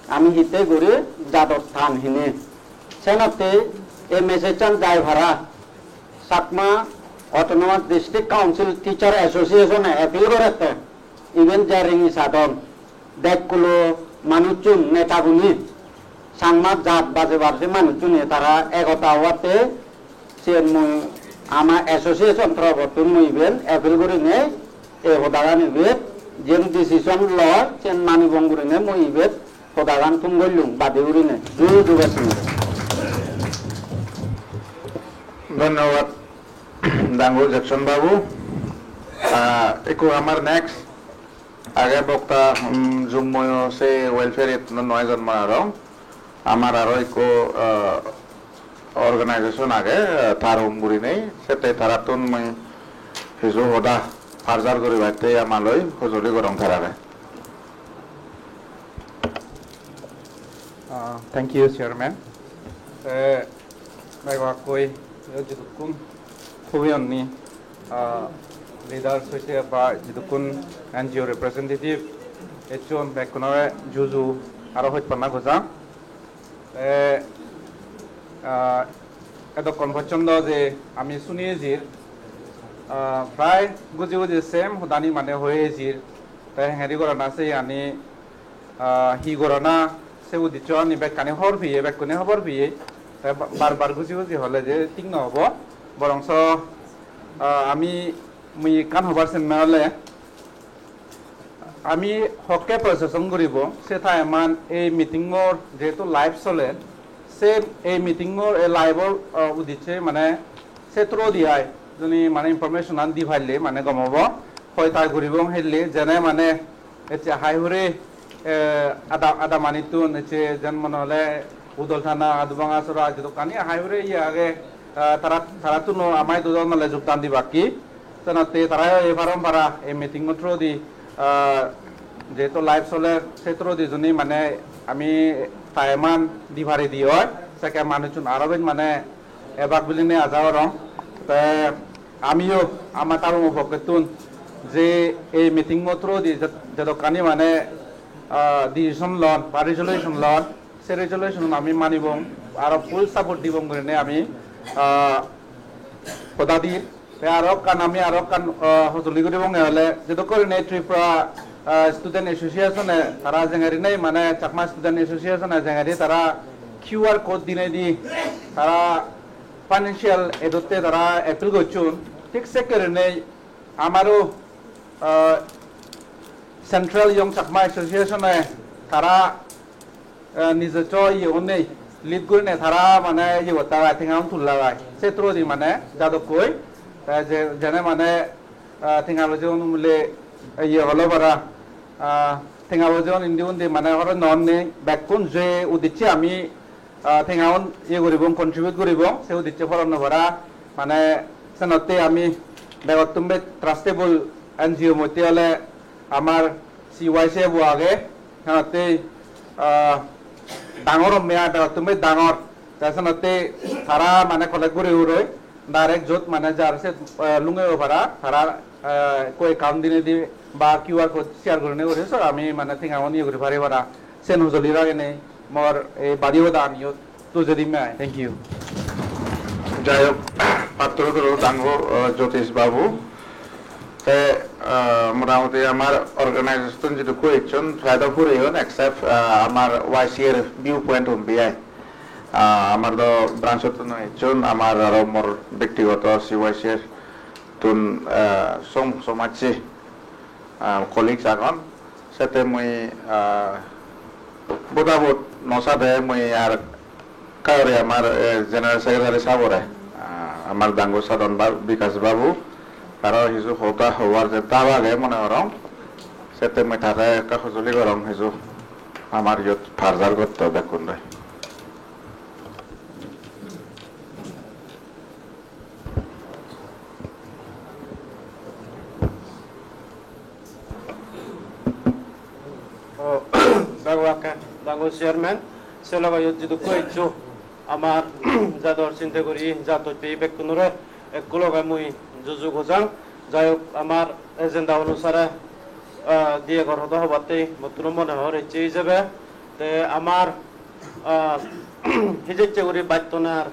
ami hitte guri jadot than hine. Senotte ei message-an jai para Chakma Autonomous District Council Teacher Association-e appeal gorette, iben je ringi sadon. Dekkulo manuchun, netagune, Changma jat bajebar se manuchune tara ekota obatte, siyen mui ama association torobottun mui iben appeal gurinei ei hodagan ibet jen decision loi siyen manibong gurinei mui ibet hodagan thum gollung badi gurinei. Ju ju bekkune. Dhonnobad, Dangu Jackson babu. Ah, ekku amar next age bokta, um, jummoyo se welfare-ot no-, noi jon mane aro. Amar aro ekko, ah, organization age, ah, Tarum gurinei, sette tarattun mui hiju hoda parjar guribatte ama loi hojoli gorong tarare. Ah, thank you, Chairman. Te begokkoi, iyot jidukkun hubi onni, ah, leaders hoite ba jidukkun N G O representative ecchon bekkunore juju aro hojpanna gojang. Te, ah, edokkon pojjonto je ami suni ejir, Ah, prai guji guji same hodani mane hoi ejir. Te hengeri gorana se yani, ah, hi gorana se udisso ani bekkani hobor peye, bekkune hobor peye. Te ba-, bar bar guji guji hole je thik no obo. Borongso, ah, ami mui ekkan hobar semme ole, ami hokke procession guribo, se time-an ei meeting-or jehetu live soler, se ei meeting-or, ei live-or, uh, udiche mane se through di ai, juni mane information-an di palle mane gom obo, hoi tai guribong helle, jene mane ecche hai hure, eh, ada, ada manittun ecche jen mone ole Udol Thana, Adubanga Sora, jedokkani hai hure iye age, ah, tara, tarattuno amai dudon ole jogdan dibakki. Senotte tarayo ei paron para ei meeting-o through di, ah, jehetu live soler, se through di juni mane ami time-an di pari di oi, sekke manuchun aro ben mane ebak bilinei aja gorong. Te amiyo ama tabumo pokkettun je ei meeting-o through di jed-, jedokkani mane, ah, decision lon ba resolution lon, se resolution ami manibong, aro full support dibong gurinei ami, ah, hoda dir. Te aro ekkan ami aro ekkan, ah, hojoli guribonge ole, jedokke gurinei Tripura, ah, Student Association-e tara jengerinei, mane Chakma Student Association-e jengeri tara Q R code dinei di tara financial aid-otte tara appeal gocchon, thik sekke gurinei amaro, ah, Central Young Chakma Association-e tara, eh, nijosso iye onei lead gurinei tara mane iye gotta gai, tenga un tulla gai. Se through di mane jadokkoi, eh, je, jene mane, eh, tenga loje un mile iye holo para, ah, tenga loje un indi undi mane horo non nei, bekkun je udiche ami ah, tengaun iye guribong, contribute guribong, se udiche poron no para, mane senotte ami begottun bej trustable N G O moddhe ole amar C Y C F bo age, senotte, ah, dangor omme ai begottun bej dangor, te senotte tara mane collect guri uroi, direct jot mane jar se, eh, lunge o para, tara, eh, ekko account dinei di ba Q R code share gurinei guri, so ami mane tengaun iye guri pari para. Sen hojoli ragenei mor ei badi hoda ami iyot tujei dimme ai. Thank you. Jai hok, pattoro turo dangu, eh, Jyotish Babu. Te, eh, motamuti amar organization jidu question, prai do pureyon, except, eh, amar Y C A-r viewpoint un bi ai. Ah, amar do branch-ottun ecchon, amar aro mor bektigoto C Y C A-r tun, eh, som-, somajje, ah, colleagues agon. Sette mui, ah, bodabot no sade mui ar kayore amar, eh, General Secretary sabore, ah, amar dangu Sadhan Ba-, Bikash Babu, taro hiju hoda hobar je dab age mone gorong, sette mui tare ekka hojoli gorong hiju amar iyot parjar gotto bekkun doi. O, dangu akke, dangu chairman, se loge iyot jidukko eccho, amar jador sinte guri, jadot peye bekkunore ekku loge mui juju gojang. Jai hok, amar agenda onusare, ah, di egor hodo hobatte mottuno mone hor ecche ijebe. Te amar, ah, hijecche guri battonar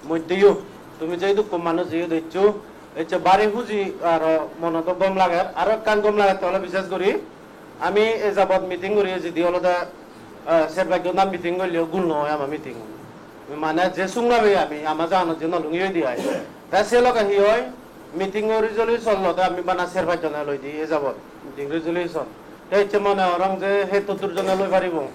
moddheyo tumi je idukko manuj iyot eccho, ecche bari huji aro monot gom lager. Aro ekkan gom lager te ole bishes guri ami e jabot meeting guri ejidi olode, ah, ser pajjon meeting golleo gul no oi ama meeting. Mane je sung no peye ami, ama jaganot je no lungi oide ai. Te se loge hi oi, meeting o resolution lode ami bana ser pajjone loide e jabot meeting resolution. Te ecche mone gorong je hetto dur jone loi paribo.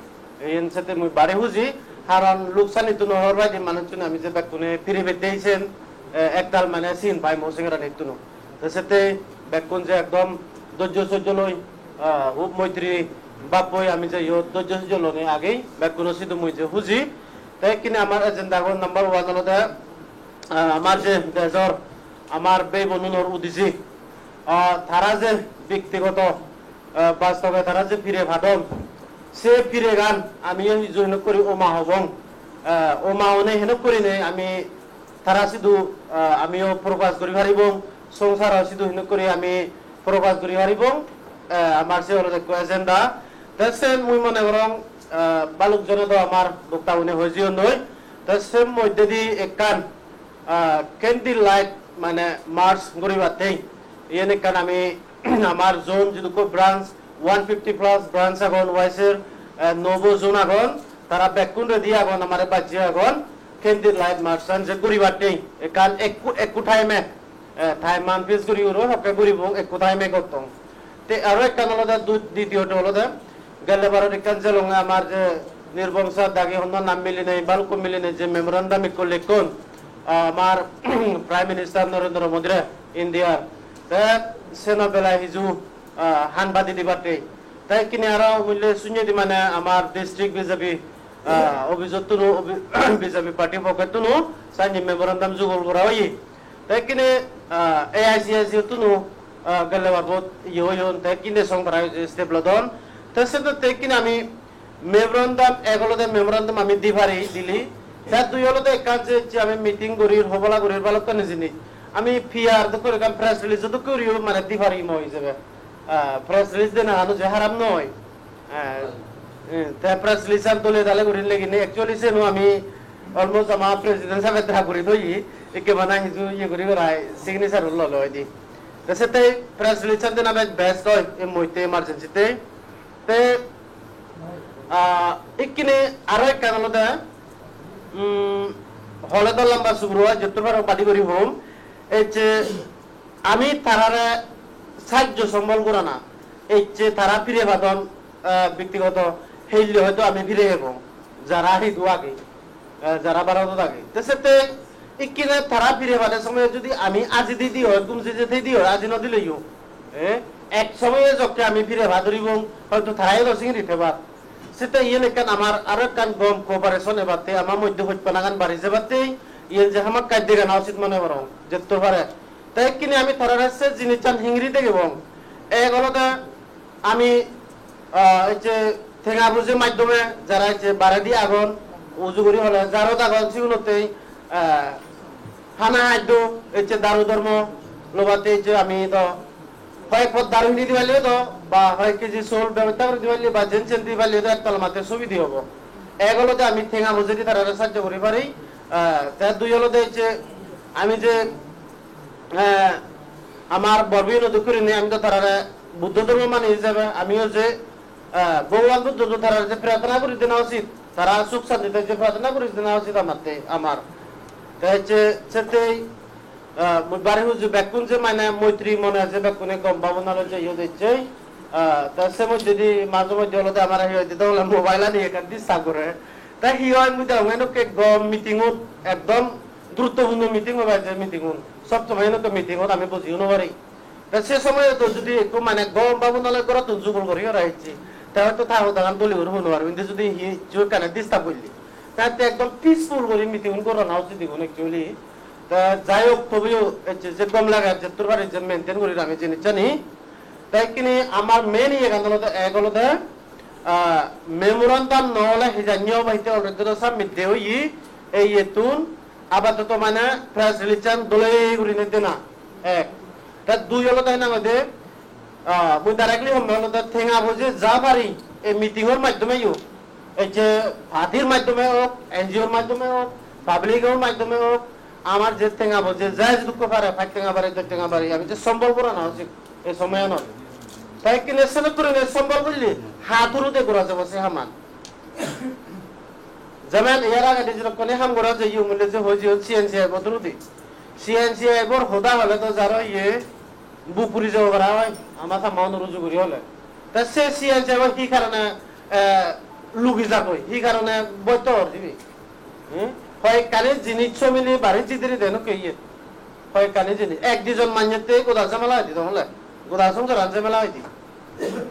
Iyen sette mui bari huji, haron luksanittun hobor pai de manuchchune ami je bekkune piri pette isen, eh, ektal mane sin pai mo sengeranittun. Te sette bekkun je ekdom dojjo sojjo loi, ah, hub moitri bhabboi ami je iyot dojjo sojjo lonei agei, bekkuno sidu mui je huji. Te ekkene amar agenda gun number one olode, ah, amar je dejor, amar bei bonunor udije, ah, tara je bektigoto, ah, bastobe tara je pire padon, se piregan ami hiju hinok guri oma hobong, ah, oma onei hinok gurinei ami tara sidu, ah, amiyo prokash guri paribong, songsaro sidu hinok guri ami prokash guri paribong, ah, amar se olode ekko agenda. Te sen mui mone gorong, ah, balok jone do amar bokta gune hoi jeyonnoi. Te se moddedi ekkan, ah, candle light mane merge guribatte. Iyen ekkan ami amar zone jidukko branch, one fifty plus branch agon, Y C R, eh, nobo zone agon, tara bekkun ready agon, amare bajje agon, candle light merge an je guribatte ekkan ekku, ekku time e, eh, time an fix guri uro hokke guribong, ekku time e gottong. Te aro ekkan olode du-, ditiyoto olode gelle barot ekkan jelonge amar je Nirbong sir dagi honna nam milinei, balukko milinei je memorandum ikko lekkon, ah, amar Prime Minister Narendra Modi re India. Te seno belai hiju, ah, han badi dibatte. Te ikkine aro umille sunye di mane amar district B J P, ah, office ottunu, ofi-, B J P party pokkettunu sanni memorandum jugol gora oye. Te ikkine, ah, A I C I C ottunu, ah, gelle barbot iye oyon, te ikkine song tara step lodon. Te senotte ikkine ami memorandum, ek olode memorandum ami di pari, dili. Te dui olode ekkan je, je ami meeting gurir, hobala gurir balokkani jinis. Ami P R dokke guri ekkan press release dokke guriyo mane di pari mo ijebe. Ah, press release dena ano je harap noi. Eh, eh, te press release an dole dale gurin legine, actually seno ami almost ama president sabe dra guri thoyi, ikke bana hiju iye guri berai signature ulo loi di. Te sette press release an dena bej best oi, ei muitte emergency te. Te, ah, ikkine aro ekkan olode, mm, hole do lamba sugro oi, jottor paro badi guri hom. Ei je ami tarare sajjo sombol gorana, ecche tara pire padon, eh, bektigoto helle hoyto ami pire ebong, jara hidu age, eh, jara Bharodot age. Te sette ikkine tara pire pade somoy jodi ami aji di di oi, gum jeje thei di oi, aji no dileyo, eh, ek somoye jokke ami pire padoribong, hoyto tarayo do singiri thebar. Sette iyen ekkan amar aro ekkan gom cooperation ebatte, ama moddhe hojpanagan bari jebatte, iyen je hamakkai degana usit mone gorong, jettor pare. Te ikkine ami tarare se jinissan hingiri degebong. Ek olode ami, ah, ei je tenga buje maddhome jara ei je baredi agon, uju guri hole jarot agon, sigunottei, ah, hana haddo, ei je daru dhormo lobatte ei je ami do hoi pot daru hini di palle do, ba hoi keji sol bebosta guri di palle, ba jen sen di palle do, ektal matte subide obo. Ek olode ami tenga bujedi tarare sajjo guri pari, ah, te dui olode ei je ami je eh, amar bor bheiuno dokke gurinei ami do tarare Buddho dhormo mani ijebe amiyo je, eh, Bhogoban Buddho do tarare je prarthona guri dena usit, tara suk santite je prarthona guri dena usit amatte, amar. Te hocche settei, eh, mui bari huji bekkun je mane moitri mone je bekkune gom bhabona loi je iyot ecche, eh, te se moddedi maje moddhe olode amar hi hoide dogole mobile ani ekkan disturb gore. Te hi oi mui degonge dokke gom meeting-ot ekdom guruttopurno meeting obo je meeting-un. Sob somoi enokke meeting-ot ami bojiyo no pari. Te se somoyot jodi ekko mane gom bhabona loi gorottun jugol guri ora ecche, te hoyto ta hodagan dole guri hoi no paribo. Indi jodi hissu ekkani disturb golle, te ekdom peaceful guri meeting-un gorana ucit igun actually. Te jai hok, tobeyo ecche je gom lage, jettur pari je maintain guri ami jinissani. Te ikkini amar main iyegan olode, ek olode, ah, memorandum no ole hijanni obo, hitte already do submit de oye, ei iyettun apatoto mane press release an dole gurinei dena, ek. Te dui olode hi nang hoide, ah, mui directly hom olode tenga boje ja pari ei meeting or maddhome yo, ei je party r maddhome ok, N G O r maddhome ok, public or maddhome ok, amar je tenga boje ja jidukko pare, pach tenga pare, dos tenga pare, ami je sombol gorana ucit ei somoyanot. Te ikkine senok gurinei sombol golle ha through de gora jabo se haman. Jemon iyar agedi jedokkone ham gora jeye, umile je hoi jeyon C N C I bo through di. C N C I bor hoda hole do jaro iye buk puri jabo para oi, ama samma onor uju guri hole. Te se C N C I bo hi karone, eh, lugi jagoi, hi karone boitto or dibi? Hmm? Hoyekkani jinis somili bari jidiri den okke iye. Hoyekkani jinis. Ek dijon manjotte goda jhamela oide, tohole goda songsaran jhamela oide.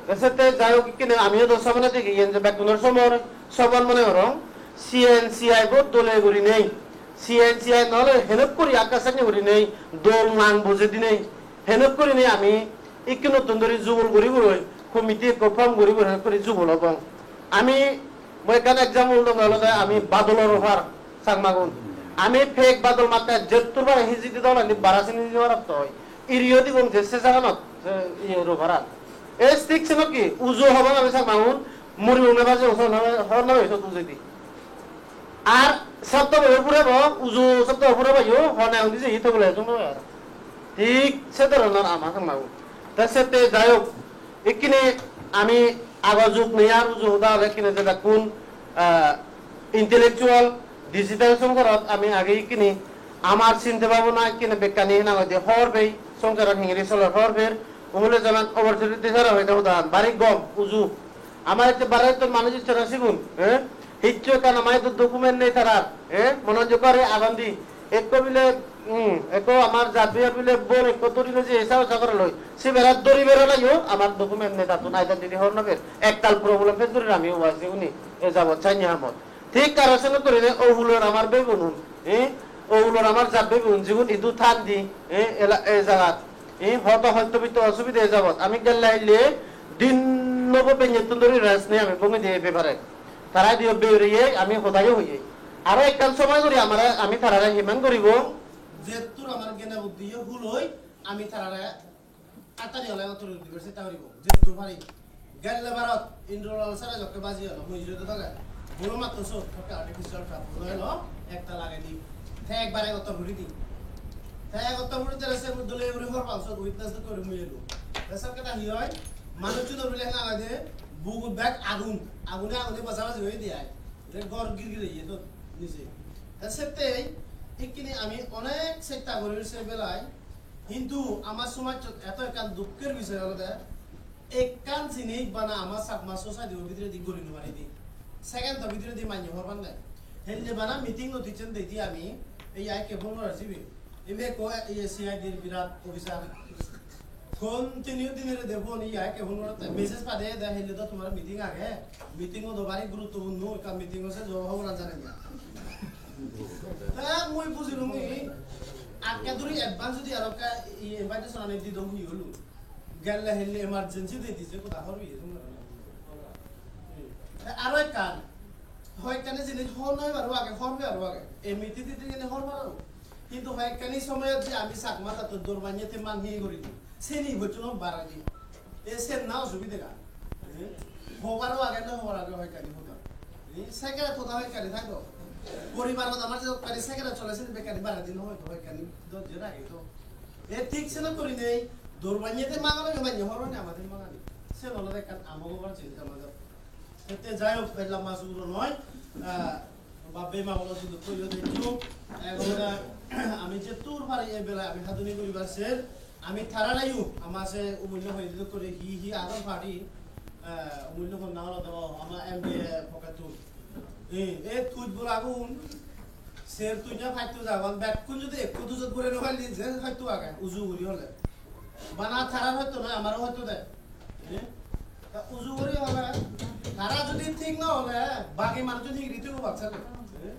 Te sette jai hok, ikkine amiyo do sobone degi iyen je bekkunor somor, sobon mone gorong. C N C I bo dole gurinei, C N C I no ole henok guri akkasani gurinei, dol nang bujei dinei, henok gurinei ami ikkunottun dhuri jugol guri guroi, committee ekko form guri guri henok guri jugol obong. Ami, mui ekkan example dong olode ami badolor offer Changmagun. Ami pek badol matte jettur pare hijidi dol ani bara sini di paratto oi. Iriyo dibong je se jaganot, se iye ro parat. E stick seno ki, uju hobong ami Changmagun, muribong na baji hobong na, hobong na baji sot ujedi. Ar sabdo boyo purebo, uju sabdo purebo yo, hone undi je ito bole, jung no ar. Thik se dhoronor ama honna bo. Te sette jai hok, ikkine ami ago jug nei ar uju hoda ole ikkine jedakkun, ah, intellectual digital songkorot ami age ikkine amar sinte bhabona ikkine bekkani hena hoide hor bei, songkorot hingiri soler hor per, umule jaman opportunity sara hoide hodan bari gom uju. Amar ecche Bharotor manuj ecche na sigun, eh? Hicchu ekkan ama idu document nei tarar, eh? Monojog guri agon di. Ekko bile, hmm, ekko amar jat bile bon ekko duri loi je esa osa gora loi. Sibere duri bera laiyo amar document nei tattun identity hor no per. Ektal problem face gurir ami uba siguni e jabot sanni hamot. Thik aro seno gurinei o hulor amar bebunun, eh? O hulor amar jat bebun jigun idu than di, eh? Ela, e jagat. Ei hoto hoyto bitto osubide oi jabot. Ami gelle hille din nobo benyettun dori rest nei ami bongedi ei bepare. Tara idiyo beureye ami hodayo hoye. Aro ekkan somoy guri amare, ami tarare himan guribo. Jettur amar gene buddiye huloi ami tarare attani ole ottur dibar chesta guribo. Jettur pari. Gelle barot Indrolal sir jokke baji olo, mui jure doge. Bolo matto sot, jokke artificial turf bolo elo, ekta lagedi. Te ekbare gottor guri di. Te gottor guri dele se dole guri hor pang sot witness dokke guri mui elo. Te sir keta hi oi? Manuchchun bile hena hoide, bugut bek agun, agune agune baja baji oi de ai. Je gor gir gir iye to nije. Te sette ikkini ami onek chesta guri se belai. Hintu ama somajot eto ekkan dukker bisoy olode, ekkan jinis bana ama Chakma society-o bidiredi guri no paridi. Second-o bidiredi manye hobor pan nei. Helle bana meeting notice-an deidi ami, ei I K phone gora jibe. Ibe ekko, iye, C I D-r birat officer. Continue dinere de phone, iye, I K phone gorotte. Message pade de, helle do tomar meeting age. Meeting-o do bari guruttopurno, ekka meeting-o se jo hoboran jane na. Ta mui bujilungi, akke duri advance jodi aro ekka, iye, invitation ani didong hi holo. Gelle helle emergency de dije koda hor iye song. Te aro ekkan, hoyekkani jinis hor noi baro age, hor noi baro age. Ei meeting titing gene hor baro. Hintu hoyekkani somoyot je ami Chakma jatto dor bannye te mang hi guri di. Seni bocchuno baredi. E sen na osubide ga. Hobaro age no hobaro age hoyekkani hoda. E secret hoda hoyekkani thakbo. Poribarot amar je hoyekkani secret chole seni bekkani baredi no hoito hoyekkani do je rage to. E thik seno gurinei dor bannye te mangano ge bannye hobor bannye amader mangani. Sen olode ekkan amok obar jinis amader. Ette jai hok, bej lamba suguro noi. Ah, bap-bei ma-bon lok sidu toyo theccho. Egon ami jettur pari ei belai ami haduni guribar ser. Ami tararayo, ama se umullo hoide dokke guri hi hi agon party, eh, umullo honna olode o, ama M D A pocket-tun. Eh, eh, tuj bolagun, ser tuj na paj tuj agon, bekkun jodi ekko tujot bore no palle, je hoito age, uju guri hole. Bana tarar hoito noi, amaro hoito de. Eh? Ta uju guri hole, tara jodi thik no hole, bagi manuchun hingiri thibo baksa de. Eh?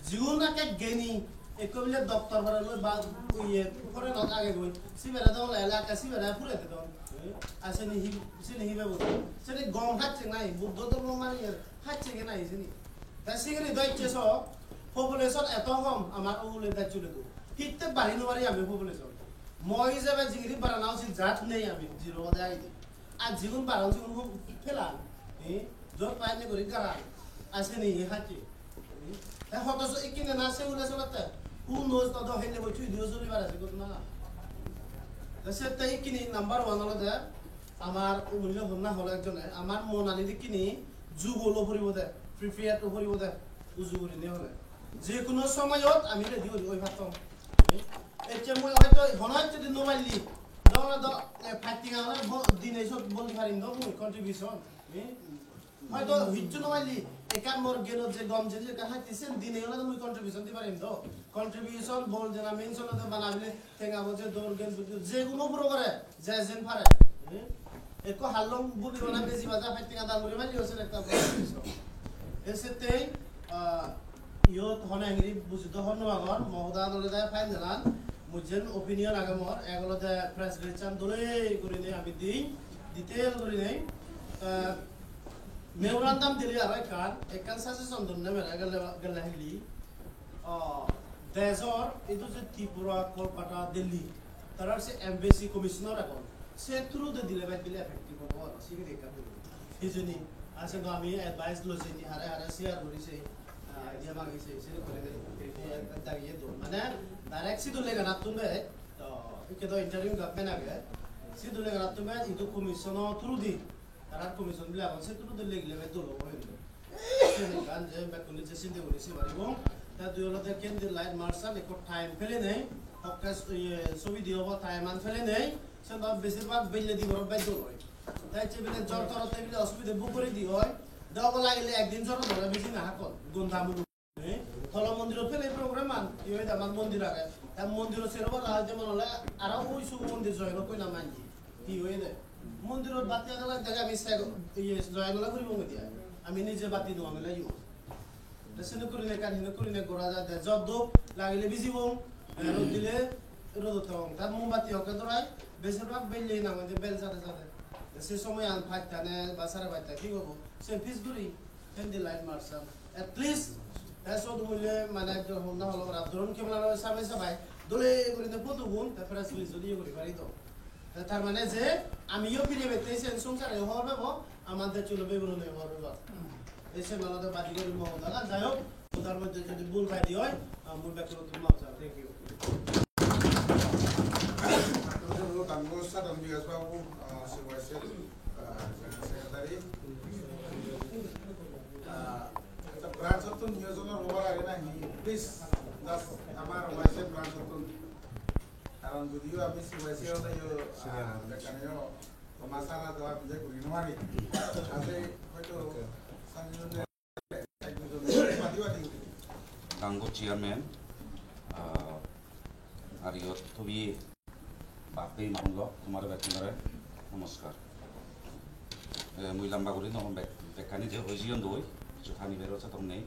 Jigun ekke geni, ekko bile doctor pore loi ba, iye, pore not age goi. Sibere do hole elaka, sibere pure dedon. Eh? Ar seni hi, seni hi bebo? Seni gom hacche nahi, Buddho dhormo mani hacche ge nahi seni. Ta sigiri do icche so, population eto hom, amar o hule dacchule do. Hitte bari no bari ami population. Mo ijebe jingiri barana usit jat nei ami, zero ode aide. Ar jigun baron sigun hom pelan, eh, jot pai ni guri garan, ar seni hi hacche. Te hoto so ikkine na se ule solatte, who knows, to do helle bocchu idiyo soli bare se ghotona. Te sette ikkine number one olode, amar umullo honna hole ekjone, amar monani dikkini jugo lo poribo de, prepared lo poribo de, uju gurinei hole. Je hono somoyot ami ready oi, oi pattom. Ecche mui hoito hono ecche din no palle, do, do, eh, fighting age, bo-, dine sot boli parim do mui contribution. Eh? Hoito hicchu no palle, ekkan mor genot je gom je ekkan hacche sen dine olode mui contribution di parim do. Contribution bol jena main olode bana bile tenga boje dor gen buddhi, je hono puro gore, je jen pare. Eh? Ekko hallong budi bana beji baja fighting ada guri palle sen ekta contribution. E settei, ah, iyot hone hingiri buji do hon no pangor, mo hodan olode final an, mui jen opinion age mor, ek olode press release an dole gurinei ami di, detail gurinei. Eh, memorandum dile aro ekkan, ekkan suggestion donne mere gelle, gelle hili. Oh, dejor idu je Tripura, Kolkata, Delhi, tarar se embassy commissioner agon, se through de dile bej bile effective obo aro, sigiri ekkan dile. Hijeni, ase do ami advice loi jeni, hare hare share guri sei, ah, idea magi sei, sei guri de, de, de, de, iye do. Mane, direct sidu lega nattun de, to, Ikke do interim government age, sidu legarattume idu commission-o through di, tarar commission bile agon, se through di legile bej dol obo hintu. Siyen ekkan je bekkune je sinde guri se paribo. Te dui olode candle light march-an ekko time pele nei, hokke iye sobi di obo time-an pele nei, sen do besir bhag belle di boro bej dol oi. Te ecche bile jor toro te bile osubide bhug guri di oi, de obo lagile ekdin jor dole biji na hakkon, gonda mulu. Eh, tolo mondirot pele program an, hi hoide amar mondir age. Ta mondirot sero bala hoide mane ole aro ui sugu mondir join okkoi na manji. Hi hoide? Mondirot batti agele dege ami sego, iye, join ole guribong dia. Ami nije batti no angele yo. Te sene gurine ekkan hine gurine gora jai de. Job do lagile bijibong, eh, rod dile rodot thebong. Ta mombatti hokke dorai, besir bhag belle na hoide bel jade jade. Te se somoyan paccha ne ba sare paccha thik obo. Se pis guri. Candle light march-an. At least, te sot mui le mane ekjon honna holo ora, dhorun camera loi sabai sabai, dole gurine photo gun, te press release jodi guri pari do. Te tar mane je, ami yo phire bette sen songsare hobor pebo, amar dejcho lo beguno ne hobor pebo. Ei sen olode badi guri mo hoda gan, jai hok, hodar moddhe jodi bhul pai di oi, ah, mui bekkunotun maf chai. Thank you. Dangu Sadhan Bikas Babu, ah, C Y C, ah, General Secretary. Ah, acha, branch-ottun news-an hobar age nahi? Please, just amar Y C A branch-ottun. Karon judiyo ami C Y C-o, ah, bekkaniyo, toma sara do ami je guri no pari. Aje hoyto sanjibone ek dujon mati mati. Dangu chairman, ah, ar iyot tubi Bap-bei ma-bon lok, tomare bekkunore nomoskar. Eh, mui lamba guri no hom, bek-, bekkani je hoi jiyon doi, hissu hani bero sedok nei.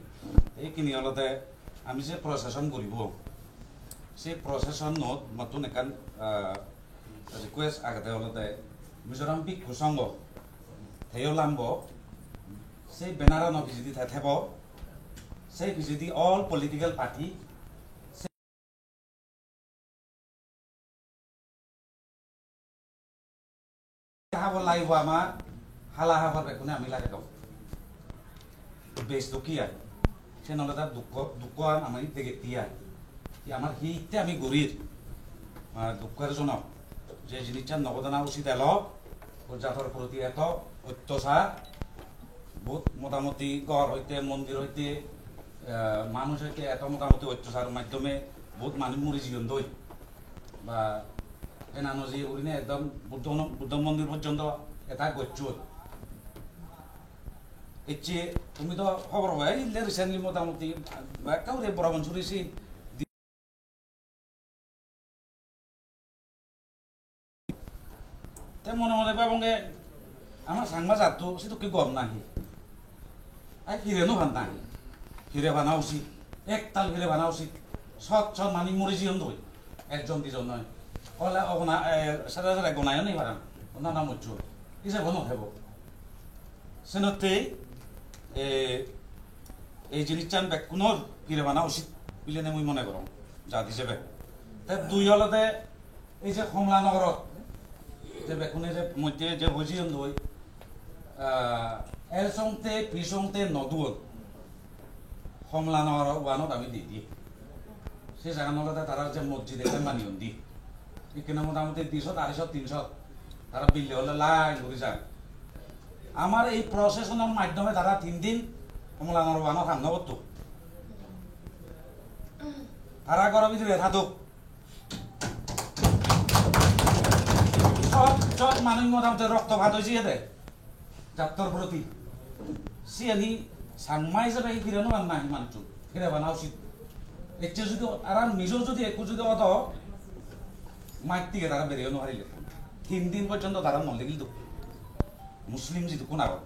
Te ikkini olode ami je procession guribo, se procession-ot mottun ekkan, ah, request agede olode Mizoram Bhikkhu Sangho, teyo lambo, se banner-ano pijedi te thebo, se pijedi all political party, habor lagibo amar, hala habor bekkune ami lagedong. Bej dukki ai. Sen olode dukko, dukko an ami degetti ai. Hi amar hitte ami gurir? Ah, dukkojonok. Je jinissan no godana usit elo, o jator proti eto ottachar, Bohut motamoti ghor hoite, mondir hoite, eh, manuj hoite eto motamoti ottachar maddhome bohut manuj mori jiyon doi. Ba enano je gurine ekdom Buddho, Buddho mondir porjonto attack gocchon. Ecche tumi to hobor pai, ille recently motamoti ekka guri Borapansury se Te mone mone bebonge, ama Changma jatto sedokke gom nahi? Ai pire no pan nahi? Pire pana usit, ektal pire pana usit. Sot sot mani mori jiyon doi, ekjon dijon noi. Ole ogona, eh, sere sere gonayo nei paran, ona na mojjo. Ise bono thebo. Senottei, eh, ei jinissan bekkunor pire pana usit bilene mui mone gorong, jat hisebe. Te dui olode ei je Komla Nogorot, je bekkune je moddhe je hoi jiyon doi, ah, L Songte, P Songte no duon. Komla Nogor one-ot ami dei di. Se jagan olode tara je mojjid ekkan baneyon di. Ikkene motamoti di shot, arai shot, tin shot. Tara bille ole line guri jan. Amar ei procession-or maddhome tara tin din Komla Nogor one-ot ham no gotto. Tara ghoro bidire thadok. Sot, sot manuj motamoti roktopat oi jiyede. Jattor proti. Siyeni Changma ijebe hi pire no pan nahi manuchun? Pire pana usit. Ecche judi arar Mizo judi ekku judi odo, maj thige tara bereyo no parile. Tin din porjonto tara no legil do. Muslim jidukkun agon.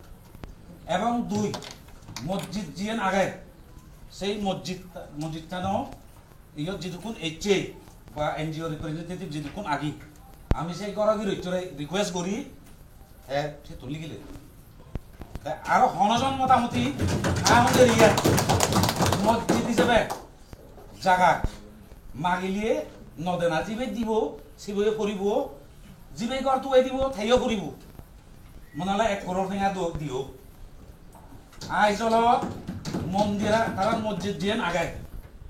Ebong dui, mojjid jiyen age, sei mojjid, mojjidtano iyot jidukkun ecche ba N G O representative jidukkun agi, ami sei ghoro girossore request guri, te sittun ligile. Te aro hono jon motamoti amar area mojjid ijebe jaga magile no dena, jibe dibo, sibe poribo, jibe ghor tuge dibo, teyo poribo. Mone ole ek koror tenga do-, diyo. Aizawl-ot mondir a-, tara mojjid jiyen age,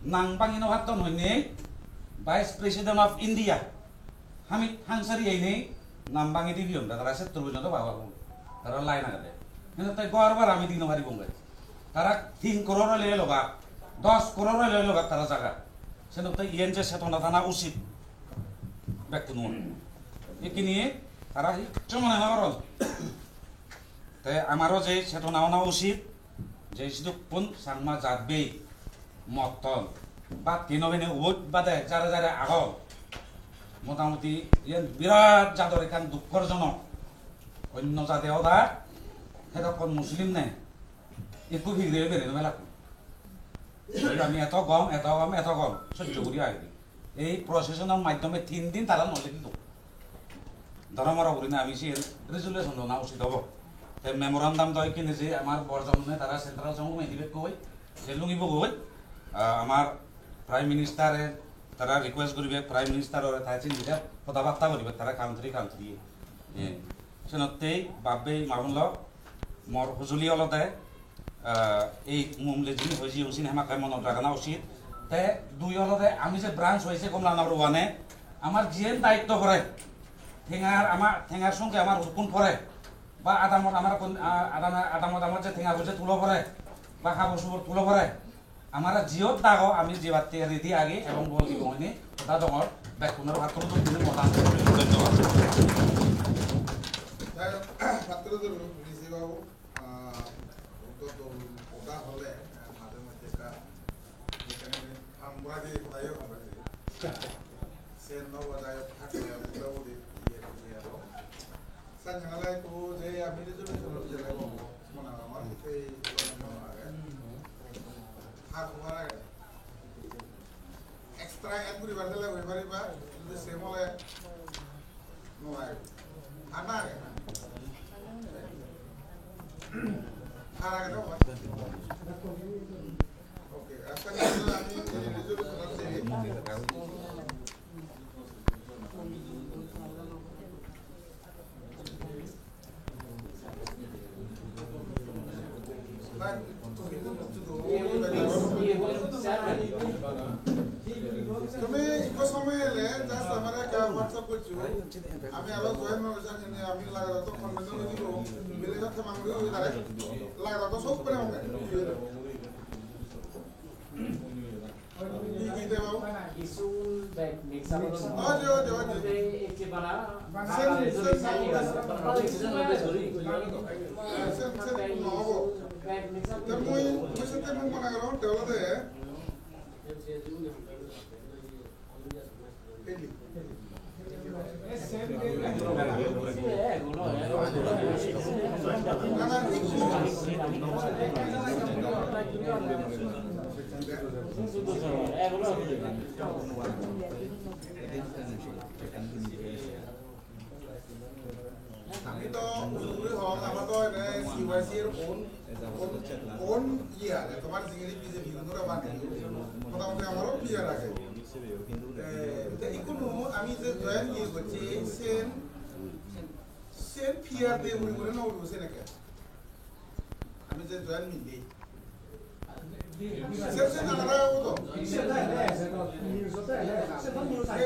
nang bangi no patton hoinei Vice President of India, Hamit Hansari einei nam bangi dibi onda, tara settur pojjonto baba bo. Tara line agede. Hintu tai gor bar ami di no paribong gai. Tara tin koror ole loga, dos koror ole loga tara jaga. Senotte iyen je chetona thana usit. Bekkunor. Ikkini tara hissu mone no goron. Te amaro je chetona ona usit, je sidukkun Changma jat bei motton, bhat hei no hene ubot bade jare jare agon. Motamuti iyen birat jador ekkan dukkor jonok. Onno jade oda, hedokkon Muslim ne, ekku higire bere no belak. Ami eto gom, eto gom, eto gom, sojjo guri agedi. Ei procession-or maddhome tin din tara no lekilo. Dhoromoro gurinei ami siyen resolution lona usit obo. Te memorandum do ikkine je amar bor jonne tara central song committee dibekkoi, je lungibo goi, ah, amar Prime Minister-e tara request guribe, Prime Minister-ore tai sindi hoda batta guribe tara country country. Eh, senottei bab bei ma bon lok, mor hojoli olode, ah, ei mumle jini hoji usin hemakai monot ragana usit. Te dui olode ami je branch hoyse Komla Nagar one-e, amar jiyen daitto pore, tengar ama, tengar songe amar hudukkun pore, ba adamot amar kon-, ah, adamot, adamot amar je tenga poije tulo pore, ba habor subor tulo pore, amara jiyot dago ami jebatte ready agi ebong bol gibong ini hoda dongor bekkunor patturu duk dine modan. Dhonnobad. Patturu duk, D C babu. Ah, uttotto hoda hole, ah, maje maje ekka jekhane ham gora je hoda yo hoda je. Sen no hoda yo thakle, hoda hoda iye, iye aro. Sanjana lai to je ami je jone jone jele go, mona amar ei mona age. Har hoda age. Extra add guribar dile guri pariba, jodi same ole no age. Ar na age? Ar age to? Okay, acha, ami individual Tumi ikko somoy ele just amare ekka WhatsApp goccho. Ami aro join no jani, ami lagado to comment no dibo. Bile to temang dibo tare. Lagado to sob pore amare. Hi, hi debo? Isun bag mix up olo. Oi, oi, oi, oi. Te ecche bana. Sen, sen, sen, sen, sen, no obo. Bag mix up. Te mui, mui sette mui mone gorong, te olode. Ami to ujunguri hong, amar to ene C Y C er own, own, own iye age, tomar jingiri B J P gunore bane. Motamoti amaro clear age. Eh, te ikkunu ami je join iye gocchi, sen, sen P R de uri uri no uri sen eke. Ami je join mili. Sen, sen anara udo. Ye,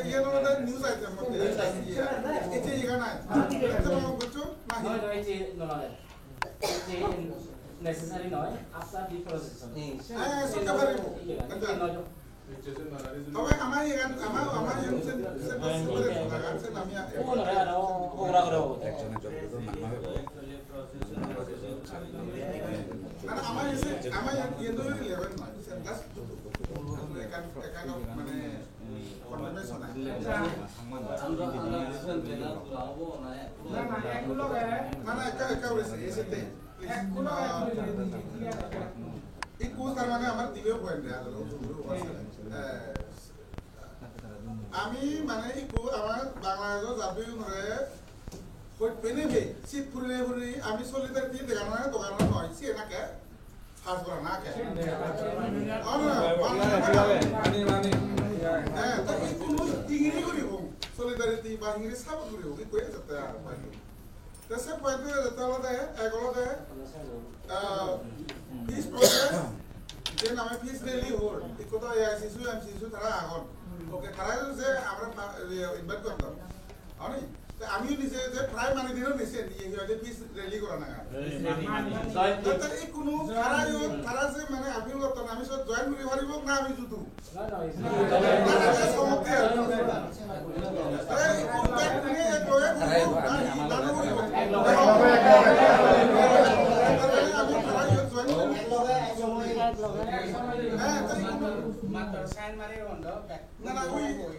ye no da news item mo. Ye, ye ga nai. Ete mo gocho nahi. No, no, ete no, no. Ete necessary noy. After the procession. Eh, so ka paribo. Ye, ye no. Tobe ama ye gan, ama, ama ye sen, sen, sen, sen, sen, ami ya. Ora, ora, ora. Mane ama ye sen, ama ye, ye no eleven noy. Sen das. Ekan, ekan mane, confirmation. Na, na, ekka, ekka ore se, ese te. Please. Ikku tar mane amar dibe point de age, eh, ami mane ikku amar Bangladesh-o jatbi unore hoi pene be, sit purine puri ami solidarity degana dogan noi, siye nake pass gora nake. Ono, mani, mani. Eh, ta ikkunu hingiri guribo, solidarity ba hingiri support guribo, ikku e jatte ar pai. Te se point-to jette olode, ek olode, ah, peace process, je name peace rally hor, ikko to A I C C, M C C tara agon. Okay, tara je amra pa-, iye, invite gotton. Ani, te ami nije je primary dino nije, nije je peace rally gorana. Te, te ikkunu tara yo, tara je mane appeal gotton, ami sob join guri paribo na ami judu? Na, na, na, na, somotte ar. Te ikkunu bek niye ek loge guribo, na hi dano guribo? Te ami tara yo join guri. Heh, te ikkunu. Mattor sign mari rondo, bek. Na, na, oi.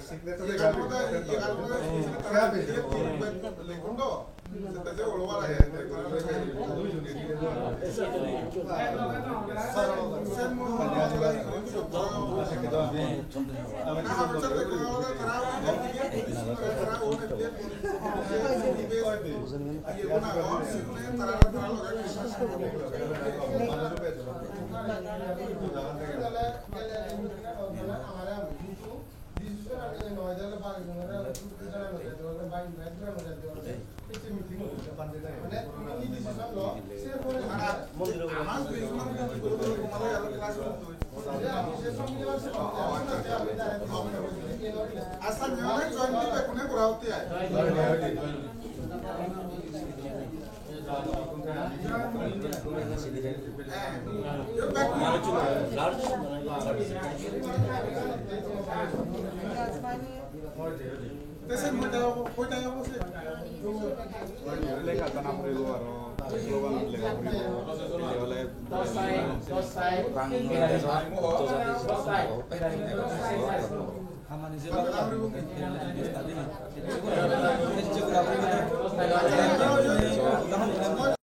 Signature.